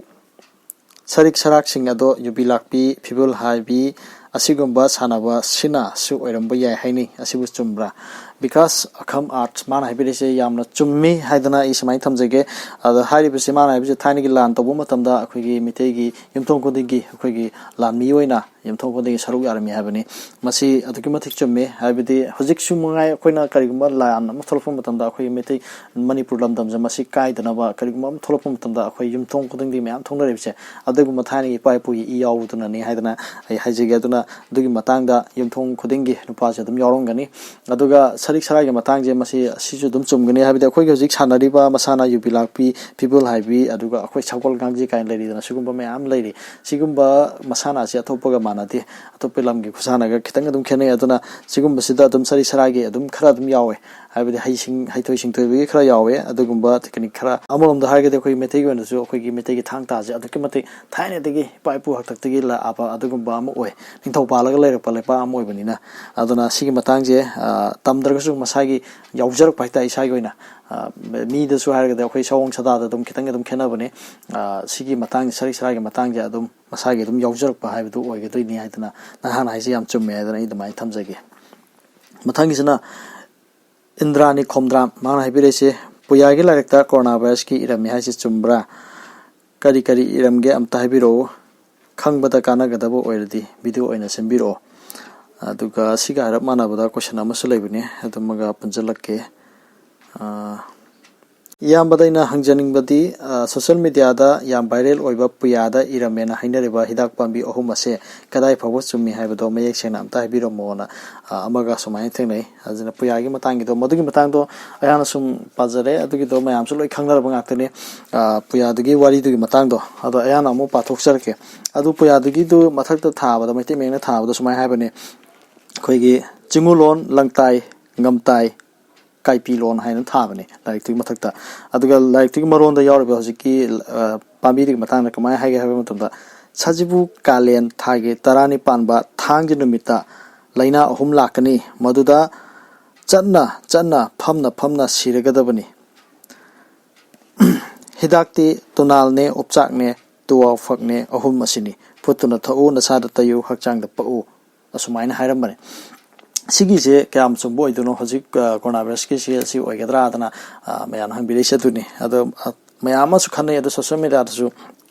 ꯁꯔꯤꯛ ꯁꯔꯥꯛꯁꯤꯡ ꯑꯗꯣ ꯌꯨꯕꯤ ꯂꯥꯛꯄꯤ, ꯐꯤꯕꯨꯜ ꯍꯥꯏꯕꯤ ꯑꯁꯤꯒꯨꯝꯕ ꯁꯥꯟꯅꯕ ꯁꯤꯅꯁꯨ ꯑꯣꯏꯔꯝꯕ ꯌꯥꯏ ꯍꯥꯏꯅꯩ꯫ ꯑꯁꯤꯕꯨ ꯆꯨꯝꯕ꯭ꯔꯥ?" ꯕꯤꯀꯥꯁ ꯑꯈꯝ ꯑꯥꯔꯠꯁ ꯃꯥꯅ ꯍꯥꯏꯕꯤꯔꯤꯁꯦ ꯌꯥꯝꯅ ꯆꯨꯝꯃꯤ ꯍꯥꯏꯗꯅ ꯑꯩ ꯁꯨꯃꯥꯏꯅ ꯊꯝꯖꯒꯦ꯫ ꯑꯗ ꯍꯥꯏꯔꯤꯕꯁꯤ ꯃꯥꯅ ꯍꯥꯏꯕꯁꯤ ꯊꯥꯏꯅꯒꯤ ꯂꯥꯟ ꯇꯧꯕ ꯃꯇꯝꯗ ꯑꯩꯈꯣꯏꯒꯤ ꯃꯤꯇꯩꯒꯤ ꯌꯨꯝꯊꯣꯡ ꯈꯨꯗꯤꯡꯒꯤ ꯑꯩꯈꯣꯏꯒꯤ ꯂꯥꯟꯃꯤ ꯑꯣꯏꯅ ꯌꯨꯝꯊꯣꯡ ꯈꯨꯗꯤꯡꯒꯤ ꯁꯔꯨꯛ ꯌꯥꯔꯝꯃꯤ ꯍꯥꯏꯕꯅꯤ꯫ ꯃꯁꯤ ꯑꯗꯨꯛꯀꯤ ꯃꯇꯤꯛ ꯆꯨꯝꯃꯤ꯫ ꯍꯥꯏꯕꯗꯤ ꯍꯧꯖꯤꯛꯁꯨ ꯃꯉꯥꯏ ꯑꯩꯈꯣꯏꯅ ꯀꯔꯤꯒꯨꯝꯕ ꯂꯥꯟ ꯑꯃ ꯊꯣꯛꯂꯛꯄ ꯃꯇꯝꯗ ꯑꯩꯈꯣꯏꯒꯤ ꯃꯩꯇꯩ ꯃꯅꯤꯄꯨꯔ ꯂꯝꯗꯝꯁꯦ ꯃꯁꯤ ꯀꯥꯏꯗꯅꯕ ꯀꯔꯤꯒꯨꯝꯕ ꯑꯃ ꯊꯣꯛꯂꯛꯄ ꯃꯇꯝꯗ ꯑꯩꯈꯣꯏ ꯌꯨꯝꯊꯣꯡ ꯈꯨꯗꯤꯡꯒꯤ ꯃꯌꯥꯝ ꯊꯣꯛꯅꯔꯤꯕꯁꯦ ꯑꯗꯨꯒꯨꯝꯕ ꯊꯥꯏꯅꯒꯤ ꯏꯄꯥ ꯏꯄꯨꯒꯤ ꯏ ꯌꯥꯎꯕꯗꯨꯅꯅꯤ ꯍꯥꯏꯗꯅ ꯑꯩ ꯍꯥꯏꯖꯒꯦ꯫ ꯑꯗꯨꯅ ꯑꯗꯨꯒꯤ ꯃꯇꯥꯡꯗ ꯌꯨꯝꯊꯣꯡ ꯈꯨꯗꯤꯡꯒꯤ ꯅꯨꯄꯥꯁꯦ ꯑꯗꯨꯝ ꯌꯥꯎꯔꯝꯒꯅꯤ꯫ ꯑꯗꯨꯒ ꯁꯔꯤꯛ ꯁꯔꯥꯏꯒꯤ ꯃꯇꯥꯡꯁꯦ ꯃꯁꯤ ꯑꯁꯤꯁꯨ ꯑꯗꯨꯝ ꯆꯨꯝꯒꯅꯤ꯫ ꯍꯥꯏꯕꯗꯤ ꯑꯩꯈꯣꯏꯒꯤ ꯍꯧꯖꯤꯛ ꯁꯥꯟꯅꯔꯤꯕ ꯃꯁꯥꯟꯅ ꯌꯨꯕꯤ ꯂꯥꯛꯄꯤ, ꯐꯤꯕꯨꯜ ꯍꯥꯏꯕꯤ, ꯑꯗꯨꯒ ꯑꯩꯈꯣꯏ ꯁꯒꯣꯜ ꯀꯥꯡꯖꯩ ꯀꯥꯏꯅ ꯂꯩꯔꯤꯗꯅ, ꯁꯤꯒꯨꯝꯕ ꯃꯌꯥꯝ ꯂꯩꯔꯤ꯫ ꯁꯤꯒꯨꯝꯕ ꯃꯁꯥꯟꯅ ꯑꯁꯤ ꯑꯇꯣꯞꯄꯒ ꯃꯥꯟꯅꯗꯦ꯫ ꯑꯇꯣꯞꯄ ꯂꯝꯒꯤ ꯈꯨꯁꯥꯟꯅꯒ ꯈꯤꯇꯪ ꯑꯗꯨꯝ ꯈꯦꯠꯅꯩ꯫ ꯑꯗꯨꯅ ꯁꯤꯒꯨꯝꯕꯁꯤꯗ ꯑꯗꯨꯝ ꯁꯔꯤꯛ ꯁꯔꯥꯏꯒꯤ ꯑꯗꯨꯝ ꯈꯔ ꯑꯗꯨꯝ ꯌꯥꯎꯋꯦ꯫ ꯍꯥꯏꯕꯗꯤ ꯍꯩꯁꯤꯡ-, ꯍꯩꯊꯣꯏ ꯁꯤꯡꯊꯣꯏꯕꯒꯤ ꯈꯔ ꯌꯥꯎꯋꯦ꯫ ꯑꯗꯨꯒꯨꯝꯕ ꯇꯦꯛꯅꯤꯛ ꯈꯔ, ꯑꯃꯔꯣꯝꯗ ꯍꯥꯏꯔꯒꯗꯤ ꯑꯩꯈꯣꯏꯒꯤ ꯃꯩꯇꯩꯒꯤ ꯑꯣꯏꯅꯁꯨ ꯑꯩꯈꯣꯏꯒꯤ ꯃꯩꯇꯩꯒꯤ ꯊꯥꯡ ꯇꯥꯁꯦ ꯑꯗꯨꯛꯀꯤ ꯃꯇꯤꯛ ꯊꯥꯏꯅꯗꯒꯤ ꯏꯄꯥ ꯏꯄꯨ ꯍꯥꯛꯇꯛꯇꯒꯤ ꯂꯥꯛꯑꯕ ꯑꯗꯨꯒꯨꯝꯕ ꯑꯃ ꯑꯣꯏ꯫ ꯅꯤꯡꯊꯧ ꯄꯥꯜꯂꯒ ꯂꯩꯔꯛꯄ ꯂꯩꯄꯥꯛ ꯑꯃ ꯑꯣꯏꯕꯅꯤꯅ꯫ ꯑꯗꯨꯅ ꯁꯤꯒꯤ ꯃꯇꯥꯡꯁꯦ, ꯑ, ꯇꯝꯗ꯭ꯔꯒꯁꯨ ꯃꯁꯥꯒꯤ ꯌꯥꯎꯖꯔꯛꯄ ꯍꯥꯏꯇꯥꯔꯦ, ꯏꯁꯥꯒꯤ ꯑꯣꯏꯅ꯫ ꯑ, ꯃꯤꯗꯁꯨ ꯍꯥꯏꯔꯒꯗꯤ ꯑꯩꯈꯣꯏ ꯁꯑꯣꯡ ꯁꯥꯗꯥꯗ ꯑꯗꯨꯝ ꯈꯤꯇꯪ ꯑꯗꯨꯝ ꯈꯦꯠꯅꯕꯅꯦ꯫ ꯑ, ꯁꯤꯒꯤ ꯃꯇꯥꯡꯁꯦ, ꯁꯔꯤꯛ ꯁꯔꯥꯒꯤ ꯃꯇꯥꯡꯁꯦ ꯑꯗꯨꯝ ꯃꯁꯥꯒꯤ ꯑꯗꯨꯝ ꯌꯥꯎꯖꯔꯛꯄ ꯍꯥꯏꯕꯗꯨ ꯑꯣꯏꯒꯗꯣꯏꯅꯤ ꯍꯥꯏꯗꯅ ꯅꯍꯥꯟ ꯍꯥꯏꯁꯦ ꯌꯥꯝ ꯆꯨꯝꯃꯦ ꯍꯥꯏꯗꯅ ꯑꯩ ꯑꯗꯨꯃꯥꯏꯅ ꯊꯝꯖꯒꯦ꯫ ꯃꯊꯪꯒꯤꯁꯤꯅ ꯏꯟꯗ꯭ꯔꯥꯅꯤ ꯈꯣꯝꯗ꯭ꯔꯥꯝ, ꯃꯥꯅ ꯍꯥꯏꯕꯤꯔꯛꯏꯁꯦ, "ꯄꯨꯌꯥꯒꯤ ꯂꯥꯏꯔꯤꯛꯇ ꯀꯣꯔꯣꯅꯥ ꯚꯥꯏꯔꯁꯀꯤ ꯏꯔꯝꯃꯦ ꯍꯥꯏꯁꯦ ꯆꯨꯝꯕ꯭ꯔꯥ? ꯀꯔꯤ ꯀꯔꯤ ꯏꯔꯝꯒꯦ ꯑꯝꯇ ꯍꯥꯏꯕꯤꯔꯛꯎ꯫ ꯈꯪꯕꯗ ꯀꯥꯟꯅꯒꯗꯕ ꯑꯣꯏꯔꯗꯤ ꯚꯤꯗꯤꯑꯣ ꯑꯣꯏꯅ ꯁꯦꯝꯕꯤꯔꯛꯑꯣ"꯫ ꯑꯗꯨꯒ ꯁꯤꯒ ꯍꯥꯏꯔꯞ ꯃꯥꯟꯅꯕꯗ ꯀꯣꯏꯁꯟ ꯑꯃꯁꯨ ꯂꯩꯕꯅꯦ, ꯑꯗꯨꯃꯒ ꯄꯨꯟꯁꯤꯜꯂꯛꯀꯦ꯫ ꯑ, ꯏꯌꯥꯝꯕꯗ ꯑꯩꯅ ꯍꯪꯖꯅꯤꯡꯕꯗꯤ, ꯑ, ꯁꯣꯁꯤꯌꯦꯜ ꯃꯦꯗꯤꯌꯥꯗ ꯌꯥꯝ ꯚꯥꯏꯔꯦꯜ ꯑꯣꯏꯕ ꯄꯨꯌꯥꯗ ꯏꯔꯝꯃꯦꯅ ꯍꯥꯏꯅꯔꯤꯕ ꯍꯤꯗꯥꯛ ꯄꯥꯝꯕꯤ ꯑꯍꯨꯝ ꯑꯁꯦ ꯀꯗꯥꯏ ꯐꯥꯎꯕ ꯆꯨꯝꯃꯤ ꯍꯥꯏꯕꯗꯣ ꯃꯌꯦꯛ ꯁꯦꯡꯅ ꯑꯝꯇ ꯍꯥꯏꯕꯤꯔꯝꯃꯣꯅ, ꯑ, ꯑꯃꯒ ꯁꯨꯃꯥꯏꯅ ꯊꯦꯡꯅꯩ꯫ ꯑꯗꯨꯅ ꯄꯨꯌꯥꯒꯤ ꯃꯇꯥꯡꯒꯤꯗꯣ, ꯃꯗꯨꯒꯤ ꯃꯇꯥꯡꯗꯣ ꯑꯩꯍꯥꯛꯅ ꯁꯨꯝ ꯄꯥꯖꯔꯦ, ꯑꯗꯨꯒꯤꯗꯣ ꯃꯌꯥꯝꯁꯨ ꯂꯣꯏ ꯈꯪꯅꯔꯕ ꯉꯥꯛꯇꯅꯤ꯫ ꯑ, ꯄꯨꯌꯥꯗꯨꯒꯤ ꯋꯥꯔꯤꯗꯨꯒꯤ ꯃꯇꯥꯡꯗꯣ ꯑꯗꯣ ꯑꯩꯍꯥꯛꯅ ꯑꯃꯨꯛ ꯄꯥꯊꯣꯛꯆꯔꯛꯀꯦ꯫ ꯑꯗꯨ ꯄꯨꯌꯥꯗꯨꯒꯤꯗꯨ ꯃꯊꯛꯇ ꯊꯥꯕꯗ, ꯃꯩꯇꯩ ꯃꯌꯦꯛꯅ ꯊꯥꯕꯗ ꯁꯨꯃꯥꯏꯅ ꯍꯥꯏꯕꯅꯤ, ꯑꯩꯈꯣꯏꯒꯤ ꯆꯤꯡꯉꯨꯂꯣꯟ, ꯂꯪꯇꯥꯏ, ꯉꯝꯇꯥꯏ, ꯀꯥꯏꯄꯤꯂꯣꯟ ꯍꯥꯏꯅ ꯊꯥꯕꯅꯦ ꯂꯥꯏꯔꯤꯛꯇꯨꯒꯤ ꯃꯊꯛꯇ꯫ ꯑꯗꯨꯒ ꯂꯥꯏꯔꯤꯛꯇꯨꯒꯤ ꯃꯔꯣꯟꯗ ꯌꯥꯎꯔꯤꯕ ꯍꯧꯖꯤꯛꯀꯤ, ꯑ, ꯄꯥꯝꯕꯤꯗꯨꯒꯤ ꯃꯇꯥꯡꯗ ꯀꯃꯥꯏꯅ ꯍꯥꯏꯒꯦ ꯍꯥꯏꯕ ꯃꯇꯝꯗ, "ꯁꯖꯤꯕꯨ ꯀꯥꯂꯦꯟ ꯊꯥꯒꯤ ꯇꯔꯥꯅꯤꯄꯥꯟꯕ ꯊꯥꯡꯖ ꯅꯨꯃꯤꯠꯇ ꯂꯥꯏꯅꯥ ꯑꯍꯨꯝ ꯂꯥꯛꯀꯅꯤ, ꯃꯗꯨꯗ ꯆꯠꯅ ꯆꯠꯅ ꯐꯝꯅ ꯐꯝꯅ ꯁꯤꯔꯒꯗꯕꯅꯤ꯫ ꯍꯤꯗꯥꯛꯇꯤ ꯇꯨꯅꯥꯜꯅꯦ, ꯎꯞꯆꯥꯛꯅꯦ, ꯇꯨꯋꯥꯎꯐꯛꯅꯦ, ꯑꯍꯨꯝ ꯑꯁꯤꯅꯤ꯫ ꯐꯨꯠꯇꯨꯅ ꯊꯛꯎ, ꯅꯁꯥꯗ ꯇꯩꯌꯨ, ꯍꯛꯆꯥꯡꯗ ꯄꯛꯎ"꯫ ꯑꯁꯨꯃꯥꯏꯅ ꯍꯥꯏꯔꯝꯕꯅꯦ꯫ ꯁꯤꯒꯤꯁꯦ ꯀꯌꯥꯝ ꯆꯨꯝꯕ ꯑꯣꯏꯗꯣꯏꯅꯣ? ꯍꯧꯖꯤꯛ, ꯑ, ꯀꯣꯔꯣꯅꯥ ꯚꯥꯏꯔꯁꯀꯤꯁꯦ ꯑꯁꯤ ꯑꯣꯏꯒꯗ꯭ꯔꯥ ꯍꯥꯏꯗꯅ, ꯑ, ꯃꯌꯥꯝꯅ ꯍꯪꯕꯤꯔꯛꯏꯁꯦ ꯑꯗꯨꯅꯤ꯫ ꯑꯗꯣ, ꯑ, ꯃꯌꯥꯝ ꯑꯃꯁꯨ ꯈꯟꯅꯩ, ꯑꯗꯣ ꯁꯣꯁꯤꯌꯦꯜ ꯃꯦꯗꯤꯌꯥꯗꯁꯨ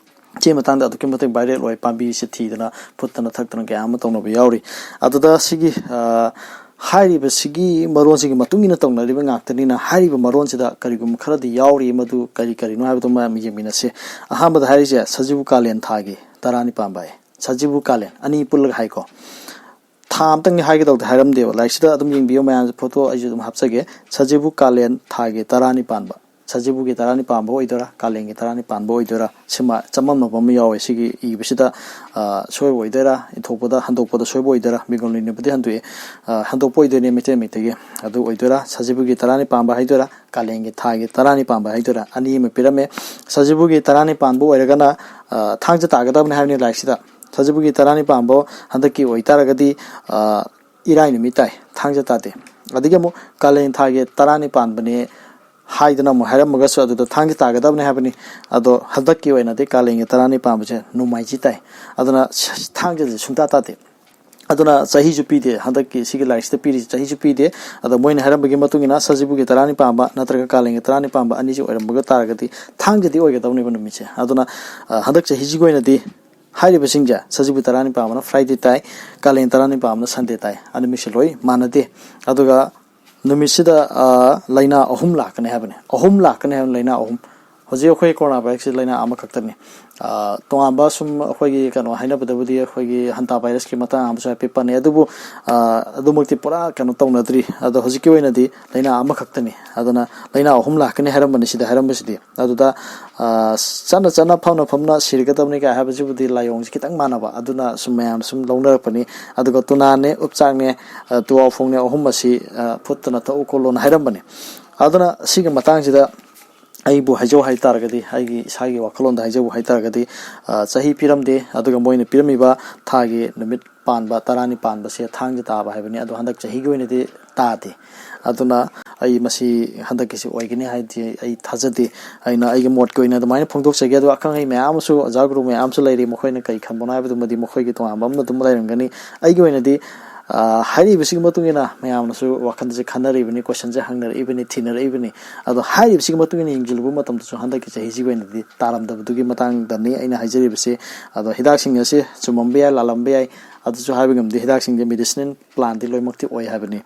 ꯁꯤ ꯃꯇꯥꯡꯗ ꯑꯗꯨꯛꯀꯤ ꯃꯇꯤꯛ ꯚꯥꯏꯔꯦꯜ ꯑꯣꯏ, ꯄꯥꯝꯕꯤꯁꯦ ꯊꯤꯗꯅ ꯐꯨꯠꯇꯅ ꯊꯛꯇꯅ ꯀꯌꯥ ꯑꯃ ꯇꯧꯅꯕ ꯌꯥꯎꯔꯤ꯫ ꯑꯗꯨꯗ ꯁꯤꯒꯤ, ꯑ, ꯍꯥꯏꯔꯤꯕꯁꯤꯒꯤ ꯃꯔꯣꯟꯁꯤꯒꯤ ꯃꯇꯨꯡ ꯏꯟꯅ ꯇꯧꯅꯔꯤꯕ ꯉꯥꯛꯇꯅꯤꯅ, ꯍꯥꯏꯔꯤꯕ ꯃꯔꯣꯟꯁꯤꯗ ꯀꯔꯤꯒꯨꯝꯕ ꯈꯔꯗꯤ ꯌꯥꯎꯔꯤ, ꯃꯗꯨ ꯀꯔꯤ ꯀꯔꯤꯅꯣ ꯍꯥꯏꯕꯗꯨ ꯃꯌꯥꯝ ꯌꯦꯡꯃꯤꯟꯅꯁꯤ꯫ ꯑꯍꯥꯟꯕꯗ ꯍꯥꯏꯔꯤꯁꯦ ꯁꯖꯤꯕꯨ ꯀꯥꯂꯦꯟ ꯊꯥꯒꯤ ꯇꯔꯥꯅꯤꯄꯥꯟꯕ ꯍꯥꯏ꯫ ꯁꯖꯤꯕꯨ ꯀꯥꯂꯦꯟ ꯑꯅꯤ ꯄꯨꯜꯂꯒ ꯍꯥꯏꯀꯣ꯫ ꯊꯥ ꯑꯝꯇꯪꯗꯤ ꯍꯥꯏꯒꯗꯧꯗꯤ ꯍꯥꯏꯔꯝꯗꯦꯕ꯫ ꯂꯥꯏꯔꯤꯛꯁꯤꯗ ꯑꯗꯨꯝ ꯌꯦꯡꯕꯤꯌꯨ ꯃꯌꯥꯝꯁꯦ, ꯐꯣꯇꯣ ꯑꯩꯁꯨ ꯑꯗꯨꯝ ꯍꯥꯞꯆꯒꯦ꯫ ꯁꯖꯤꯕꯨ ꯀꯥꯂꯦꯟ ꯊꯥꯒꯤ ꯇꯔꯥꯅꯤꯄꯥꯟꯕ꯫ ꯁꯖꯤꯕꯨꯒꯤ ꯇꯔꯥꯅꯤꯄꯥꯟꯕ ꯑꯣꯏꯗꯣꯏꯔꯥ, ꯀꯥꯂꯦꯟꯒꯤ ꯇꯔꯥꯅꯤꯄꯥꯟꯕ ꯑꯣꯏꯗꯣꯏꯔꯥ? ꯁꯤꯃ ꯆꯃꯝꯅꯕ ꯑꯃ ꯌꯥꯎꯋꯦ꯫ ꯁꯤꯒꯤ ꯏꯕꯁꯤꯗ, ꯑ, ꯁꯣꯏꯕ ꯑꯣꯏꯗꯣꯏꯔꯥ? ꯏꯊꯣꯛꯄꯗ, ꯍꯟꯗꯣꯛꯄꯗ ꯁꯣꯏꯕ ꯑꯣꯏꯗꯣꯏꯔꯥ? ꯕꯦꯡꯒꯣꯂꯤꯅꯕꯨꯗꯤ ꯍꯟꯗꯣꯛꯑꯦ꯫ ꯑ, ꯍꯟꯗꯣꯛꯄ ꯑꯣꯏꯗꯣꯏꯅꯦ ꯃꯩꯇꯩ ꯃꯌꯦꯛꯇꯒꯤ꯫ ꯑꯗꯨ ꯑꯣꯏꯗꯣꯏꯔꯥ? ꯁꯖꯤꯕꯨꯒꯤ ꯇꯔꯥꯅꯤꯄꯥꯟꯕ ꯍꯥꯏꯗꯣꯏꯔꯥ? ꯀꯥꯂꯦꯟꯒꯤ ꯊꯥꯒꯤ ꯇꯔꯥꯅꯤꯄꯥꯟꯕ ꯍꯥꯏꯗꯣꯏꯔꯥ? ꯑꯅꯤ ꯑꯃ ꯄꯤꯔꯝꯃꯦ꯫ ꯁꯖꯤꯕꯨꯒꯤ ꯇꯔꯥꯅꯤꯄꯥꯟꯕ ꯑꯣꯏꯔꯒꯅ, ꯑ, ꯊꯥꯡꯖ ꯇꯥꯒꯗꯕꯅꯤ ꯍꯥꯏꯕꯅꯤ ꯂꯥꯏꯔꯤꯛꯁꯤꯗ꯫ ꯁꯖꯤꯕꯨꯒꯤ ꯇꯔꯥꯅꯤ ꯄꯥꯟꯕ ꯍꯟꯗꯛꯀꯤ ꯑꯣꯏꯇꯥꯔꯒꯗꯤ, ꯑ, ꯏꯔꯥꯏ ꯅꯨꯃꯤꯠ ꯇꯥꯏ, ꯊꯥꯡꯖ ꯇꯥꯗꯦ꯫ ꯑꯗꯒꯤ ꯑꯃꯨꯛ ꯀꯥꯂꯦꯟ ꯊꯥꯒꯤ ꯇꯔꯥꯅꯤ ꯄꯥꯟꯕꯅꯦ ꯍꯥꯏꯗꯅ ꯑꯃꯨꯛ ꯍꯥꯏꯔꯝꯃꯒꯁꯨ, ꯑꯗꯨꯗ ꯊꯥꯡꯖ ꯇꯥꯒꯗꯕꯅꯤ ꯍꯥꯏꯕꯅꯤ꯫ ꯑꯗꯣ ꯍꯟꯗꯛꯀꯤ ꯑꯣꯏꯅꯗꯤ ꯀꯥꯂꯦꯟꯒꯤ ꯇꯔꯥꯅꯤ ꯄꯥꯟꯕꯁꯦ ꯅꯣꯡꯃꯥꯏꯖꯤ ꯇꯥꯏ꯫ ꯑꯗꯨꯅ ꯊꯥꯡꯖꯁꯦ ꯁꯨꯡꯇꯥ ꯇꯥꯗꯦ꯫ ꯑꯗꯨꯅ ꯆꯍꯤꯁꯨ ꯄꯤꯗꯦ, ꯍꯟꯗꯛꯀꯤ ꯁꯤꯒꯤ ꯂꯥꯏꯔꯤꯛꯁꯤꯗ ꯄꯤꯔꯤꯁꯤ ꯆꯍꯤꯁꯨ ꯄꯤꯗꯦ꯫ ꯑꯗꯣ ꯃꯣꯏꯅ ꯍꯥꯏꯔꯝꯕꯒꯤ ꯃꯇꯨꯡ ꯏꯟꯅ ꯁꯖꯤꯕꯨꯒꯤ ꯇꯔꯥꯅꯤ ꯄꯥꯟꯕ ꯅꯠꯇ꯭ꯔꯒ ꯀꯥꯂꯦꯟꯒꯤ ꯇꯔꯥꯅꯤ ꯄꯥꯟꯕ ꯑꯅꯤꯁꯤ ꯑꯣꯏꯔꯝꯕꯒ ꯇꯥꯔꯒꯗꯤ ꯊꯥꯡꯖꯗꯤ ꯑꯣꯏꯒꯗꯕꯅꯦꯕ ꯅꯨꯃꯤꯠꯁꯦ꯫ ꯑꯗꯨꯅ, ꯑ, ꯍꯟꯗꯛ ꯆꯍꯤꯁꯤꯒꯤ ꯑꯣꯏꯅꯗꯤ ꯍꯥꯏꯔꯤꯕꯁꯤꯡꯁꯦ, ꯁꯖꯤꯕꯨ ꯇꯔꯥꯅꯤ ꯄꯥꯟꯕꯅ Friday ꯇꯥꯏ, ꯀꯥꯂꯦꯟ ꯇꯔꯥꯅꯤ ꯄꯥꯟꯕꯅ Sunday ꯇꯥꯏ꯫ ꯑ, ꯅꯨꯃꯤꯠꯁꯦ ꯂꯣꯏ ꯃꯥꯟꯅꯗꯦ꯫ ꯑꯗꯨꯒ ꯅꯨꯃꯤꯠꯁꯤꯗ, ꯑ, ꯂꯥꯏꯅꯥ ꯑꯍꯨꯝ ꯂꯥꯛꯀꯅꯤ ꯍꯥꯏꯕꯅꯤ꯫ ꯑꯍꯨꯝ ꯂꯥꯛꯀꯅꯤ ꯍꯥꯏꯕꯅꯤ, ꯂꯥꯏꯅꯥ ꯑꯍꯨꯝ꯫ ꯍꯧꯖꯤꯛ ꯑꯩꯈꯣꯏ corona virus ꯁꯤ ꯂꯥꯏꯅꯥ ꯑꯃꯈꯛꯇꯅꯤ꯫ ꯑ, ꯇꯣꯉꯥꯟꯕ ꯁꯨꯝ ꯑꯩꯈꯣꯏꯒꯤ ꯀꯩꯅꯣ ꯍꯥꯏꯅꯕꯗꯕꯨꯗꯤ ꯑꯩꯈꯣꯏꯒꯤ hanta virus ꯀꯤ ꯃꯇꯥꯡ ꯑꯃꯁꯨ ꯍꯥꯏꯐꯦꯠ ꯄꯟꯅꯩ꯫ ꯑꯗꯨꯕꯨ, ꯑ, ꯑꯗꯨꯃꯛꯇꯤ ꯄꯨꯔꯥ ꯀꯩꯅꯣ ꯇꯧꯅꯗ꯭ꯔꯤ꯫ ꯑꯗꯣ ꯍꯧꯖꯤꯛꯀꯤ ꯑꯣꯏꯅꯗꯤ ꯂꯥꯏꯅꯥ ꯑꯃꯈꯛꯇꯅꯤ꯫ ꯑꯗꯨꯅ ꯂꯥꯏꯅꯥ ꯑꯍꯨꯝ ꯂꯥꯛꯀꯅꯤ ꯍꯥꯏꯔꯝꯕꯅꯤ ꯁꯤꯗ ꯍꯥꯏꯔꯝꯕꯁꯤꯗꯤ꯫ ꯑꯗꯨꯗ, ꯑ, ꯆꯠꯅ ꯆꯠꯅ ꯐꯝꯅ ꯐꯝꯅ ꯁꯤꯔꯒꯗꯕꯅꯤ ꯀꯥꯏ ꯍꯥꯏꯕꯁꯤꯕꯨꯗꯤ ꯂꯥꯏꯑꯣꯡꯁꯤ ꯈꯤꯇꯪ ꯃꯥꯟꯅꯕ, ꯑꯗꯨꯅ ꯁꯨꯝ ꯃꯌꯥꯝ ꯁꯨꯝ ꯂꯧꯅꯔꯛꯄꯅꯤ꯫ ꯑꯗꯨꯒ ꯇꯨꯅꯥꯅꯦ, ꯎꯞꯆꯥꯛꯅꯦ, ꯑ, ꯇꯨꯋꯥꯎꯐꯣꯡꯅꯦ ꯑꯍꯨꯝ ꯑꯁꯤ, ꯑ, ꯐꯨꯠꯇꯅ ꯊꯛꯎ ꯈꯣꯠꯂꯣꯅ ꯍꯥꯏꯔꯝꯕꯅꯤ꯫ ꯑꯗꯨꯅ ꯁꯤꯒꯤ ꯃꯇꯥꯡꯁꯤꯗ ꯑꯩꯕꯨ ꯍꯥꯏꯖꯧ ꯍꯥꯏꯇꯥꯔꯒꯗꯤ, ꯑꯩꯒꯤ ꯏꯁꯥꯒꯤ ꯋꯥꯈꯜꯂꯣꯟꯗ ꯍꯥꯏꯖꯧ ꯍꯥꯏꯇꯥꯔꯒꯗꯤ, ꯑ, ꯆꯍꯤ ꯄꯤꯔꯝꯗꯦ, ꯑꯗꯨꯒ ꯃꯣꯏꯅ ꯄꯤꯔꯝꯃꯤꯕ ꯊꯥꯒꯤ ꯅꯨꯃꯤꯠ ꯄꯥꯟꯕ ꯇꯔꯥꯅꯤ ꯄꯥꯟꯕꯁꯦ ꯊꯥꯡꯖ ꯇꯥꯕ ꯍꯥꯏꯕꯅꯤ꯫ ꯑꯗꯣ ꯍꯟꯗꯛ ꯆꯍꯤꯒꯤ ꯑꯣꯏꯅꯗꯤ ꯇꯥꯗꯦ꯫ ꯑꯗꯨꯅ ꯑꯩ ꯃꯁꯤ ꯍꯟꯗꯛꯀꯤꯁꯤ ꯑꯣꯏꯒꯅꯤ ꯍꯥꯏꯗꯤ ꯑꯩ ꯊꯥꯖꯗꯦ꯫ ꯑꯩꯅ ꯑꯩꯒꯤ ꯃꯣꯠꯀꯤ ꯑꯣꯏꯅ ꯑꯗꯨꯃꯥꯏꯅ ꯐꯣꯡꯗꯣꯛꯆꯒꯦ꯫ ꯑꯗꯣ ꯑꯈꯪ ꯑꯍꯩ ꯃꯌꯥꯝ ꯑꯃꯁꯨ, ꯑꯣꯖꯥ ꯒꯨꯔꯨ ꯃꯌꯥꯝ ꯑꯃꯁꯨ ꯂꯩꯔꯤ, ꯃꯈꯣꯏꯅ ꯀꯔꯤ ꯈꯟꯕꯅꯣ ꯍꯥꯏꯕꯗꯨꯃꯗꯤ ꯃꯈꯣꯏꯒꯤ ꯇꯣꯉꯥꯟꯕ ꯑꯃ ꯑꯗꯨꯝ ꯂꯩꯔꯝꯒꯅꯤ꯫ ꯑꯩꯒꯤ ꯑꯣꯏꯅꯗꯤ, ꯑ, ꯍꯥꯏꯔꯤꯕꯁꯤꯒꯤ ꯃꯇꯨꯡ ꯏꯟꯅ ꯃꯌꯥꯝꯅꯁꯨ ꯋꯥꯈꯜꯁꯦ ꯈꯟꯅꯔꯤꯕꯅꯤ, question ꯁꯦ ꯍꯪꯅꯔꯛꯏꯕꯅꯤ, ꯊꯤꯅꯔꯛꯏꯕꯅꯤ꯫ ꯑꯗꯣ ꯍꯥꯏꯔꯤꯕꯁꯤꯒꯤ ꯃꯇꯨꯡ ꯏꯟꯅ ꯌꯦꯡꯁꯤꯜꯂꯨꯕ ꯃꯇꯝꯗꯁꯨ ꯍꯟꯗꯛꯀꯤ ꯆꯍꯤꯁꯤꯒꯤ ꯑꯣꯏꯅꯗꯤ ꯇꯥꯔꯝꯗꯕꯗꯨꯒꯤ ꯃꯇꯥꯡꯗꯅꯤ ꯑꯩꯅ ꯍꯥꯏꯖꯔꯤꯕꯁꯦ꯫ ꯑꯗꯣ ꯍꯤꯗꯥꯛꯁꯤꯡ ꯑꯁꯤ ꯆꯨꯝꯃꯝꯕ ꯌꯥꯏ, ꯂꯥꯜꯂꯝꯕ ꯌꯥꯏ, ꯑꯗꯨꯁꯨ ꯍꯥꯏꯕ ꯉꯝꯗꯦ꯫ ꯍꯤꯗꯥꯛꯁꯤꯡꯁꯦ medicinal plant ꯇꯤ ꯂꯣꯏꯅꯃꯛꯇꯤ ꯑꯣꯏ ꯍꯥꯏꯕꯅꯤ꯫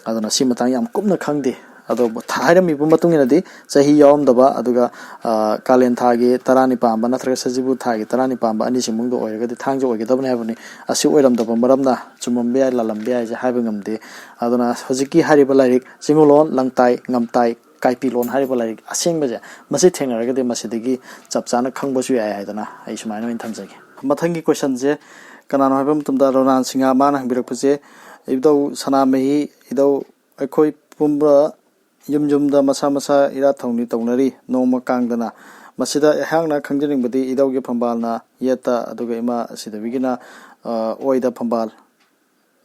ꯑꯗꯨꯅ ꯁꯤ ꯃꯇꯥꯡ ꯌꯥꯝ ꯀꯨꯞꯅ ꯈꯪꯗꯦ꯫ ꯑꯗꯣ ꯍꯥꯏꯔꯝꯃꯤꯕ ꯃꯇꯨꯡ ꯏꯟꯅꯗꯤ ꯆꯍꯤ ꯌꯥꯎꯔꯝꯗꯕ, ꯑꯗꯨꯒ, ꯑ, ꯀꯥꯂꯦꯟ ꯊꯥꯒꯤ ꯇꯔꯥꯅꯤ ꯄꯥꯟꯕ ꯅꯠꯇ꯭ꯔꯒ ꯁꯖꯤꯕꯨ ꯊꯥꯒꯤ ꯇꯔꯥꯅꯤ ꯄꯥꯟꯕ ꯑꯅꯤꯁꯤꯃꯨꯡꯗ ꯑꯣꯏꯔꯒꯗꯤ ꯊꯥꯡꯖ ꯑꯣꯏꯒꯗꯕꯅꯤ ꯍꯥꯏꯕꯅꯤ꯫ ꯑꯁꯤ ꯑꯣꯏꯔꯝꯗꯕ ꯃꯔꯝꯅ ꯆꯨꯝꯃꯝꯕ ꯌꯥꯏ, ꯂꯥꯜꯂꯝꯕ ꯌꯥꯏꯁꯦ ꯍꯥꯏꯕ ꯉꯝꯗꯦ꯫ ꯑꯗꯨꯅ ꯍꯧꯖꯤꯛꯀꯤ ꯍꯥꯏꯔꯤꯕ ꯂꯥꯏꯔꯤꯛ ꯆꯤꯡꯉꯨꯂꯣꯟ ꯂꯪꯇꯥꯏ ꯉꯝꯇꯥꯏ ꯀꯥꯏꯄꯤꯂꯣꯟ ꯍꯥꯏꯔꯤꯕ ꯂꯥꯏꯔꯤꯛ ꯑꯁꯦꯡꯕꯁꯦ, ꯃꯁꯤ ꯊꯦꯡꯅꯔꯒꯗꯤ ꯃꯁꯤꯗꯒꯤ ꯆꯞ ꯆꯥꯅ ꯈꯪꯕꯁꯨ ꯌꯥꯏ ꯍꯥꯏꯗꯅ ꯑꯩ ꯁꯨꯃꯥꯏꯅ ꯑꯣꯏꯅ ꯊꯝꯖꯒꯦ꯫ ꯃꯊꯪꯒꯤ question ꯁꯦ ꯀꯅꯥꯅꯣ ꯍꯥꯏꯕ ꯃꯇꯝꯗ ꯔꯣꯅꯥꯟ ꯁꯤꯡꯍ, ꯃꯥꯅ ꯍꯪꯕꯤꯔꯛꯄꯁꯦ, "ꯏꯙꯧ ꯁꯅꯥꯃꯍꯤ, ꯏꯙꯧ, ꯑꯩꯈꯣꯏ ꯄꯨꯝꯕ ꯌꯨꯝ ꯌꯨꯝꯗ ꯃꯁꯥ ꯃꯁꯥ ꯏꯔꯥꯠ ꯊꯧꯅꯤ ꯇꯧꯅꯔꯤ, ꯅꯣꯡꯃ ꯀꯥꯡꯗꯅ ꯃꯁꯤꯗ ꯑꯩꯍꯥꯛꯅ ꯈꯪꯖꯅꯤꯡꯕꯗꯤ, ꯏꯙꯧꯒꯤ ꯐꯝꯕꯥꯜꯅ ꯌꯦꯠꯇ, ꯑꯗꯨꯒ ꯏꯃꯥ ꯁꯤꯗꯕꯤꯒꯤꯅ, ꯑ, ꯑꯣꯏꯗ ꯐꯝꯕꯥꯜ,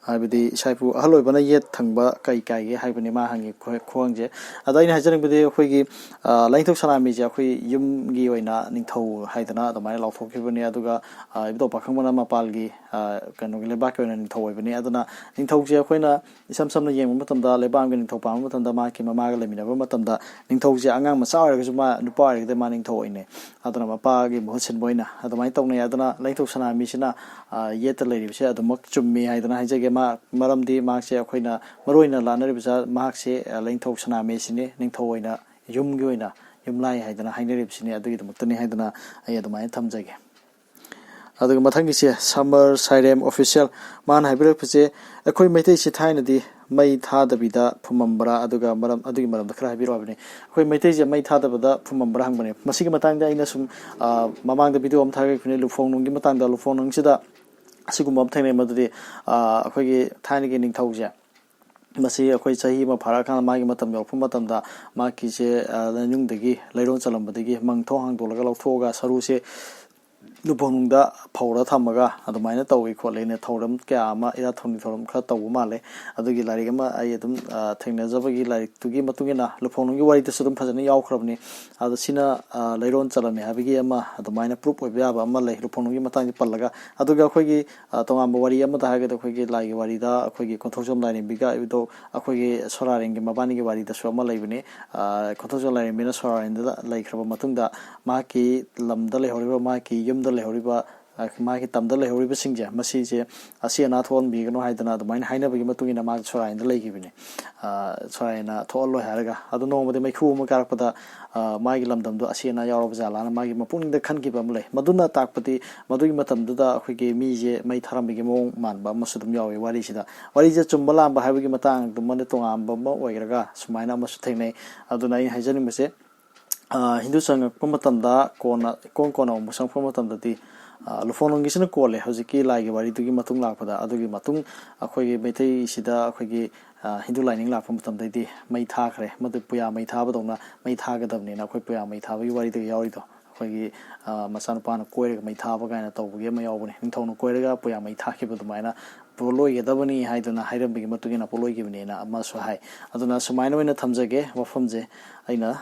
ꯍꯥꯏꯕꯗꯤ ꯏꯁꯥ ꯏꯄꯨ ꯑꯍꯜ ꯑꯣꯏꯕꯅ ꯌꯦꯠ ꯊꯪꯕ ꯀꯩ ꯀꯥꯏꯒꯦ ꯍꯥꯏꯕꯅꯤ ꯃꯥ ꯍꯪꯉꯤ ꯈꯨ-, ꯈꯨꯍꯪꯁꯦ꯫ ꯑꯗ ꯑꯩꯅ ꯍꯥꯏꯖꯅꯤꯡꯕꯗꯤ, ꯑꯩꯈꯣꯏꯒꯤ, ꯑ, ꯂꯥꯏꯅꯤꯡꯊꯧ ꯁꯅꯥꯃꯍꯤꯁꯦ ꯑꯩꯈꯣꯏ ꯌꯨꯝꯒꯤ ꯑꯣꯏꯅ ꯅꯤꯡꯊꯧ ꯍꯥꯏꯗꯅ ꯑꯗꯨꯃꯥꯏꯅ ꯂꯥꯎꯊꯣꯛꯈꯤꯕꯅꯤ꯫ ꯑꯗꯨꯒ, ꯑ, ꯏꯕꯨꯙꯧ ꯄꯥꯈꯪꯕꯅ ꯃꯄꯥꯜꯒꯤ, ꯑ, ꯀꯩꯅꯣꯒꯤ ꯂꯩꯕꯥꯛꯀꯤ ꯑꯣꯏꯅ ꯅꯤꯡꯊꯧ ꯑꯣꯏꯕꯅꯤ꯫ ꯑꯗꯨꯅ ꯅꯤꯡꯊꯧꯁꯦ ꯑꯩꯈꯣꯏꯅ ꯏꯁꯝ ꯁꯝꯅ ꯌꯦꯡꯕ ꯃꯇꯝꯗ, ꯂꯩꯕꯥꯛ ꯑꯃꯒꯤ ꯅꯤꯡꯊꯧ ꯄꯥꯟꯕ ꯃꯇꯝꯗ ꯃꯍꯥꯛꯀꯤ ꯃꯃꯥꯒ ꯂꯩꯃꯤꯟꯅꯕ ꯃꯇꯝꯗ ꯅꯤꯡꯊꯧꯁꯦ ꯑꯉꯥꯡ ꯃꯆꯥ ꯑꯣꯏꯔꯒꯁꯨ ꯃꯥ ꯅꯨꯄꯥ ꯑꯣꯏꯔꯒꯗꯤ ꯃꯥ ꯅꯤꯡꯊꯧ ꯑꯣꯏꯅꯩ꯫ ꯑꯗꯨꯅ ꯃꯄꯥꯒꯤ ꯃꯍꯨꯠ ꯁꯤꯟꯕ ꯑꯣꯏꯅ ꯑꯗꯨꯃꯥꯏꯅ ꯇꯧꯅꯩ꯫ ꯑꯗꯨꯅ ꯂꯥꯏꯅꯤꯡꯊꯧ ꯁꯅꯥꯃꯍꯤꯁꯤꯅ, ꯑ, ꯌꯦꯠꯇ ꯂꯩꯔꯤꯕꯁꯦ ꯑꯗꯨꯃꯛ ꯆꯨꯝꯃꯤ ꯍꯥꯏꯗꯅ ꯍꯥꯏꯖꯒꯦ꯫ ꯃꯥ, ꯃꯔꯝꯗꯤ ꯃꯍꯥꯛꯁꯦ ꯑꯩꯈꯣꯏꯅ ꯃꯔꯨ ꯑꯣꯏꯅ ꯂꯥꯠꯅꯔꯤꯕꯁꯦ ꯃꯍꯥꯛꯁꯦ, ꯑ, ꯂꯥꯏꯅꯤꯡꯊꯧ ꯁꯅꯥꯃꯍꯤꯁꯤꯅꯤ, ꯅꯤꯡꯊꯧ ꯑꯣꯏꯅ ꯌꯨꯝꯒꯤ ꯑꯣꯏꯅ ꯌꯨꯝꯂꯥꯏ ꯍꯥꯏꯗꯅ ꯍꯥꯏꯅꯔꯤꯕꯁꯤꯅꯤ꯫ ꯑꯗꯨꯒꯤꯗꯃꯛꯇꯅꯤ ꯍꯥꯏꯗꯅ ꯑꯩ ꯑꯗꯨꯃꯥꯏꯅ ꯊꯝꯖꯒꯦ꯫ ꯑꯗꯨꯒ ꯃꯊꯪꯒꯤꯁꯦ ꯁꯃꯔ ꯁꯥꯏꯔꯦꯝ ꯑꯣꯐꯤꯁꯤꯌꯦꯜ, ꯃꯥꯅ ꯍꯥꯏꯕꯤꯔꯛꯄꯁꯦ, ꯑꯩꯈꯣꯏ ꯃꯩꯇꯩꯁꯤ ꯊꯥꯏꯅꯗꯤ ꯃꯩ ꯊꯥꯗꯕꯤꯗ ꯐꯨꯝꯃꯝꯕ꯭ꯔꯥ, ꯑꯗꯨꯒ ꯃꯔꯝ, ꯑꯗꯨꯒꯤ ꯃꯔꯝꯗ ꯈꯔ ꯍꯥꯏꯕꯤꯔꯛꯑꯣ ꯍꯥꯏꯕꯅꯤ꯫ ꯑꯩꯈꯣꯏ ꯃꯩꯇꯩꯁꯦ ꯃꯩ ꯊꯥꯗꯕꯗ ꯐꯨꯝꯃꯝꯕ꯭ꯔꯥ ꯍꯪꯕꯅꯦ꯫ ꯃꯁꯤꯒꯤ ꯃꯇꯥꯡꯗ ꯑꯩꯅ ꯁꯨꯝ, ꯑ, ꯃꯃꯥꯡꯗ ꯚꯤꯗꯤꯑꯣ ꯑꯃ ꯊꯥꯒꯠꯈꯤꯕꯅꯤ, ꯂꯨꯐꯣꯡꯅꯨꯡꯒꯤ ꯃꯇꯥꯡꯗ꯫ ꯂꯨꯐꯣꯡꯅꯨꯡꯁꯤꯗ ꯑꯁꯤꯒꯨꯝꯕ ꯑꯃ ꯊꯦꯡꯅꯩ, ꯃꯗꯨꯗꯤ, ꯑ, ꯑꯩꯈꯣꯏꯒꯤ ꯊꯥꯏꯅꯒꯤ ꯅꯤꯡꯊꯧꯁꯦ, ꯃꯁꯤ ꯑꯩꯈꯣꯏ ꯆꯍꯤ ꯑꯃ ꯐꯥꯔꯛꯑꯀꯥꯟꯗ ꯃꯥꯒꯤ ꯃꯇꯝ ꯌꯧꯔꯛꯄ ꯃꯇꯝꯗ ꯃꯍꯥꯛꯀꯤꯁꯦ, ꯑ, ꯂꯥꯏꯅꯨꯡꯗꯒꯤ ꯂꯩꯔꯣꯟ ꯆꯜꯂꯝꯕꯗꯒꯤ ꯃꯪ ꯊꯣꯡ ꯍꯥꯡꯗꯣꯛꯂꯒ ꯂꯧꯊꯣꯛꯑꯒ ꯁꯔꯨꯁꯦ ꯂꯨꯐꯣꯡꯅꯨꯡꯗ ꯐꯧꯔ ꯊꯝꯃꯒ ꯑꯗꯨꯃꯥꯏꯅ ꯇꯧꯏ ꯈꯣꯠꯂꯦꯅ ꯊꯧꯔꯝ ꯀꯌꯥ ꯑꯃ, ꯏꯔꯥꯠ ꯊꯧꯅꯤ ꯊꯧꯔꯝ ꯈꯔ ꯇꯧꯕ ꯃꯥꯜꯂꯦ꯫ ꯑꯗꯨꯒꯤ ꯂꯥꯏꯔꯤꯛ ꯑꯃ ꯑꯩ ꯑꯗꯨꯝ, ꯑ, ꯊꯦꯡꯅꯖꯕꯒꯤ ꯂꯥꯏꯔꯤꯛꯇꯨꯒꯤ ꯃꯇꯨꯡ ꯏꯟꯅ ꯂꯨꯐꯣꯡꯅꯨꯡꯒꯤ ꯋꯥꯔꯤꯗꯁꯨ ꯑꯗꯨꯝ ꯐꯖꯅ ꯌꯥꯎꯈ꯭ꯔꯕꯅꯤ꯫ ꯑꯗꯣ ꯁꯤꯅ, ꯑ, ꯂꯩꯔꯣꯟ ꯆꯜꯂꯝꯃꯤ ꯍꯥꯏꯕꯒꯤ ꯑꯃ ꯑꯗꯨꯃꯥꯏꯅ ꯄ꯭ꯔꯨꯞ ꯑꯣꯏꯕ ꯌꯥꯕ ꯑꯃ ꯂꯩ ꯂꯨꯐꯣꯡꯅꯨꯡꯒꯤ ꯃꯇꯥꯡꯁꯦ ꯄꯜꯂꯒ꯫ ꯑꯗꯨꯒ ꯑꯩꯈꯣꯏꯒꯤ, ꯑ, ꯇꯣꯉꯥꯟꯕ ꯋꯥꯔꯤ ꯑꯃꯗ ꯍꯥꯏꯔꯒꯗꯤ ꯑꯩꯈꯣꯏꯒꯤ ꯂꯥꯏꯒꯤ ꯋꯥꯔꯤꯗ ꯑꯩꯈꯣꯏꯒꯤ ꯀꯣꯟꯊꯧꯖꯝ ꯂꯥꯏꯔꯦꯝꯕꯤꯒ ꯏꯕꯨꯙꯧ ꯑꯩꯈꯣꯏꯒꯤ ꯁꯣꯔꯥꯔꯦꯟꯒꯤ ꯃꯕꯥꯅꯤꯒꯤ ꯋꯥꯔꯤꯗꯁꯨ ꯑꯃ ꯂꯩꯕꯅꯤ꯫ ꯑ, ꯀꯣꯟꯊꯧꯖꯝ ꯂꯥꯏꯔꯦꯝꯕꯤꯅ ꯁꯣꯔꯥꯔꯦꯟꯗ ꯂꯩꯈ꯭ꯔꯕ ꯃꯇꯨꯡꯗ ꯃꯍꯥꯛꯀꯤ ꯂꯝꯗ ꯂꯩꯍꯧꯔꯤꯕ, ꯃꯍꯥꯛꯀꯤ ꯌꯨꯝꯗ ꯂꯩꯍꯧꯔꯤꯕ, ꯑ, ꯃꯥꯒꯤ ꯇꯝꯗ ꯂꯩꯍꯧꯔꯤꯕꯁꯤꯡꯁꯦ, ꯃꯁꯤꯁꯦ ꯑꯁꯤ ꯑꯅꯥ ꯊꯣꯛꯍꯟꯕꯤꯒꯅꯨ ꯍꯥꯏꯗꯅ ꯑꯗꯨꯃꯥꯏꯅ ꯍꯥꯏꯅꯕꯒꯤ ꯃꯇꯨꯡ ꯏꯟꯅ ꯃꯥꯁꯦ ꯁꯣꯔꯥꯔꯦꯟꯗ ꯂꯩꯈꯤꯕꯅꯤ꯫ ꯑ, ꯁꯣꯔꯥꯔꯦꯟꯅ ꯊꯣꯛꯍꯜꯂꯣꯏ ꯍꯥꯏꯔꯒ꯫ ꯑꯗꯣ ꯅꯣꯡꯃꯗꯤ ꯃꯩꯈꯨ ꯑꯃ ꯀꯥꯔꯛꯄꯗ, ꯑ, ꯃꯥꯒꯤ ꯂꯝꯗꯝꯗꯣ ꯑꯁꯤ ꯑꯅꯥ ꯌꯥꯎꯔꯕ ꯖꯥꯠꯂꯥꯅ ꯃꯥꯒꯤ ꯃꯄꯨꯛꯅꯤꯡꯗ ꯈꯟꯈꯤꯕ ꯑꯃ ꯂꯩ꯫ ꯃꯗꯨꯅ ꯇꯥꯛꯄꯗꯤ ꯃꯗꯨꯒꯤ ꯃꯇꯝꯗꯨꯗ ꯑꯩꯈꯣꯏꯒꯤ ꯃꯤꯁꯦ ꯃꯩ ꯊꯥꯔꯝꯕꯒꯤ ꯃꯑꯣꯡ ꯃꯥꯟꯕ ꯑꯃꯁꯨ ꯑꯗꯨꯝ ꯌꯥꯎꯏ ꯋꯥꯔꯤꯁꯤꯗ꯫ ꯋꯥꯔꯤꯁꯦ ꯆꯨꯝꯕ ꯂꯥꯟꯕ ꯍꯥꯏꯕꯒꯤ ꯃꯇꯥꯡꯗꯨꯃꯗꯤ ꯇꯣꯉꯥꯟꯕ ꯑꯃ ꯑꯣꯏꯈ꯭ꯔꯒ ꯁꯨꯃꯥꯏꯅ ꯑꯃꯁꯨ ꯊꯦꯡꯅꯩ꯫ ꯑꯗꯨꯅ ꯑꯩꯅ ꯍꯥꯏꯖꯅꯤꯡꯕꯁꯦ, ꯑ, ꯍꯤꯟꯗꯨ ꯆꯪꯉꯛꯄ ꯃꯇꯝꯗ ꯀꯣꯟꯅ, ꯏꯀꯣꯟ ꯀꯣꯟꯅ ꯑꯃꯨꯛ ꯆꯪꯉꯛꯄ ꯃꯇꯝꯗꯗꯤ, ꯂꯨꯐꯣꯡꯂꯣꯟꯒꯤꯁꯤꯅ ꯀꯣꯜꯂꯦ ꯍꯧꯖꯤꯛꯀꯤ ꯂꯥꯏꯒꯤ ꯋꯥꯔꯤꯗꯨꯒꯤ ꯃꯇꯨꯡ ꯂꯥꯛꯄꯗ꯫ ꯑꯗꯨꯒꯤ ꯃꯇꯨꯡ ꯑꯩꯈꯣꯏꯒꯤ ꯃꯩꯇꯩꯁꯤꯗ ꯑꯩꯈꯣꯏꯒꯤ ꯍꯤꯟꯗꯨ ꯂꯥꯏꯅꯤꯡ ꯂꯥꯛꯄ ꯃꯇꯝꯗꯩꯗꯤ ꯃꯩ ꯊꯥꯈ꯭ꯔꯦ꯫ ꯃꯗꯨ ꯄꯨꯌꯥ ꯃꯩ ꯊꯥꯕꯗꯧꯅ ꯃꯩ ꯊꯥꯒꯗꯕꯅꯤꯅ ꯑꯩꯈꯣꯏ ꯄꯨꯌꯥ ꯃꯩ ꯊꯥꯕꯒꯤ ꯋꯥꯔꯤꯗꯒ ꯌꯥꯎꯔꯤꯗꯣ꯫ ꯑꯩꯈꯣꯏꯒꯤ ꯃꯆꯥꯅꯨꯄꯥꯅ ꯀꯣꯏꯔꯒ ꯃꯩ ꯊꯥꯕ ꯀꯥꯏꯅ ꯇꯧꯕꯒꯤ ꯑꯃ ꯌꯥꯎꯕꯅꯦ꯫ ꯅꯤꯡꯊꯧꯅ ꯀꯣꯏꯔꯒ ꯄꯨꯌꯥ ꯃꯩ ꯊꯥꯈꯤꯕ ꯑꯗꯨꯃꯥꯏꯅ ꯄꯣꯠꯂꯣꯏꯒꯗꯕꯅꯤ ꯍꯥꯏꯗꯨꯅ ꯍꯥꯏꯔꯝꯕꯒꯤ ꯃꯇꯨꯡ ꯏꯟꯅ ꯄꯣꯠꯂꯣꯏꯈꯤꯕꯅꯦꯅ ꯑꯃꯁꯨ ꯍꯥꯏ꯫ ꯑꯗꯨꯅ ꯁꯨꯃꯥꯏꯅ ꯑꯣꯏꯅ ꯊꯝꯖꯒꯦ ꯋꯥꯐꯝꯁꯦ ꯑꯩꯅ꯫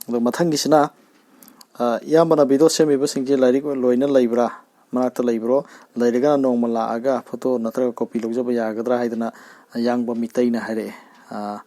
ꯑꯗꯣ ꯃꯊꯪꯒꯤꯁꯤꯅ, ꯑ, ꯏꯌꯥꯝꯕꯅ ꯚꯤꯗꯤꯑꯣ ꯁꯦꯝꯃꯤꯕꯁꯤꯡꯁꯦ ꯂꯥꯏꯔꯤꯛ ꯂꯣꯏꯅ ꯂꯩꯕ꯭ꯔꯥ? ꯃꯅꯥꯛꯇ ꯂꯩꯕ꯭ꯔꯣ? ꯂꯩꯔꯒꯅ ꯅꯣꯡꯃ ꯂꯥꯛꯑꯒ ꯐꯣꯇꯣ ꯅꯠꯇ꯭ꯔꯒ ꯀꯣꯄꯤ ꯂꯧꯖꯕ ꯌꯥꯒꯗ꯭ꯔꯥ ꯍꯥꯏꯗꯅ ꯌꯥꯡꯕ ꯃꯤꯇꯩꯅ ꯍꯥꯏꯔꯛꯑꯦ꯫ ꯑ,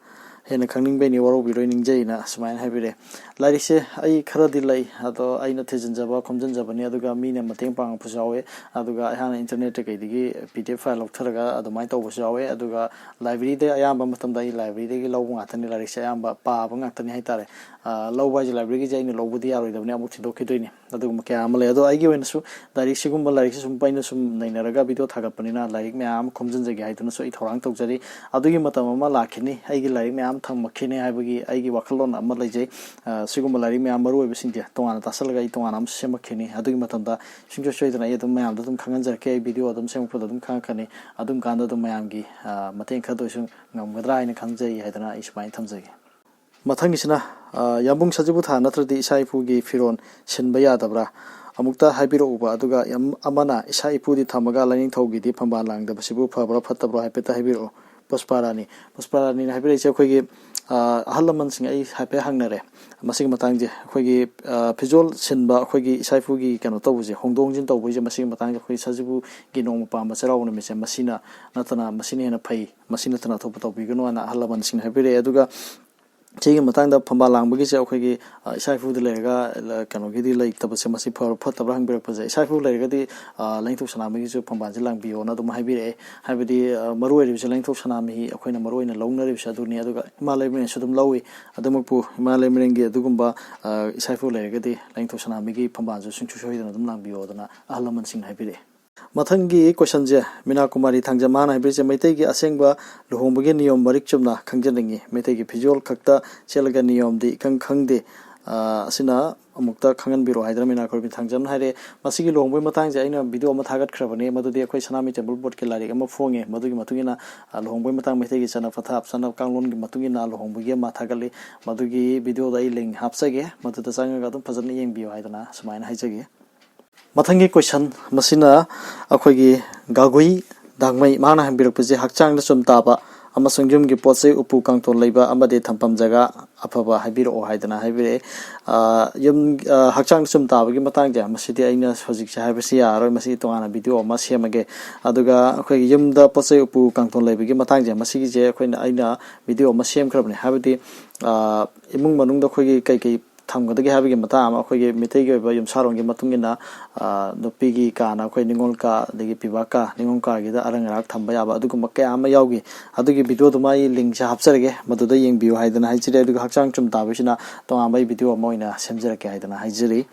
ꯍꯦꯟꯅ ꯈꯪꯅꯤꯡꯕꯩꯅꯤ, ꯋꯥꯔꯧꯕꯤꯔꯣꯏ, ꯅꯤꯡꯖꯩꯅ ꯁꯨꯃꯥꯏꯅ ꯍꯥꯏꯕꯤꯔꯛꯑꯦ꯫ ꯂꯥꯏꯔꯤꯛꯁꯦ ꯑꯩ ꯈꯔꯗꯤ ꯂꯩ, ꯑꯗꯣ ꯑꯩꯅ ꯊꯤꯖꯤꯟꯖꯕ ꯈꯣꯝꯖꯤꯟꯖꯕꯅꯤ, ꯑꯗꯨꯒ ꯃꯤꯅ ꯃꯇꯦꯡ ꯄꯥꯡꯉꯛꯄꯁꯨ ꯌꯥꯎꯋꯦ꯫ ꯑꯗꯨꯒ ꯑꯩꯍꯥꯛꯅ ꯏꯟꯇꯔꯅꯦꯠꯇ ꯀꯩꯗꯒꯤ ꯄꯤ ꯗꯤ ꯑꯦꯐ ꯐꯥꯏꯜ ꯂꯧꯊꯔꯒ ꯑꯗꯨꯃꯥꯏꯅ ꯇꯧꯕꯁꯨ ꯌꯥꯎꯋꯦ꯫ ꯑꯗꯨꯒ ꯂꯥꯏꯕ꯭ꯔꯦꯔꯤꯗ ꯑꯌꯥꯝꯕ ꯃꯇꯝꯗ ꯑꯩ ꯂꯥꯏꯕ꯭ꯔꯦꯔꯤꯗꯒꯤ ꯂꯧꯕ ꯉꯥꯛꯇꯅꯤ, ꯂꯥꯏꯔꯤꯛꯁꯦ ꯑꯌꯥꯝꯕ ꯄꯥꯕ ꯉꯥꯛꯇꯅꯤ ꯍꯥꯏꯇꯥꯔꯦ꯫ ꯑ, ꯂꯧꯕ ꯍꯥꯏꯁꯦ ꯂꯥꯏꯕ꯭ꯔꯦꯔꯤꯒꯤꯁꯦ ꯑꯩꯅ ꯂꯧꯕꯗꯤ ꯌꯥꯔꯣꯏꯗꯕꯅꯤ, ꯑꯃꯨꯛ ꯊꯤꯗꯣꯛꯈꯤꯗꯣꯏꯅꯤ꯫ ꯑꯗꯨꯒꯨꯝꯕ ꯀꯌꯥ ꯑꯃ ꯂꯩ꯫ ꯑꯗꯣ ꯑꯩꯒꯤ ꯑꯣꯏꯅꯁꯨ ꯂꯥꯏꯔꯤꯛꯁꯤꯒꯨꯝꯕ, ꯂꯥꯏꯔꯤꯛꯁꯤ ꯁꯨꯝ ꯑꯩꯅ ꯁꯨꯝ ꯅꯩꯅꯔꯒ ꯚꯤꯗꯤꯑꯣ ꯊꯥꯒꯠꯄꯅꯤꯅ ꯂꯥꯏꯔꯤꯛ ꯃꯌꯥꯝ ꯑꯃ ꯈꯣꯝꯖꯤꯟꯖꯒꯦ ꯍꯥꯏꯗꯨꯅꯁꯨ ꯑꯩ ꯊꯧꯔꯥꯡ ꯇꯧꯖꯔꯤ꯫ ꯑꯗꯨꯒꯤ ꯃꯇꯝ ꯑꯃ ꯂꯥꯛꯈꯤꯅꯤ, ꯑꯩꯒꯤ ꯂꯥꯏꯔꯤꯛ ꯃꯌꯥꯝ ꯊꯝꯃꯛꯈꯤꯅꯤ ꯍꯥꯏꯕꯒꯤ ꯑꯩꯒꯤ ꯋꯥꯈꯜꯂꯣꯟ ꯑꯃ ꯂꯩꯖꯩ꯫ ꯑ, ꯁꯤꯒꯨꯝꯕ ꯂꯥꯏꯔꯤꯛ ꯃꯌꯥꯝ ꯃꯔꯨ ꯑꯣꯏꯕꯁꯤꯡꯁꯦ ꯇꯣꯉꯥꯟꯅ ꯇꯥꯁꯜꯂꯒ ꯑꯩ ꯇꯣꯉꯥꯟꯅ ꯑꯃꯁꯨ ꯁꯦꯝꯃꯛꯈꯤꯅꯤ꯫ ꯑꯗꯨꯒꯤ ꯃꯇꯝꯗ ꯁꯨꯡꯁꯣꯏ ꯁꯣꯏꯗꯅ ꯑꯩ ꯑꯗꯨꯝ ꯃꯌꯥꯝꯗ ꯑꯗꯨꯝ ꯈꯪꯍꯟꯖꯔꯛꯀꯦ꯫ ꯑꯩ ꯚꯤꯗꯤꯑꯣ ꯑꯗꯨꯝ ꯁꯦꯝꯃꯛꯄꯗ ꯑꯗꯨꯝ ꯈꯪꯉꯛꯀꯅꯤ꯫ ꯑꯗꯨꯝ ꯀꯥꯟꯗ ꯑꯗꯨꯝ ꯃꯌꯥꯝꯒꯤ, ꯑ, ꯃꯇꯦꯡ ꯈꯔꯗ ꯑꯣꯏꯁꯨ ꯉꯝꯒꯗ꯭ꯔꯥ ꯍꯥꯏꯅ ꯈꯪꯖꯩ ꯍꯥꯏꯗꯅ ꯑꯩ ꯁꯨꯃꯥꯏꯅ ꯊꯝꯖꯒꯦ꯫ ꯃꯊꯪꯒꯤꯁꯤꯅ, ꯑ, ꯌꯥꯝꯕꯨꯡ ꯁꯖꯤꯕꯨ ꯊꯥ ꯅꯠꯇ꯭ꯔꯗꯤ ꯏꯆꯥ ꯏꯄꯨꯒꯤ ꯐꯤꯔꯣꯜ ꯁꯤꯟꯕ ꯌꯥꯗꯕ꯭ꯔꯥ? ꯑꯃꯨꯛꯇ ꯍꯥꯏꯕꯤꯔꯛꯎꯕ꯫ ꯑꯗꯨꯒ ꯌꯥꯝ-, ꯑꯃꯅ ꯏꯆꯥ ꯏꯄꯨꯗꯤ ꯊꯝꯃꯒ ꯂꯥꯏꯅꯤꯡꯊꯧꯒꯤꯗꯤ ꯐꯝꯕꯥꯜ ꯂꯥꯡꯗꯕꯁꯤꯕꯨ ꯐꯕ꯭ꯔꯥ ꯐꯠꯇꯕ꯭ꯔꯥ ꯍꯥꯏꯐꯦꯠꯇ ꯍꯥꯏꯕꯤꯔꯛꯑꯣ꯫ ꯄꯨꯁꯄꯥ ꯔꯥꯅꯤ꯫ ꯄꯨꯁꯄꯥ ꯔꯥꯅꯤꯅ ꯍꯥꯏꯕꯤꯔꯛꯏꯁꯦ ꯑꯩꯈꯣꯏꯒꯤ, ꯑ, ꯑꯍꯜ ꯂꯃꯟꯁꯤꯡ ꯑꯩ ꯍꯥꯏꯐꯦꯠ ꯍꯪꯅꯔꯦ꯫ ꯃꯁꯤꯒꯤ ꯃꯇꯥꯡꯁꯦ ꯑꯩꯈꯣꯏꯒꯤ, ꯑ, ꯐꯤꯖꯣꯜ ꯁꯤꯟꯕ, ꯑꯩꯈꯣꯏꯒꯤ ꯏꯆꯥ ꯏꯄꯨꯒꯤ ꯀꯩꯅꯣ ꯇꯧꯕꯁꯦ, ꯍꯣꯡꯗꯣꯛ ꯍꯣꯡꯖꯤꯟ ꯇꯧꯕꯒꯤꯁꯦ, ꯃꯁꯤꯒꯤ ꯃꯇꯥꯡꯁꯦ ꯑꯩꯈꯣꯏ ꯁꯖꯤꯕꯨꯒꯤ ꯅꯣꯡꯃ ꯄꯥꯟꯕ ꯆꯩꯔꯥꯎꯕ ꯅꯨꯃꯤꯠꯁꯦ ꯃꯁꯤꯅ ꯅꯠꯇꯅ ꯃꯁꯤꯅ ꯍꯦꯟꯅ ꯐꯩ, ꯃꯁꯤ ꯅꯠꯇꯅ ꯑꯇꯣꯞꯄ ꯇꯧꯕꯤꯒꯅꯨ ꯍꯥꯏꯅ ꯑꯍꯜ ꯂꯃꯟꯁꯤꯡꯅ ꯍꯥꯏꯕꯤꯔꯛꯑꯦ꯫ ꯑꯗꯨꯒ ꯁꯤꯒꯤ ꯃꯇꯥꯡꯗ ꯐꯝꯕꯥꯜ ꯂꯥꯡꯕꯒꯤꯁꯦ ꯑꯩꯈꯣꯏꯒꯤ, ꯑ, ꯏꯆꯥ ꯏꯄꯨꯗ ꯂꯩꯔꯒ, ꯑ, ꯀꯩꯅꯣꯒꯤꯗꯤ ꯂꯩꯇꯕꯁꯦ ꯃꯁꯤ ꯐꯕ꯭ꯔꯥ ꯐꯠꯇꯕ꯭ꯔꯥ ꯍꯪꯕꯤꯔꯛꯄꯁꯦ, ꯏꯆꯥ ꯏꯄꯨ ꯂꯩꯔꯒꯗꯤ, ꯑ, ꯂꯥꯏꯅꯤꯡꯊꯧ ꯁꯅꯥꯃꯍꯤꯒꯤꯁꯨ ꯐꯝꯕꯥꯜꯁꯦ ꯂꯥꯡꯕꯤꯌꯣꯅ ꯑꯗꯨꯝ ꯍꯥꯏꯕꯤꯔꯛꯑꯦ꯫ ꯍꯥꯏꯕꯗꯤ, ꯑ, ꯃꯔꯨ ꯑꯣꯏꯔꯤꯕꯁꯦ ꯂꯥꯏꯅꯤꯡꯊꯧ ꯁꯅꯥꯃꯍꯤ ꯑꯩꯈꯣꯏꯅ ꯃꯔꯨ ꯑꯣꯏꯅ ꯂꯧꯅꯔꯤꯕꯁꯦ ꯑꯗꯨꯅꯤ꯫ ꯑꯗꯨꯒ ꯏꯃꯥ ꯂꯩꯃꯔꯦꯟꯁꯨ ꯑꯗꯨꯝ ꯂꯧꯏ꯫ ꯑꯗꯨꯃꯛꯄꯨ ꯏꯃꯥ ꯂꯩꯃꯔꯦꯟꯒꯤ ꯑꯗꯨꯒꯨꯝꯕ, ꯑ, ꯏꯆꯥ ꯏꯄꯨ ꯂꯩꯔꯒꯗꯤ ꯂꯥꯏꯅꯤꯡꯊꯧ ꯁꯅꯥꯃꯍꯤꯒꯤ ꯐꯝꯕꯥꯜꯁꯨ ꯁꯨꯡꯁꯣꯏ ꯁꯣꯏꯗꯅ ꯑꯗꯨꯝ ꯂꯥꯡꯕꯤꯌꯣꯗꯅ ꯑꯍꯜ ꯂꯃꯟꯁꯤꯡꯅ ꯍꯥꯏꯕꯤꯔꯛꯑꯦ꯫ ꯃꯊꯪꯒꯤ ꯀꯣꯏꯁꯟꯁꯦ ꯃꯤꯅꯥ ꯀꯨꯃꯥꯔꯤ ꯊꯥꯡꯖꯃꯥꯅ ꯍꯥꯏꯕꯤꯔꯤꯁꯦ, ꯃꯩꯇꯩꯒꯤ ꯑꯁꯦꯡꯕ ꯂꯨꯍꯣꯡꯕꯒꯤ ꯅꯤꯌꯣꯝ ꯃꯔꯤꯛ ꯆꯨꯝꯅ ꯈꯪꯖꯅꯤꯡꯉꯤ꯫ ꯃꯩꯇꯩꯒꯤ ꯐꯤꯖꯣꯜ ꯈꯛꯇ ꯁꯦꯠꯂꯒ ꯅꯤꯌꯣꯝꯗꯤ ꯏꯈꯪ ꯈꯪꯗꯦ꯫ ꯑ, ꯑꯁꯤꯅ ꯑꯃꯨꯛꯇ ꯈꯪꯍꯟꯕꯤꯔꯣ ꯍꯥꯏꯗꯅ ꯃꯤꯅꯥ ꯈꯣꯏꯔꯨꯕꯤ ꯊꯥꯡꯖꯝꯅ ꯍꯥꯏꯔꯦ꯫ ꯃꯁꯤꯒꯤ ꯂꯨꯍꯣꯡꯕꯒꯤ ꯃꯇꯥꯡꯁꯦ ꯑꯩꯅ ꯚꯤꯗꯤꯑꯣ ꯑꯃ ꯊꯥꯒꯠꯈ꯭ꯔꯕꯅꯦ, ꯃꯗꯨꯗꯤ ꯑꯩꯈꯣꯏ ꯁꯅꯥꯃꯍꯤ ꯇꯦꯝꯄꯜ ꯕꯣꯔꯗꯀꯤ ꯂꯥꯏꯔꯤꯛ ꯑꯃ ꯐꯣꯡꯉꯦ꯫ ꯃꯗꯨꯒꯤ ꯃꯇꯨꯡ ꯏꯟꯅ, ꯑ, ꯂꯨꯍꯣꯡꯕꯒꯤ ꯃꯇꯥꯡ, ꯃꯩꯇꯩꯒꯤ ꯆꯠꯅ ꯄꯊꯥꯞ, ꯆꯠꯅ ꯀꯥꯡꯂꯣꯟꯒꯤ ꯃꯇꯨꯡ ꯏꯟꯅ ꯂꯨꯍꯣꯡꯕꯒꯤ ꯑꯃ ꯊꯥꯒꯠꯂꯤ꯫ ꯃꯗꯨꯒꯤ ꯚꯤꯗꯤꯑꯣꯗ ꯑꯩ ꯂꯤꯡ ꯍꯥꯞꯆꯒꯦ, ꯃꯗꯨꯗ ꯆꯪꯉꯒ ꯑꯗꯨꯝ ꯐꯖꯅ ꯌꯦꯡꯕꯤꯌꯨ ꯍꯥꯏꯗꯅ ꯁꯨꯃꯥꯏꯅ ꯍꯥꯏꯖꯒꯦ꯫ ꯃꯊꯪꯒꯤ ꯀꯣꯏꯁꯟ ꯃꯁꯤꯅ ꯑꯩꯈꯣꯏꯒꯤ ꯒꯥꯒꯨꯏ ꯗꯥꯡꯃꯩ, ꯃꯍꯥꯛꯅ ꯍꯪꯕꯤꯔꯛꯄꯁꯦ, ꯍꯛꯆꯥꯡꯗ ꯆꯨꯝ ꯇꯥꯕ ꯑꯃꯁꯨꯡ ꯌꯨꯝꯒꯤ ꯄꯣꯠ ꯆꯩ ꯎꯄꯨ ꯀꯥꯡꯊꯣꯜ ꯂꯩꯕ ꯑꯃꯗꯤ ꯊꯝꯐꯝ ꯖꯒꯥ ꯑꯐꯕ ꯍꯥꯏꯕꯤꯔꯛꯑꯣ ꯍꯥꯏꯗꯅ ꯍꯥꯏꯕꯤꯔꯛꯑꯦ꯫ ꯑ, ꯌꯨꯝ, ꯑ, ꯍꯛꯆꯥꯡꯗ ꯆꯨꯝ ꯇꯥꯕꯒꯤ ꯃꯇꯥꯡꯁꯦ, ꯃꯁꯤꯗꯤ ꯑꯩꯅ ꯍꯧꯖꯤꯛꯁꯦ ꯍꯥꯏꯕꯁꯤ ꯌꯥꯔꯔꯣꯏ, ꯃꯁꯤ ꯇꯣꯉꯥꯟꯅ ꯚꯤꯗꯤꯑꯣ ꯑꯃ ꯁꯦꯝꯃꯒꯦ꯫ ꯑꯗꯨꯒ ꯑꯩꯈꯣꯏꯒꯤ ꯌꯨꯝꯗ ꯄꯣꯠ ꯆꯩ ꯎꯄꯨ ꯀꯥꯡꯊꯣꯜ ꯂꯩꯕꯒꯤ ꯃꯇꯥꯡꯁꯦ, ꯃꯁꯤꯒꯤꯁꯦ ꯑꯩꯈꯣꯏꯅ, ꯑꯩꯅ ꯚꯤꯗꯤꯑꯣ ꯑꯃ ꯁꯦꯝꯈ꯭ꯔꯕꯅꯦ꯫ ꯍꯥꯏꯕꯗꯤ, ꯑ, ꯏꯃꯨꯡ ꯃꯅꯨꯡꯗ ꯑꯩꯈꯣꯏꯒꯤ ꯀꯩꯀꯩ ꯊꯝꯒꯗꯒꯦ ꯍꯥꯏꯕꯒꯤ ꯃꯇꯥꯡ ꯑꯃ, ꯑꯩꯈꯣꯏꯒꯤ ꯃꯤꯇꯩꯒꯤ ꯑꯣꯏꯕ ꯌꯨꯝꯁꯥꯔꯣꯟꯒꯤ ꯃꯇꯨꯡ ꯏꯟꯅ, ꯑ, ꯅꯨꯄꯤꯒꯤ ꯀꯥꯅ ꯑꯩꯈꯣꯏ ꯅꯤꯉꯣꯜ ꯀꯥ, ꯑꯗꯒꯤ ꯄꯤꯕꯥ ꯀꯥ, ꯅꯤꯉꯣꯜ ꯀꯥꯒꯤꯗ ꯑꯔꯪ ꯑꯔꯥꯛ ꯊꯝꯕ ꯌꯥꯕ ꯑꯗꯨꯒꯨꯝꯕ ꯀꯌꯥ ꯑꯃ ꯌꯥꯎꯈꯤ꯫ ꯑꯗꯨꯒꯤ ꯚꯤꯗꯤꯑꯣꯗꯨꯃ ꯑꯩ ꯂꯤꯡꯁꯦ ꯍꯥꯞꯆꯔꯒꯦ, ꯃꯗꯨꯗ ꯌꯦꯡꯕꯤꯌꯨ ꯍꯥꯏꯗꯅ ꯍꯥꯏꯖꯔꯤ꯫ ꯑꯗꯨꯒ ꯍꯛꯆꯥꯡ ꯆꯨꯝ ꯇꯥꯕꯒꯤꯁꯤꯅ ꯇꯣꯉꯥꯟꯕ ꯑꯩ ꯚꯤꯗꯤꯑꯣ ꯑꯃ ꯑꯣꯏꯅ ꯁꯦꯝꯖꯔꯛꯀꯦ ꯍꯥꯏꯗꯅ ꯍꯥꯏꯖꯔꯤ꯫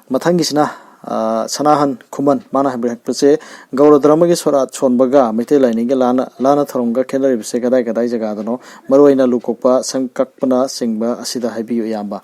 ꯃꯊꯪꯒꯤꯁꯤꯅ, ꯑ, ꯁꯅꯥꯍꯟ ꯈꯨꯃꯟ, ꯃꯥꯅ ꯍꯥꯏꯕꯤꯔꯛꯄꯁꯦ, ꯒꯧꯔ ꯙꯔꯃꯒꯤ ꯁꯣꯔꯥꯠ ꯁꯣꯟꯕꯒ ꯃꯩꯇꯩ ꯂꯥꯏꯅꯤꯡꯒꯤ ꯂꯥꯟꯅ, ꯂꯥꯟꯅ ꯊꯧꯔꯝꯒ ꯈꯦꯠꯅꯔꯤꯕꯁꯦ ꯀꯗꯥꯏ ꯀꯗꯥꯏ ꯖꯒꯥꯗꯅꯣ? ꯃꯔꯨꯑꯣꯏꯅ ꯂꯨ ꯀꯣꯛꯄ, ꯁꯝ ꯀꯛꯄꯅ ꯆꯤꯡꯕ ꯑꯁꯤꯗ ꯍꯥꯏꯕꯤꯌꯨ, ꯏꯌꯥꯝꯕ꯫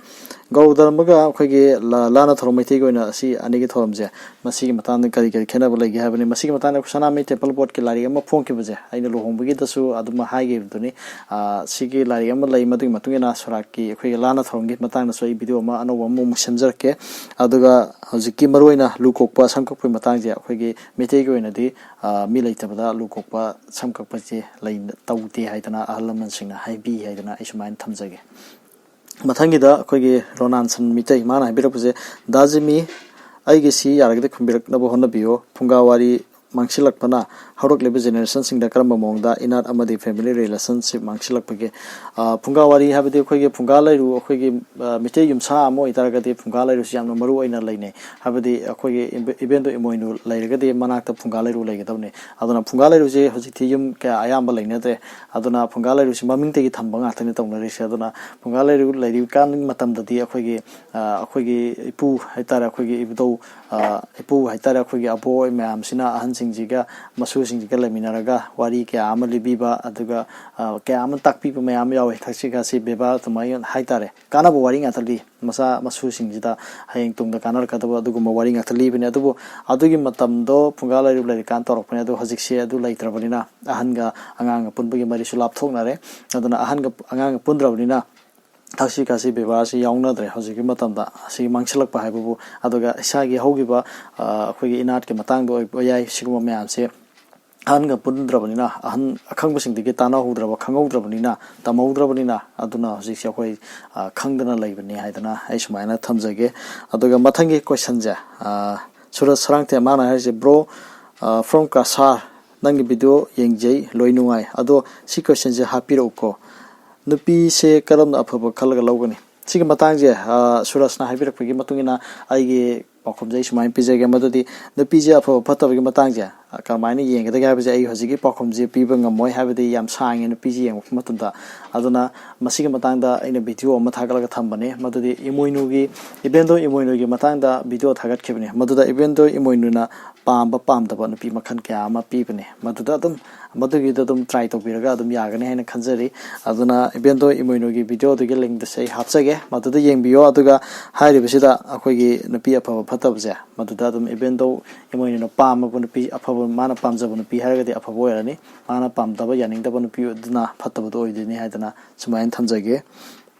ꯒꯧꯔ ꯙꯔꯃꯒ ꯑꯩꯈꯣꯏꯒꯤ ꯂꯥ-, ꯂꯥꯟꯅ ꯊꯧꯔꯝ ꯃꯩꯇꯩꯒꯤ ꯑꯣꯏꯅ ꯑꯁꯤ ꯑꯅꯤꯒꯤ ꯊꯧꯔꯝꯁꯦ, ꯃꯁꯤꯒꯤ ꯃꯇꯥꯡꯗ ꯀꯔꯤ ꯀꯔꯤ ꯈꯦꯠꯅꯕ ꯂꯩꯒꯦ ꯍꯥꯏꯕꯅꯤ꯫ ꯃꯁꯤꯒꯤ ꯃꯇꯥꯡꯗ ꯑꯩꯈꯣꯏ ꯁꯅꯥꯃꯍꯤ ꯇꯦꯝꯄꯜ ꯕꯣꯔꯗꯀꯤ ꯂꯥꯏꯔꯤꯛ ꯑꯃ ꯐꯣꯡꯈꯤꯕꯁꯦ, ꯑꯩꯅ ꯂꯨꯍꯣꯡꯕꯒꯤꯗꯁꯨ ꯑꯗꯨꯝ ꯍꯥꯏꯈꯤꯕꯗꯨꯅꯤ꯫ ꯑ, ꯁꯤꯒꯤ ꯂꯥꯏꯔꯤꯛ ꯑꯃ ꯂꯩ, ꯃꯗꯨꯒꯤ ꯃꯇꯨꯡ ꯏꯟꯅ ꯁꯣꯔꯥꯠꯀꯤ ꯑꯩꯈꯣꯏꯒꯤ ꯂꯥꯟꯅ ꯊꯧꯔꯝꯒꯤ ꯃꯇꯥꯡꯗꯁꯨ ꯑꯩ ꯚꯤꯗꯤꯑꯣ ꯑꯃ ꯑꯅꯧꯕ ꯑꯃꯃꯨꯛ ꯁꯦꯝꯖꯔꯛꯀꯦ꯫ ꯑꯗꯨꯒ ꯍꯧꯖꯤꯛꯀꯤ ꯃꯔꯨꯑꯣꯏꯅ ꯂꯨ ꯀꯣꯛꯄ, ꯁꯝ ꯀꯛꯄꯒꯤ ꯃꯇꯥꯡꯁꯦ ꯑꯩꯈꯣꯏꯒꯤ ꯃꯩꯇꯩꯒꯤ ꯑꯣꯏꯅꯗꯤ, ꯑ, ꯃꯤ ꯂꯩꯇꯕꯗ ꯂꯨ ꯀꯣꯛꯄ, ꯁꯝ ꯀꯛꯄꯁꯦ ꯂꯩ-, ꯇꯧꯗꯦ ꯍꯥꯏꯗꯅ ꯑꯍꯜ ꯂꯃꯟꯁꯤꯡꯅ ꯍꯥꯏꯕꯤ ꯍꯥꯏꯗꯅ ꯑꯩ ꯁꯨꯃꯥꯏꯅ ꯊꯝꯖꯒꯦ꯫ ꯃꯊꯪꯒꯤꯗ ꯑꯩꯈꯣꯏꯒꯤ ꯔꯣꯅꯥꯟꯁꯟ ꯃꯤꯇꯩ, ꯃꯥꯅ ꯍꯥꯏꯕꯤꯔꯛꯄꯁꯦ, "ꯗꯥ ꯖꯤꯃꯤ, ꯑꯩꯒꯤ ꯁꯤ ꯌꯥꯔꯒꯗꯤ ꯈꯨꯝꯕꯤꯔꯛꯅꯕ ꯍꯣꯠꯅꯕꯤꯌꯨ꯫ ꯐꯨꯡꯒꯥ ꯋꯥꯔꯤ ꯃꯥꯡꯁꯤꯜꯂꯛꯄꯅ ꯍꯧꯔꯛꯂꯤꯕ ꯖꯦꯅꯦꯔꯦꯁꯟꯁꯤꯡꯗ ꯀꯔꯝꯕ ꯃꯑꯣꯡꯗ ꯏꯅꯥꯠ ꯑꯃꯗꯤ ꯐꯦꯃꯤꯂꯤ ꯔꯤꯂꯦꯁꯟꯁꯤꯞ ꯃꯥꯡꯁꯤꯜꯂꯛꯄꯒꯦ?" ꯑ, ꯐꯨꯡꯒꯥ ꯋꯥꯔꯤ ꯍꯥꯏꯕꯗꯤ ꯑꯩꯈꯣꯏꯒꯤ ꯐꯨꯡꯒꯥ ꯂꯩꯔꯨ, ꯑꯩꯈꯣꯏꯒꯤ, ꯑ, ꯃꯤꯇꯩ ꯌꯨꯝꯁꯥ ꯑꯃ ꯑꯣꯏꯇꯥꯔꯒꯗꯤ ꯐꯨꯡꯒꯥ ꯂꯩꯔꯨꯁꯤ ꯌꯥꯝꯅ ꯃꯔꯨ ꯑꯣꯏꯅ ꯂꯩꯅꯩ꯫ ꯍꯥꯏꯕꯗꯤ ꯑꯩꯈꯣꯏꯒꯤ ꯏꯕꯦ-, ꯏꯕꯦꯟꯗꯣ ꯏꯃꯣꯏꯅꯨ ꯂꯩꯔꯒꯗꯤ ꯃꯅꯥꯛꯇ ꯐꯨꯡꯒꯥ ꯂꯩꯔꯨ ꯂꯩꯒꯗꯕꯅꯤ꯫ ꯑꯗꯨꯅ ꯐꯨꯡꯒꯥ ꯂꯩꯔꯨꯁꯦ ꯍꯧꯖꯤꯛꯇꯤ ꯌꯨꯝ ꯀꯌꯥ ꯑꯌꯥꯝꯕ ꯂꯩꯅꯗ꯭ꯔꯦ꯫ ꯑꯗꯨꯅ ꯐꯨꯡꯒꯥ ꯂꯩꯔꯨꯁꯤ ꯃꯃꯤꯡꯇꯒꯤ ꯊꯝꯕ ꯉꯥꯛꯇꯅꯤ ꯇꯧꯅꯔꯤꯁꯦ꯫ ꯑꯗꯨꯅ ꯐꯨꯡꯒꯥ ꯂꯩꯔꯨ ꯂꯩꯔꯤꯀꯥꯟ ꯃꯇꯝꯗꯗꯤ ꯑꯩꯈꯣꯏꯒꯤ, ꯑ, ꯑꯩꯈꯣꯏꯒꯤ ꯏꯄꯨ ꯍꯥꯏꯇꯥꯔꯦ, ꯑꯩꯈꯣꯏꯒꯤ ꯏꯕꯨꯙꯧ, ꯑ, ꯏꯄꯨ ꯍꯥꯏꯇꯥꯔꯦ, ꯑꯩꯈꯣꯏꯒꯤ ꯑꯕꯣꯛ ꯃꯌꯥꯝꯁꯤꯅ, ꯑꯍꯟꯁꯤꯡꯁꯤꯒ, ꯃꯁꯨ-, ꯁꯤꯡꯁꯤꯒ ꯂꯩꯃꯤꯟꯅꯔꯒ ꯋꯥꯔꯤ ꯀꯌꯥ ꯑꯃ ꯂꯤꯕꯤꯕ, ꯑꯗꯨꯒ ꯑ, ꯀꯌꯥ ꯑꯃ ꯇꯥꯛꯄꯤꯕ ꯃꯌꯥꯝ ꯌꯥꯎꯋꯦ꯫ ꯊꯛꯁꯤ ꯈꯥꯁꯤ ꯕꯦꯕꯥꯔ ꯑꯗꯨꯃꯥꯏꯅ ꯍꯥꯏꯇꯥꯔꯦ, ꯀꯥꯟꯅꯕ ꯋꯥꯔꯤ ꯉꯥꯛꯇ ꯂꯤ꯫ ꯃꯆꯥ ꯃꯁꯨꯁꯤꯡꯁꯤꯗ ꯍꯌꯦꯡ ꯇꯨꯡꯗ ꯀꯥꯟꯅꯔꯛꯀꯗꯕ ꯑꯗꯨꯒꯨꯝꯕ ꯋꯥꯔꯤ ꯉꯥꯛꯇ ꯂꯤꯕꯅꯦ꯫ ꯑꯗꯨꯕꯨ ꯑꯗꯨꯒꯤ ꯃꯇꯝꯗꯣ ꯐꯨꯡꯒꯥ ꯂꯥꯏꯔꯨꯞ ꯂꯩꯔꯤꯀꯥꯟ ꯇꯧꯔꯛꯄꯅꯦ꯫ ꯑꯗꯣ ꯍꯧꯖꯤꯛꯁꯦ ꯑꯗꯨ ꯂꯩꯇ꯭ꯔꯕꯅꯤꯅ ꯑꯍꯟꯒ ꯑꯉꯥꯡꯒ ꯄꯨꯟꯕꯒꯤ ꯃꯔꯤꯁꯨ ꯂꯥꯞꯊꯣꯛꯅꯔꯦ꯫ ꯑꯗꯨꯅ ꯑꯍꯟꯒ ꯑꯉꯥꯡꯒ ꯄꯨꯟꯗ꯭ꯔꯕꯅꯤꯅ ꯊꯛꯁꯤ ꯈꯥꯁꯤ ꯕꯦꯕꯥꯔꯁꯤ ꯌꯥꯎꯅꯗ꯭ꯔꯦ ꯍꯧꯖꯤꯛꯀꯤ ꯃꯇꯝꯗ꯫ ꯑꯁꯤꯒꯤ ꯃꯥꯡꯁꯤꯜꯂꯛꯄ ꯍꯥꯏꯕꯕꯨ, ꯑꯗꯨꯒ ꯏꯁꯥꯒꯤ ꯍꯧꯈꯤꯕ, ꯑ, ꯑꯩꯈꯣꯏꯒꯤ ꯏꯅꯥꯠꯀꯤ ꯃꯇꯥꯡꯗ ꯑꯣꯏꯕ ꯌꯥꯏ꯫ ꯁꯤꯒꯨꯝꯕ ꯃꯌꯥꯝꯁꯦ ꯑꯍꯟꯒ ꯄꯨꯟꯗ꯭ꯔꯕꯅꯤꯅ, ꯑꯍꯟ ꯑꯈꯪꯕꯁꯤꯡꯗꯒꯤ ꯇꯥꯟꯅꯍꯧꯗ꯭ꯔꯕ, ꯈꯪꯍꯧꯗ꯭ꯔꯕꯅꯤꯅ, ꯇꯝꯍꯧꯗ꯭ꯔꯕꯅꯤꯅ, ꯑꯗꯨꯅ ꯍꯧꯖꯤꯛꯁꯦ ꯑꯩꯈꯣꯏ, ꯑ, ꯈꯪꯗꯅ ꯂꯩꯕꯅꯤ ꯍꯥꯏꯗꯅ ꯑꯩ ꯁꯨꯃꯥꯏꯅ ꯊꯝꯖꯒꯦ꯫ ꯑꯗꯨꯒ ꯃꯊꯪꯒꯤ ꯀꯣꯏꯁꯟꯁꯦ, ꯑ, ꯁꯨꯔꯖ ꯁꯔꯥꯡꯊꯦꯝ, ꯃꯥꯅ ꯍꯥꯏꯔꯤꯁꯦ, "Bro, ꯑ, from Cachar, ꯅꯪꯒꯤ ꯚꯤꯗꯤꯑꯣ ꯌꯦꯡꯖꯩ, ꯂꯣꯏ ꯅꯨꯡꯉꯥꯏ꯫ ꯑꯗꯣ ꯁꯤ ꯀꯣꯏꯁꯟꯁꯦ ꯍꯥꯞꯄꯤꯔꯛꯎꯀꯣ꯫ ꯅꯨꯄꯤꯁꯦ ꯀꯔꯝꯅ ꯑꯐꯕ ꯈꯜꯂꯒ ꯂꯧꯒꯅꯤ?" ꯁꯤꯒꯤ ꯃꯇꯥꯡꯁꯦ, ꯑ, ꯁꯨꯔꯖꯅ ꯍꯥꯏꯕꯤꯔꯛꯄꯒꯤ ꯃꯇꯨꯡ ꯏꯟꯅ ꯑꯩꯒꯤ ꯄꯥꯎꯈꯨꯝꯁꯦ ꯑꯩ ꯁꯨꯃꯥꯏꯅ ꯄꯤꯖꯒꯦ, ꯃꯗꯨꯗꯤ ꯅꯨꯄꯤꯁꯦ ꯑꯐꯕ ꯐꯠꯇꯕꯒꯤ ꯃꯇꯥꯡꯁꯦ, ꯑ, ꯀꯔꯝꯍꯥꯏꯅ ꯌꯦꯡꯒꯗꯒꯦ ꯍꯥꯏꯕꯁꯦ ꯑꯩ ꯍꯧꯖꯤꯛꯀꯤ ꯄꯥꯎꯈꯨꯝꯁꯦ ꯄꯤꯕ ꯉꯝꯃꯣꯏ, ꯍꯥꯏꯕꯗꯤ ꯌꯥꯝ ꯁꯥꯡꯉꯦ ꯅꯨꯄꯤꯁꯦ ꯌꯦꯡꯉꯛꯄ ꯃꯇꯝꯗ꯫ ꯑꯗꯨꯅ ꯃꯁꯤꯒꯤ ꯃꯇꯥꯡꯗ ꯑꯩꯅ ꯚꯤꯗꯤꯑꯣ ꯑꯃ ꯊꯥꯒꯠꯂꯒ ꯊꯝꯕꯅꯦ, ꯃꯗꯨꯗꯤ ꯏꯃꯣꯏꯅꯨꯒꯤ, ꯏꯕꯦꯟꯗꯣ ꯏꯃꯣꯏꯅꯨꯒꯤ ꯃꯇꯥꯡꯗ ꯚꯤꯗꯤꯑꯣ ꯊꯥꯒꯠꯈꯤꯕꯅꯦ, ꯃꯗꯨꯗ ꯏꯕꯦꯟꯗꯣ ꯏꯃꯣꯏꯅꯨꯅ ꯄꯥꯝꯕ ꯄꯥꯝꯗꯕ ꯅꯨꯄꯤ ꯃꯈꯜ ꯀꯌꯥ ꯑꯃ ꯄꯤꯕꯅꯦ꯫ ꯃꯗꯨꯗ ꯑꯗꯨꯝ, ꯃꯗꯨꯒꯤꯗꯣ ꯑꯗꯨꯝ ꯇ꯭ꯔꯥꯏ ꯇꯧꯕꯤꯔꯒ ꯑꯗꯨꯝ ꯌꯥꯒꯅꯤ ꯍꯥꯏꯅ ꯈꯟꯖꯔꯤ꯫ ꯑꯗꯨꯅ ꯏꯕꯦꯟꯗꯣ ꯏꯃꯣꯏꯅꯨꯒꯤ ꯚꯤꯗꯤꯑꯣꯗꯨꯒꯤ ꯂꯤꯡꯗꯨꯁꯦ ꯑꯩ ꯍꯥꯞꯆꯒꯦ, ꯃꯗꯨꯗ ꯌꯦꯡꯕꯤꯌꯣ꯫ ꯑꯗꯨꯒ ꯍꯥꯏꯔꯤꯕꯁꯤꯗ ꯑꯩꯈꯣꯏꯒꯤ ꯅꯨꯄꯤ ꯑꯐꯕ ꯐꯠꯇꯕꯁꯦ, ꯃꯗꯨꯗ ꯑꯗꯨꯝ ꯏꯕꯦꯟꯗꯣ ꯏꯃꯣꯏꯅꯨꯅ ꯄꯥꯝꯃꯕ ꯅꯨꯄꯤ ꯑꯐꯕ, ꯃꯥꯅ ꯄꯥꯝꯖꯕ ꯅꯨꯄꯤ ꯍꯥꯏꯔꯒꯗꯤ ꯑꯐꯕ ꯑꯣꯏꯔꯅꯤ, ꯃꯥꯅ ꯄꯥꯝꯗꯕ, ꯌꯥꯅꯤꯡꯗꯕ ꯅꯨꯄꯤ ꯑꯗꯨꯅ ꯐꯠꯇꯕꯗꯣ ꯑꯣꯏꯗꯣꯏꯅꯤ ꯍꯥꯏꯗꯅ ꯁꯨꯃꯥꯏꯅ ꯊꯝꯖꯒꯦ꯫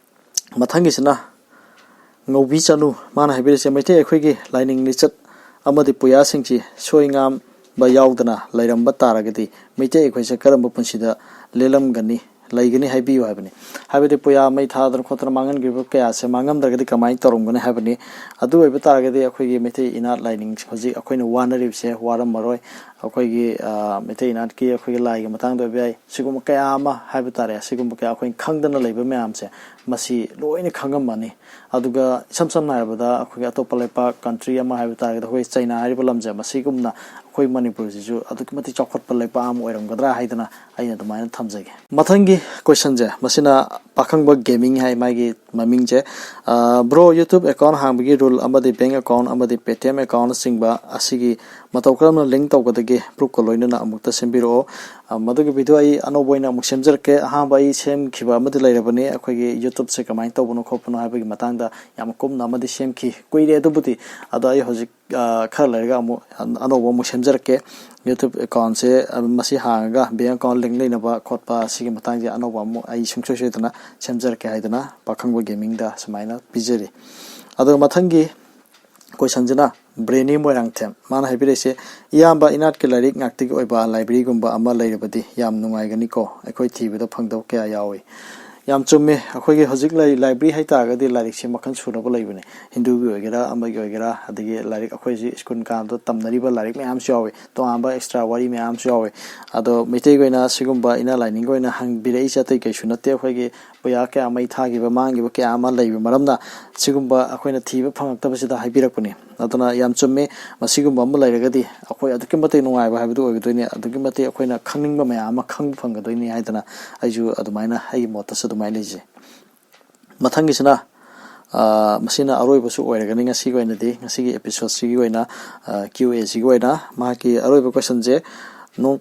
ꯃꯊꯪꯒꯤꯁꯤꯅ ꯉꯧꯕꯤ ꯆꯅꯨ, ꯃꯥꯅ ꯍꯥꯏꯕꯤꯔꯤꯁꯦ, "ꯃꯩꯇꯩ ꯑꯩꯈꯣꯏꯒꯤ ꯂꯥꯏꯅꯤꯡ ꯂꯤꯆꯠ ꯑꯃꯗꯤ ꯄꯨꯌꯥꯁꯤꯡꯁꯤ ꯁꯣꯏ ꯉꯥꯝꯕ ꯌꯥꯎꯗꯅ ꯂꯩꯔꯝꯕ ꯇꯥꯔꯒꯗꯤ ꯃꯩꯇꯩ ꯑꯩꯈꯣꯏꯁꯦ ꯀꯔꯝꯕ ꯄꯨꯟꯁꯤꯗ ꯂꯦꯜꯂꯝꯒꯅꯤ, ꯂꯩꯒꯅꯤ ꯍꯥꯏꯕꯤꯌꯨ?" ꯍꯥꯏꯕꯅꯤ꯫ ꯍꯥꯏꯕꯗꯤ ꯄꯨꯌꯥ ꯃꯩ ꯊꯥꯗꯅ ꯈꯣꯠꯇꯅ ꯃꯥꯡꯍꯟꯈ꯭ꯔꯤꯕ ꯀꯌꯥꯁꯦ ꯃꯥꯡꯉꯝꯗ꯭ꯔꯒꯗꯤ ꯀꯃꯥꯏꯅ ꯇꯧꯔꯝꯒꯅꯤ ꯍꯥꯏꯕꯅꯤ꯫ ꯑꯗꯨ ꯑꯣꯏꯕ ꯇꯥꯔꯒꯗꯤ ꯑꯩꯈꯣꯏꯒꯤ ꯃꯩꯇꯩ ꯏꯅꯥꯠ ꯂꯥꯏꯅꯤꯡ ꯍꯧꯖꯤꯛ ꯑꯩꯈꯣꯏꯅ ꯋꯥꯅꯔꯤꯕꯁꯦ ꯋꯥꯔꯝꯃꯔꯣꯏ꯫ ꯑꯩꯈꯣꯏꯒꯤ, ꯑ, ꯃꯩꯇꯩ ꯏꯅꯥꯠꯀꯤ ꯑꯩꯈꯣꯏꯒꯤ ꯂꯥꯏꯒꯤ ꯃꯇꯥꯡꯗ ꯑꯣꯏꯕ ꯌꯥꯏ, ꯁꯤꯒꯨꯝꯕ ꯀꯌꯥ ꯑꯃ ꯍꯥꯏꯕ ꯇꯥꯔꯦ, ꯁꯤꯒꯨꯝꯕ ꯀꯌꯥ ꯑꯩꯈꯣꯏꯅ ꯈꯪꯗꯅ ꯂꯩꯕ ꯃꯌꯥꯝꯁꯦ ꯃꯁꯤ ꯂꯣꯏꯅ ꯈꯪꯉꯝꯃꯅꯤ꯫ ꯑꯗꯨꯒ ꯏꯁꯝ ꯁꯝꯅ ꯍꯥꯏꯔꯕꯗ ꯑꯩꯈꯣꯏꯒꯤ ꯑꯇꯣꯞꯄ ꯂꯩꯄꯥꯛ ꯀꯟꯇ꯭ꯔꯤ ꯑꯃ ꯍꯥꯏꯕ ꯇꯥꯔꯒꯗꯤ ꯑꯩꯈꯣꯏ ꯆꯩꯅꯥ ꯍꯥꯏꯔꯤꯕ ꯂꯝꯁꯦ, ꯃꯁꯤꯒꯨꯝꯅ ꯑꯩꯈꯣꯏ ꯃꯅꯤꯄꯨꯔꯁꯤꯁꯨ ꯑꯗꯨꯛꯀꯤ ꯃꯇꯤꯛ ꯆꯥꯎꯈꯠꯄ ꯂꯩꯄꯥꯛ ꯑꯃ ꯑꯣꯏꯔꯝꯒꯗ꯭ꯔꯥ ꯍꯥꯏꯗꯅ ꯑꯩꯅ ꯑꯗꯨꯃꯥꯏꯅ ꯊꯝꯖꯒꯦ꯫ ꯃꯊꯪꯒꯤ ꯀꯣꯏꯁꯟꯁꯦ, ꯃꯁꯤꯅ ꯄꯥꯈꯪꯕ ꯒꯦꯃꯤꯡ ꯍꯥꯏ ꯃꯥꯒꯤ ꯃꯃꯤꯡꯁꯦ꯫ ꯕ꯭ꯔꯣ, ꯌꯨꯇ꯭ꯌꯨꯕ ꯑꯦꯀꯥꯎꯟ ꯍꯥꯡꯕꯒꯤ ꯔꯨꯜ ꯑꯃꯗꯤ ꯕꯦꯡ ꯑꯦꯀꯥꯎꯟ ꯑꯃꯗꯤ ꯄꯦ ꯇꯤ ꯑꯦꯝ ꯑꯦꯀꯥꯎꯟꯅꯆꯤꯡꯕ ꯑꯁꯤꯒꯤ ꯃꯇꯧ ꯀꯔꯝꯅ ꯂꯤꯡ ꯇꯧꯒꯗꯒꯦ? ꯄ꯭ꯔꯨꯐꯀ ꯂꯣꯏꯅꯅ ꯑꯃꯨꯛꯇ ꯁꯦꯝꯕꯤꯔꯛꯑꯣ꯫ ꯃꯗꯨꯒꯤ ꯚꯤꯗꯤꯑꯣ ꯑꯩ ꯑꯅꯧꯕ ꯑꯣꯏꯅ ꯑꯃꯨꯛ ꯁꯦꯝꯖꯔꯛꯀꯦ꯫ ꯑꯍꯥꯟꯕ ꯑꯩ ꯁꯦꯝꯈꯤꯕ ꯑꯃꯗꯤ ꯂꯩꯔꯕꯅꯤ, ꯑꯩꯈꯣꯏꯒꯤ ꯌꯨꯇ꯭ꯌꯨꯕꯁꯦ ꯀꯃꯥꯏꯅ ꯇꯧꯕꯅꯣ ꯈꯣꯠꯄꯅꯣ ꯍꯥꯏꯕꯒꯤ ꯃꯇꯥꯡꯗ ꯌꯥꯝ ꯀꯨꯞꯅ ꯑꯃꯗꯤ ꯁꯦꯝꯈꯤ, ꯀꯨꯏꯔꯦ ꯑꯗꯨꯕꯨꯗꯤ꯫ ꯑꯗꯣ ꯑꯩ ꯍꯧꯖꯤꯛ ꯈꯔ ꯂꯩꯔꯒ ꯑꯃꯨꯛ ꯑꯅꯧꯕ ꯑꯃꯨꯛ ꯁꯦꯝꯖꯔꯛꯀꯦ꯫ ꯌꯨꯇ꯭ꯌꯨꯕ ꯑꯦꯀꯥꯎꯟꯁꯦ ꯃꯁꯤ ꯍꯥꯡꯉꯒ ꯕꯦꯡ ꯑꯦꯀꯥꯎꯟ ꯂꯤꯡ ꯂꯩꯅꯕ ꯈꯣꯠꯄ ꯁꯤꯒꯤ ꯃꯇꯥꯡꯁꯦ ꯑꯅꯧꯕ ꯑꯃꯨꯛ ꯑꯩ ꯁꯨꯡꯁꯣꯏ ꯁꯣꯏꯗꯅ ꯁꯦꯝꯖꯔꯛꯀꯦ ꯍꯥꯏꯗꯅ ꯄꯥꯈꯪꯕ ꯒꯦꯃꯤꯡꯗ ꯁꯨꯃꯥꯏꯅ ꯄꯤꯖꯔꯤ꯫ ꯑꯗꯨꯒ ꯃꯊꯪꯒꯤ ꯀꯣꯏꯁꯟꯁꯤꯅ ꯕ꯭ꯔꯦꯅꯤ ꯃꯣꯏꯔꯥꯡꯊꯦꯝ, ꯃꯥꯅ ꯍꯥꯏꯕꯤꯔꯛꯏꯁꯦ, "ꯏꯌꯥꯝꯕ, ꯏꯅꯥꯠꯀꯤ ꯂꯥꯏꯔꯤꯛ ꯉꯥꯛꯇꯒꯤ ꯑꯣꯏꯕ ꯂꯥꯏꯕ꯭ꯔꯦꯔꯤꯒꯨꯝꯕ ꯑꯃ ꯂꯩꯔꯕꯗꯤ ꯌꯥꯝ ꯅꯨꯡꯉꯥꯏꯒꯅꯤꯀꯣ, ꯑꯩꯈꯣꯏ ꯊꯤꯕꯗ ꯐꯪꯗꯕ ꯀꯌꯥ ꯌꯥꯎꯏ"꯫ ꯌꯥꯝ ꯆꯨꯝꯃꯦ꯫ ꯑꯩꯈꯣꯏꯒꯤ ꯍꯧꯖꯤꯛ ꯂꯩ ꯂꯥꯏꯕ꯭ꯔꯦꯔꯤ ꯍꯥꯏꯇꯥꯔꯒꯗꯤ ꯂꯥꯏꯔꯤꯛꯁꯦ ꯃꯈꯜ ꯁꯨꯅꯕ ꯂꯩꯕꯅꯦ꯫ ꯍꯤꯟꯗꯨꯒꯤ ꯑꯣꯏꯒꯦꯔꯥ, ꯑꯃꯒꯤ ꯑꯣꯏꯒꯦꯔꯥ, ꯑꯗꯒꯤ ꯂꯥꯏꯔꯤꯛ ꯑꯩꯈꯣꯏ ꯍꯧꯖꯤꯛ ꯁ꯭ꯀꯨꯜ ꯀꯥꯕꯗ ꯇꯝꯅꯔꯤꯕ ꯂꯥꯏꯔꯤꯛ ꯃꯌꯥꯝꯁꯨ ꯌꯥꯎꯋꯤ, ꯇꯣꯉꯥꯟꯕ ꯑꯦꯛꯁꯇ꯭ꯔꯥ ꯋꯥꯔꯤ ꯃꯌꯥꯝꯁꯨ ꯌꯥꯎꯋꯤ꯫ ꯑꯗꯣ ꯃꯩꯇꯩꯒꯤ ꯑꯣꯏꯅ ꯁꯤꯒꯨꯝꯕ ꯏꯟꯅꯔ ꯂꯥꯏꯅꯤꯡꯒꯤ ꯑꯣꯏꯅ ꯍꯪꯕꯤꯔꯛꯏꯁꯦ ꯑꯇꯩ ꯀꯩꯁꯨ ꯅꯠꯇꯦ, ꯑꯩꯈꯣꯏꯒꯤ ꯄꯨꯌꯥ ꯀꯌꯥ ꯃꯩ ꯊꯥꯈꯤꯕ, ꯃꯥꯡꯈꯤꯕ ꯀꯌꯥ ꯑꯃ ꯂꯩꯕ ꯃꯔꯝꯅ ꯁꯤꯒꯨꯝꯕ ꯑꯩꯈꯣꯏꯅ ꯊꯤꯕ ꯐꯪꯉꯛꯇꯕꯁꯤꯗ ꯍꯥꯏꯕꯤꯔꯛꯄꯅꯤ꯫ ꯑꯗꯨꯅ ꯌꯥꯝ ꯆꯨꯝꯃꯤ, ꯃꯁꯤꯒꯨꯝꯕ ꯑꯃ ꯂꯩꯔꯒꯗꯤ ꯑꯩꯈꯣꯏ ꯑꯗꯨꯛꯀꯤ ꯃꯇꯤꯛ ꯅꯨꯡꯉꯥꯏꯕ ꯍꯥꯏꯕꯗꯨ ꯑꯣꯏꯒꯗꯣꯏꯅꯤ, ꯑꯗꯨꯛꯀꯤ ꯃꯇꯤꯛ ꯑꯩꯈꯣꯏꯅ ꯈꯪꯅꯤꯡꯕ ꯃꯌꯥꯝ ꯑꯃ ꯈꯪꯕ ꯐꯪꯒꯗꯣꯏꯅꯤ ꯍꯥꯏꯗꯅ ꯑꯩꯁꯨ ꯑꯗꯨꯃꯥꯏꯅ, ꯑꯩꯒꯤ ꯃꯣꯠꯇꯁꯨ ꯑꯗꯨꯃꯥꯏꯅ ꯂꯩꯖꯩ꯫ ꯃꯊꯪꯒꯤꯁꯤꯅ, ꯑ, ꯃꯁꯤꯅ ꯑꯔꯣꯏꯕꯁꯨ ꯑꯣꯏꯔꯒꯅꯤ ꯉꯁꯤꯒꯤ ꯑꯣꯏꯅꯗꯤ, ꯉꯁꯤꯒꯤ ꯑꯦꯄꯤꯁꯣꯗꯁꯤꯒꯤ ꯑꯣꯏꯅ, ꯑ, ꯀ꯭ꯌꯨ ꯑꯦꯁꯤꯒꯤ ꯑꯣꯏꯅ꯫ ꯃꯍꯥꯛꯀꯤ ꯑꯔꯣꯏꯕ ꯀꯣꯏꯁꯟꯁꯦ ꯅꯣꯡ-,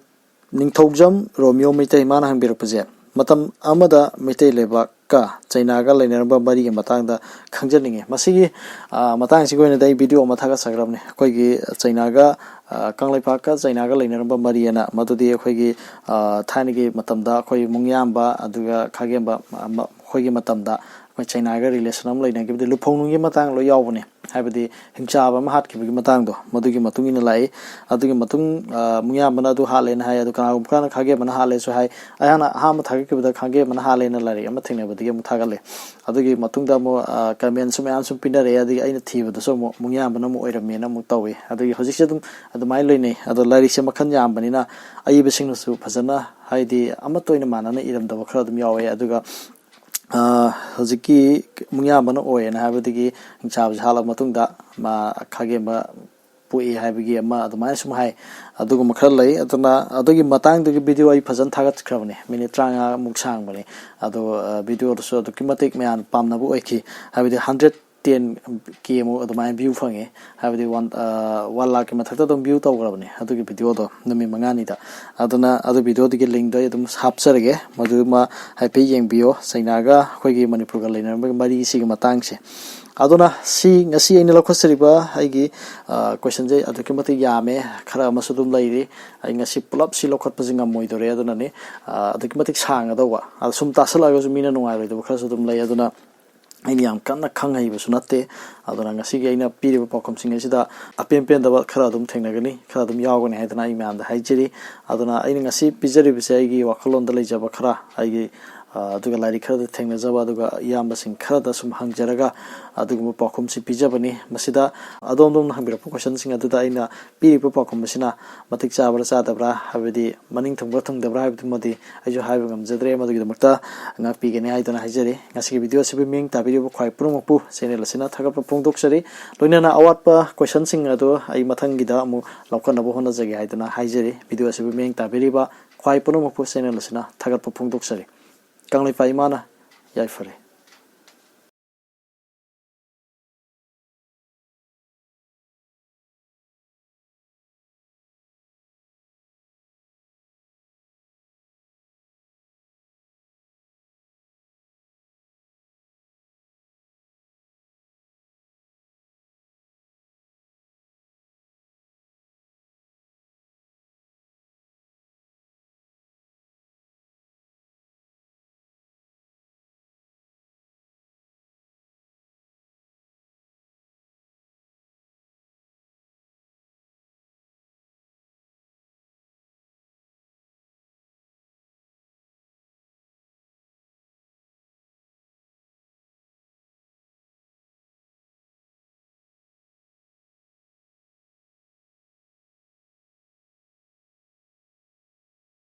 ꯅꯤꯡꯊꯧꯖꯝ ꯔꯣꯃꯤꯌꯣ ꯃꯩꯇꯩ, ꯃꯥꯅ ꯍꯪꯕꯤꯔꯛꯄꯁꯦ, "ꯃꯇꯝ ꯑꯃꯗ ꯃꯩꯇꯩ ꯂꯩꯕꯥꯛꯀ ꯆꯩꯅꯥꯒ ꯂꯩꯅꯔꯝꯕ ꯃꯔꯤꯒꯤ ꯃꯇꯥꯡꯗ ꯈꯪꯖꯅꯤꯡꯉꯤ"꯫ ꯃꯁꯤꯒꯤ, ꯑ, ꯃꯇꯥꯡꯁꯤꯒꯤ ꯑꯣꯏꯅꯗꯤ ꯑꯩ ꯚꯤꯗꯤꯑꯣ ꯑꯃ ꯊꯥꯒꯠꯆꯈ꯭ꯔꯕꯅꯤ꯫ ꯑꯩꯈꯣꯏꯒꯤ ꯆꯩꯅꯥꯒ, ꯑ, ꯀꯪꯂꯩꯄꯥꯛꯀ ꯆꯩꯅꯥꯒ ꯂꯩꯅꯔꯝꯕ ꯃꯔꯤ ꯑꯅ, ꯃꯗꯨꯗꯤ ꯑꯩꯈꯣꯏꯒꯤ, ꯑ, ꯊꯥꯏꯅꯒꯤ ꯃꯇꯝꯗ ꯑꯩꯈꯣꯏ ꯃꯨꯡꯌꯥꯝꯕ ꯑꯗꯨꯒ ꯈꯥꯒꯦꯝꯕ, ꯑ, ꯃ-, ꯃꯈꯣꯏꯒꯤ ꯃꯇꯝꯗ ꯑꯩꯈꯣꯏ ꯆꯩꯅꯥꯒ ꯔꯤꯂꯦꯁꯟ ꯑꯃ ꯂꯩꯅꯈꯤꯕꯗꯤ ꯂꯨꯐꯧꯅꯨꯡꯒꯤ ꯃꯇꯥꯡ ꯂꯣꯏ ꯌꯥꯎꯕꯅꯦ꯫ ꯍꯥꯏꯕꯗꯤ ꯍꯤꯡꯆꯥꯕ ꯑꯃ ꯍꯥꯠꯈꯤꯕꯒꯤ ꯃꯇꯥꯡꯗꯣ, ꯃꯗꯨꯒꯤ ꯃꯇꯨꯡ ꯏꯟꯅ ꯂꯥꯛꯏ꯫ ꯑꯗꯨꯒꯤ ꯃꯇꯨꯡ, ꯑ, ꯃꯨꯡꯌꯥꯝꯕꯅ ꯑꯗꯨ ꯍꯥꯠꯂꯦꯅ ꯍꯥꯏ, ꯑꯗꯨ ꯀꯅꯥꯒꯨꯝꯕ ꯈꯔꯅ ꯈꯥꯒꯦꯝꯕꯅ ꯍꯥꯠꯂꯦꯁꯨ ꯍꯥꯏ꯫ ꯑꯩꯍꯥꯛꯅ ꯑꯍꯥꯟꯕ ꯊꯥꯒꯠꯈꯤꯕꯗ ꯈꯥꯒꯦꯝꯕꯅ ꯍꯥꯠꯂꯦꯅ ꯂꯥꯏꯔꯤꯛ ꯑꯃ ꯊꯦꯡꯅꯕꯗꯒꯤ ꯑꯃꯨꯛ ꯊꯥꯒꯠꯂꯦ꯫ ꯑꯗꯨꯒꯤ ꯃꯇꯨꯡꯗ ꯑꯃꯨꯛ, ꯑ, ꯀꯃꯦꯟꯁꯨ ꯃꯌꯥꯝ ꯁꯨꯝ ꯄꯤꯅꯔꯛꯑꯦ, ꯑꯗꯒꯤ ꯑꯩꯅ ꯊꯤꯕꯗꯁꯨ ꯑꯃꯨꯛ ꯃꯨꯡꯌꯥꯝꯕꯅ ꯑꯃꯨꯛ ꯑꯣꯏꯔꯝꯃꯦꯅ ꯑꯃꯨꯛ ꯇꯧꯏ꯫ ꯑꯗꯨꯒꯤ ꯍꯧꯖꯤꯛꯁꯦ ꯑꯗꯨꯝ ꯑꯗꯨꯃꯥꯏꯅ ꯂꯩꯅꯩ꯫ ꯑꯗꯣ ꯂꯥꯏꯔꯤꯛꯁꯦ ꯃꯈꯜ ꯌꯥꯝꯕꯅꯤꯅ ꯑꯏꯕꯁꯤꯡꯅꯁꯨ ꯐꯖꯅ, ꯍꯥꯏꯗꯤ ꯑꯃꯠꯇ ꯑꯣꯏꯅ ꯃꯥꯟꯅꯅ ꯏꯔꯝꯗꯕ ꯈꯔ ꯑꯗꯨꯝ ꯌꯥꯎꯋꯦ꯫ ꯑꯗꯨꯒ, ꯑ, ꯍꯧꯖꯤꯛꯀꯤ ꯃꯨꯡꯌꯥꯝꯕꯅ ꯑꯣꯏꯌꯦꯅ ꯍꯥꯏꯕꯗꯒꯤ ꯍꯤꯡꯆꯥꯕꯁꯦ ꯍꯥꯠꯂꯕ ꯃꯇꯨꯡꯗ ꯃꯥ ꯈꯥꯒꯦꯝꯕ ꯄꯣꯛꯏ ꯍꯥꯏꯕꯒꯤ ꯑꯃ ꯑꯗꯨꯃꯥꯏꯅ ꯁꯨꯝ ꯍꯥꯏ꯫ ꯑꯗꯨꯒꯨꯝꯕ ꯈꯔ ꯂꯩ꯫ ꯑꯗꯨꯅ ꯑꯗꯨꯒꯤ ꯃꯇꯥꯡꯗꯨꯒꯤ ꯚꯤꯗꯤꯑꯣ ꯑꯩ ꯐꯖꯅ ꯊꯥꯒꯠꯈ꯭ꯔꯕꯅꯦ, ꯃꯤꯅꯤꯠ ꯇꯔꯥꯃꯉꯥꯃꯨꯛ ꯁꯥꯡꯕꯅꯦ꯫ ꯑꯗꯣ ꯚꯤꯗꯤꯑꯣꯗꯨꯁꯨ ꯑꯗꯨꯛꯀꯤ ꯃꯇꯤꯛ ꯃꯌꯥꯝ ꯄꯥꯝꯅꯕ ꯑꯣꯏꯈꯤ꯫ ꯍꯥꯏꯕꯗꯤ ꯍꯟꯗ꯭ꯔꯦꯠ ꯇꯦꯟ ꯀꯦ ꯃꯨꯛ ꯑꯗꯨꯃꯥꯏꯅ ꯚ꯭ꯌꯨ ꯐꯪꯉꯦ꯫ ꯍꯥꯏꯕꯗꯤ ꯋꯥꯟ ꯋꯥꯟ ꯂꯥꯛꯀꯤ ꯃꯊꯛꯇ ꯑꯗꯨꯝ ꯚ꯭ꯌꯨ ꯇꯧꯈ꯭ꯔꯕꯅꯦ ꯑꯗꯨꯒꯤ ꯚꯤꯗꯤꯑꯣꯗꯣ ꯅꯨꯃꯤꯠ ꯃꯉꯥꯅꯤꯗ꯫ ꯑꯗꯨꯅ ꯑꯗꯨ ꯚꯤꯗꯤꯑꯣꯗꯨꯒꯤ ꯂꯤꯡꯗꯣ ꯑꯩ ꯑꯗꯨꯝ ꯍꯥꯞꯆꯔꯒꯦ, ꯃꯗꯨꯃ ꯍꯥꯏꯐꯦꯠ ꯌꯦꯡꯕꯤꯌꯣ, ꯆꯩꯅꯥꯒ ꯑꯩꯈꯣꯏꯒꯤ ꯃꯅꯤꯄꯨꯔꯒ ꯂꯩꯅꯔꯝꯕꯒꯤ ꯃꯔꯤꯁꯤꯒꯤ ꯃꯇꯥꯡꯁꯦ꯫ ꯑꯗꯨꯅ ꯁꯤ ꯉꯁꯤ ꯑꯩꯅ ꯂꯧꯈꯠꯆꯔꯤꯕ ꯑꯩꯒꯤ ꯀꯣꯏꯁꯟꯁꯦ ꯑꯗꯨꯛꯀꯤ ꯃꯇꯤꯛ ꯌꯥꯝꯃꯦ, ꯈꯔ ꯑꯃꯁꯨ ꯑꯗꯨꯝ ꯂꯩꯔꯤ꯫ ꯑꯩ ꯉꯁꯤ ꯄꯨꯂꯞꯁꯤ ꯂꯧꯈꯠꯄꯁꯤ ꯉꯝꯃꯣꯏꯗꯧꯔꯦ꯫ ꯑꯗꯨꯅꯅꯤ ꯑꯗꯨꯛꯀꯤ ꯃꯇꯤꯛ ꯁꯥꯡꯒꯗꯧꯕ꯫ ꯑꯗ ꯁꯨꯝ ꯇꯥꯁꯜꯂꯛꯑꯒꯁꯨ ꯃꯤꯅ ꯅꯨꯡꯉꯥꯏꯔꯣꯏꯗꯕ ꯈꯔꯁꯨ ꯑꯗꯨꯝ ꯂꯩ꯫ ꯑꯗꯨꯅ ꯑꯩꯅ ꯌꯥꯝ ꯀꯟꯅ ꯈꯪ ꯍꯩꯕꯁꯨ ꯅꯠꯇꯦ꯫ ꯑꯗꯨꯅ ꯉꯁꯤꯒꯤ ꯑꯩꯅ ꯄꯤꯔꯤꯕ ꯄꯥꯎꯈꯨꯝꯁꯤꯡ ꯑꯁꯤꯗ ꯑꯄꯦꯟ ꯄꯦꯟꯗꯕ ꯈꯔ ꯑꯗꯨꯝ ꯊꯦꯡꯅꯒꯅꯤ, ꯈꯔ ꯑꯗꯨꯝ ꯌꯥꯎꯒꯅꯤ ꯍꯥꯏꯗꯅ ꯑꯩ ꯃꯌꯥꯝꯗ ꯍꯥꯏꯖꯔꯤ꯫ ꯑꯗꯨꯅ ꯑꯩꯅ ꯉꯁꯤ ꯄꯤꯖꯔꯤꯕꯁꯦ ꯑꯩꯒꯤ ꯋꯥꯈꯜꯂꯣꯟꯗ ꯂꯩꯖꯕ ꯈꯔ, ꯑꯩꯒꯤ ꯑꯗꯨꯒ ꯂꯥꯏꯔꯤꯛ ꯈꯔꯗ ꯊꯦꯡꯅꯖꯕ, ꯑꯗꯨꯒ ꯏꯌꯥꯝꯕꯁꯤꯡ ꯈꯔꯗ ꯁꯨꯝ ꯍꯪꯖꯔꯒ ꯑꯗꯨꯒꯨꯝꯕ ꯄꯥꯎꯈꯨꯝꯁꯤ ꯄꯤꯖꯕꯅꯤ꯫ ꯃꯁꯤꯗ ꯑꯗꯣꯝ ꯑꯗꯣꯝꯅ ꯍꯪꯕꯤꯔꯛꯄ ꯀꯣꯏꯁꯟꯁꯤꯡ ꯑꯗꯨꯗ ꯑꯩꯅ ꯄꯤꯔꯤꯕ ꯄꯥꯎꯈꯨꯝ ꯑꯁꯤꯅ ꯃꯇꯤꯛ ꯆꯥꯕ꯭ꯔꯥ ꯆꯥꯗꯕ꯭ꯔꯥ, ꯍꯥꯏꯕꯗꯤ ꯃꯅꯤꯡ ꯊꯨꯡꯕ꯭ꯔꯥ ꯊꯨꯡꯗꯕ꯭ꯔꯥ ꯍꯥꯏꯕꯗꯨꯃꯗꯤ ꯑꯩꯁꯨ ꯍꯥꯏꯕ ꯉꯝꯖꯗ꯭ꯔꯦ꯫ ꯃꯗꯨꯒꯤꯗꯃꯛꯇ ꯉꯥꯛꯄꯤꯒꯅꯤ ꯍꯥꯏꯗꯨꯅ ꯍꯥꯏꯖꯔꯤ꯫ ꯉꯁꯤꯒꯤ ꯚꯤꯗꯤꯑꯣ ꯑꯁꯤꯕꯨ ꯃꯤꯠꯌꯦꯡ ꯇꯥꯕꯤꯔꯤꯕ ꯈ꯭ꯋꯥꯏ ꯄꯨꯝꯅꯃꯛꯄꯨ ꯆꯦꯅꯦꯜ ꯑꯁꯤꯅ ꯊꯥꯒꯠꯄ ꯐꯣꯡꯗꯣꯛꯆꯔꯤ꯫ ꯂꯣꯏꯅꯅ ꯑꯋꯥꯠꯄ ꯀꯣꯏꯁꯟꯁꯤꯡ ꯑꯗꯨ ꯑꯩ ꯃꯊꯪꯒꯤꯗ ꯑꯃꯨꯛ ꯂꯧꯈꯠꯅꯕ ꯍꯣꯠꯅꯖꯒꯦ ꯍꯥꯏꯗꯨꯅ ꯍꯥꯏꯖꯔꯤ꯫ ꯚꯤꯗꯤꯑꯣ ꯑꯁꯤꯕꯨ ꯃꯤꯠꯌꯦꯡ ꯇꯥꯕꯤꯔꯤꯕ ꯈ꯭ꯋꯥꯏ ꯄꯨꯝꯅꯃꯛꯄꯨ ꯆꯦꯅꯦꯜ ꯑꯁꯤꯅ ꯊꯥꯒꯠꯄ ꯐꯣꯡꯗꯣꯛꯆꯔꯤ꯫ ꯀꯪꯂꯩꯄꯥꯛ ꯏꯃꯥꯅ ꯌꯥꯏꯐꯔꯦ꯫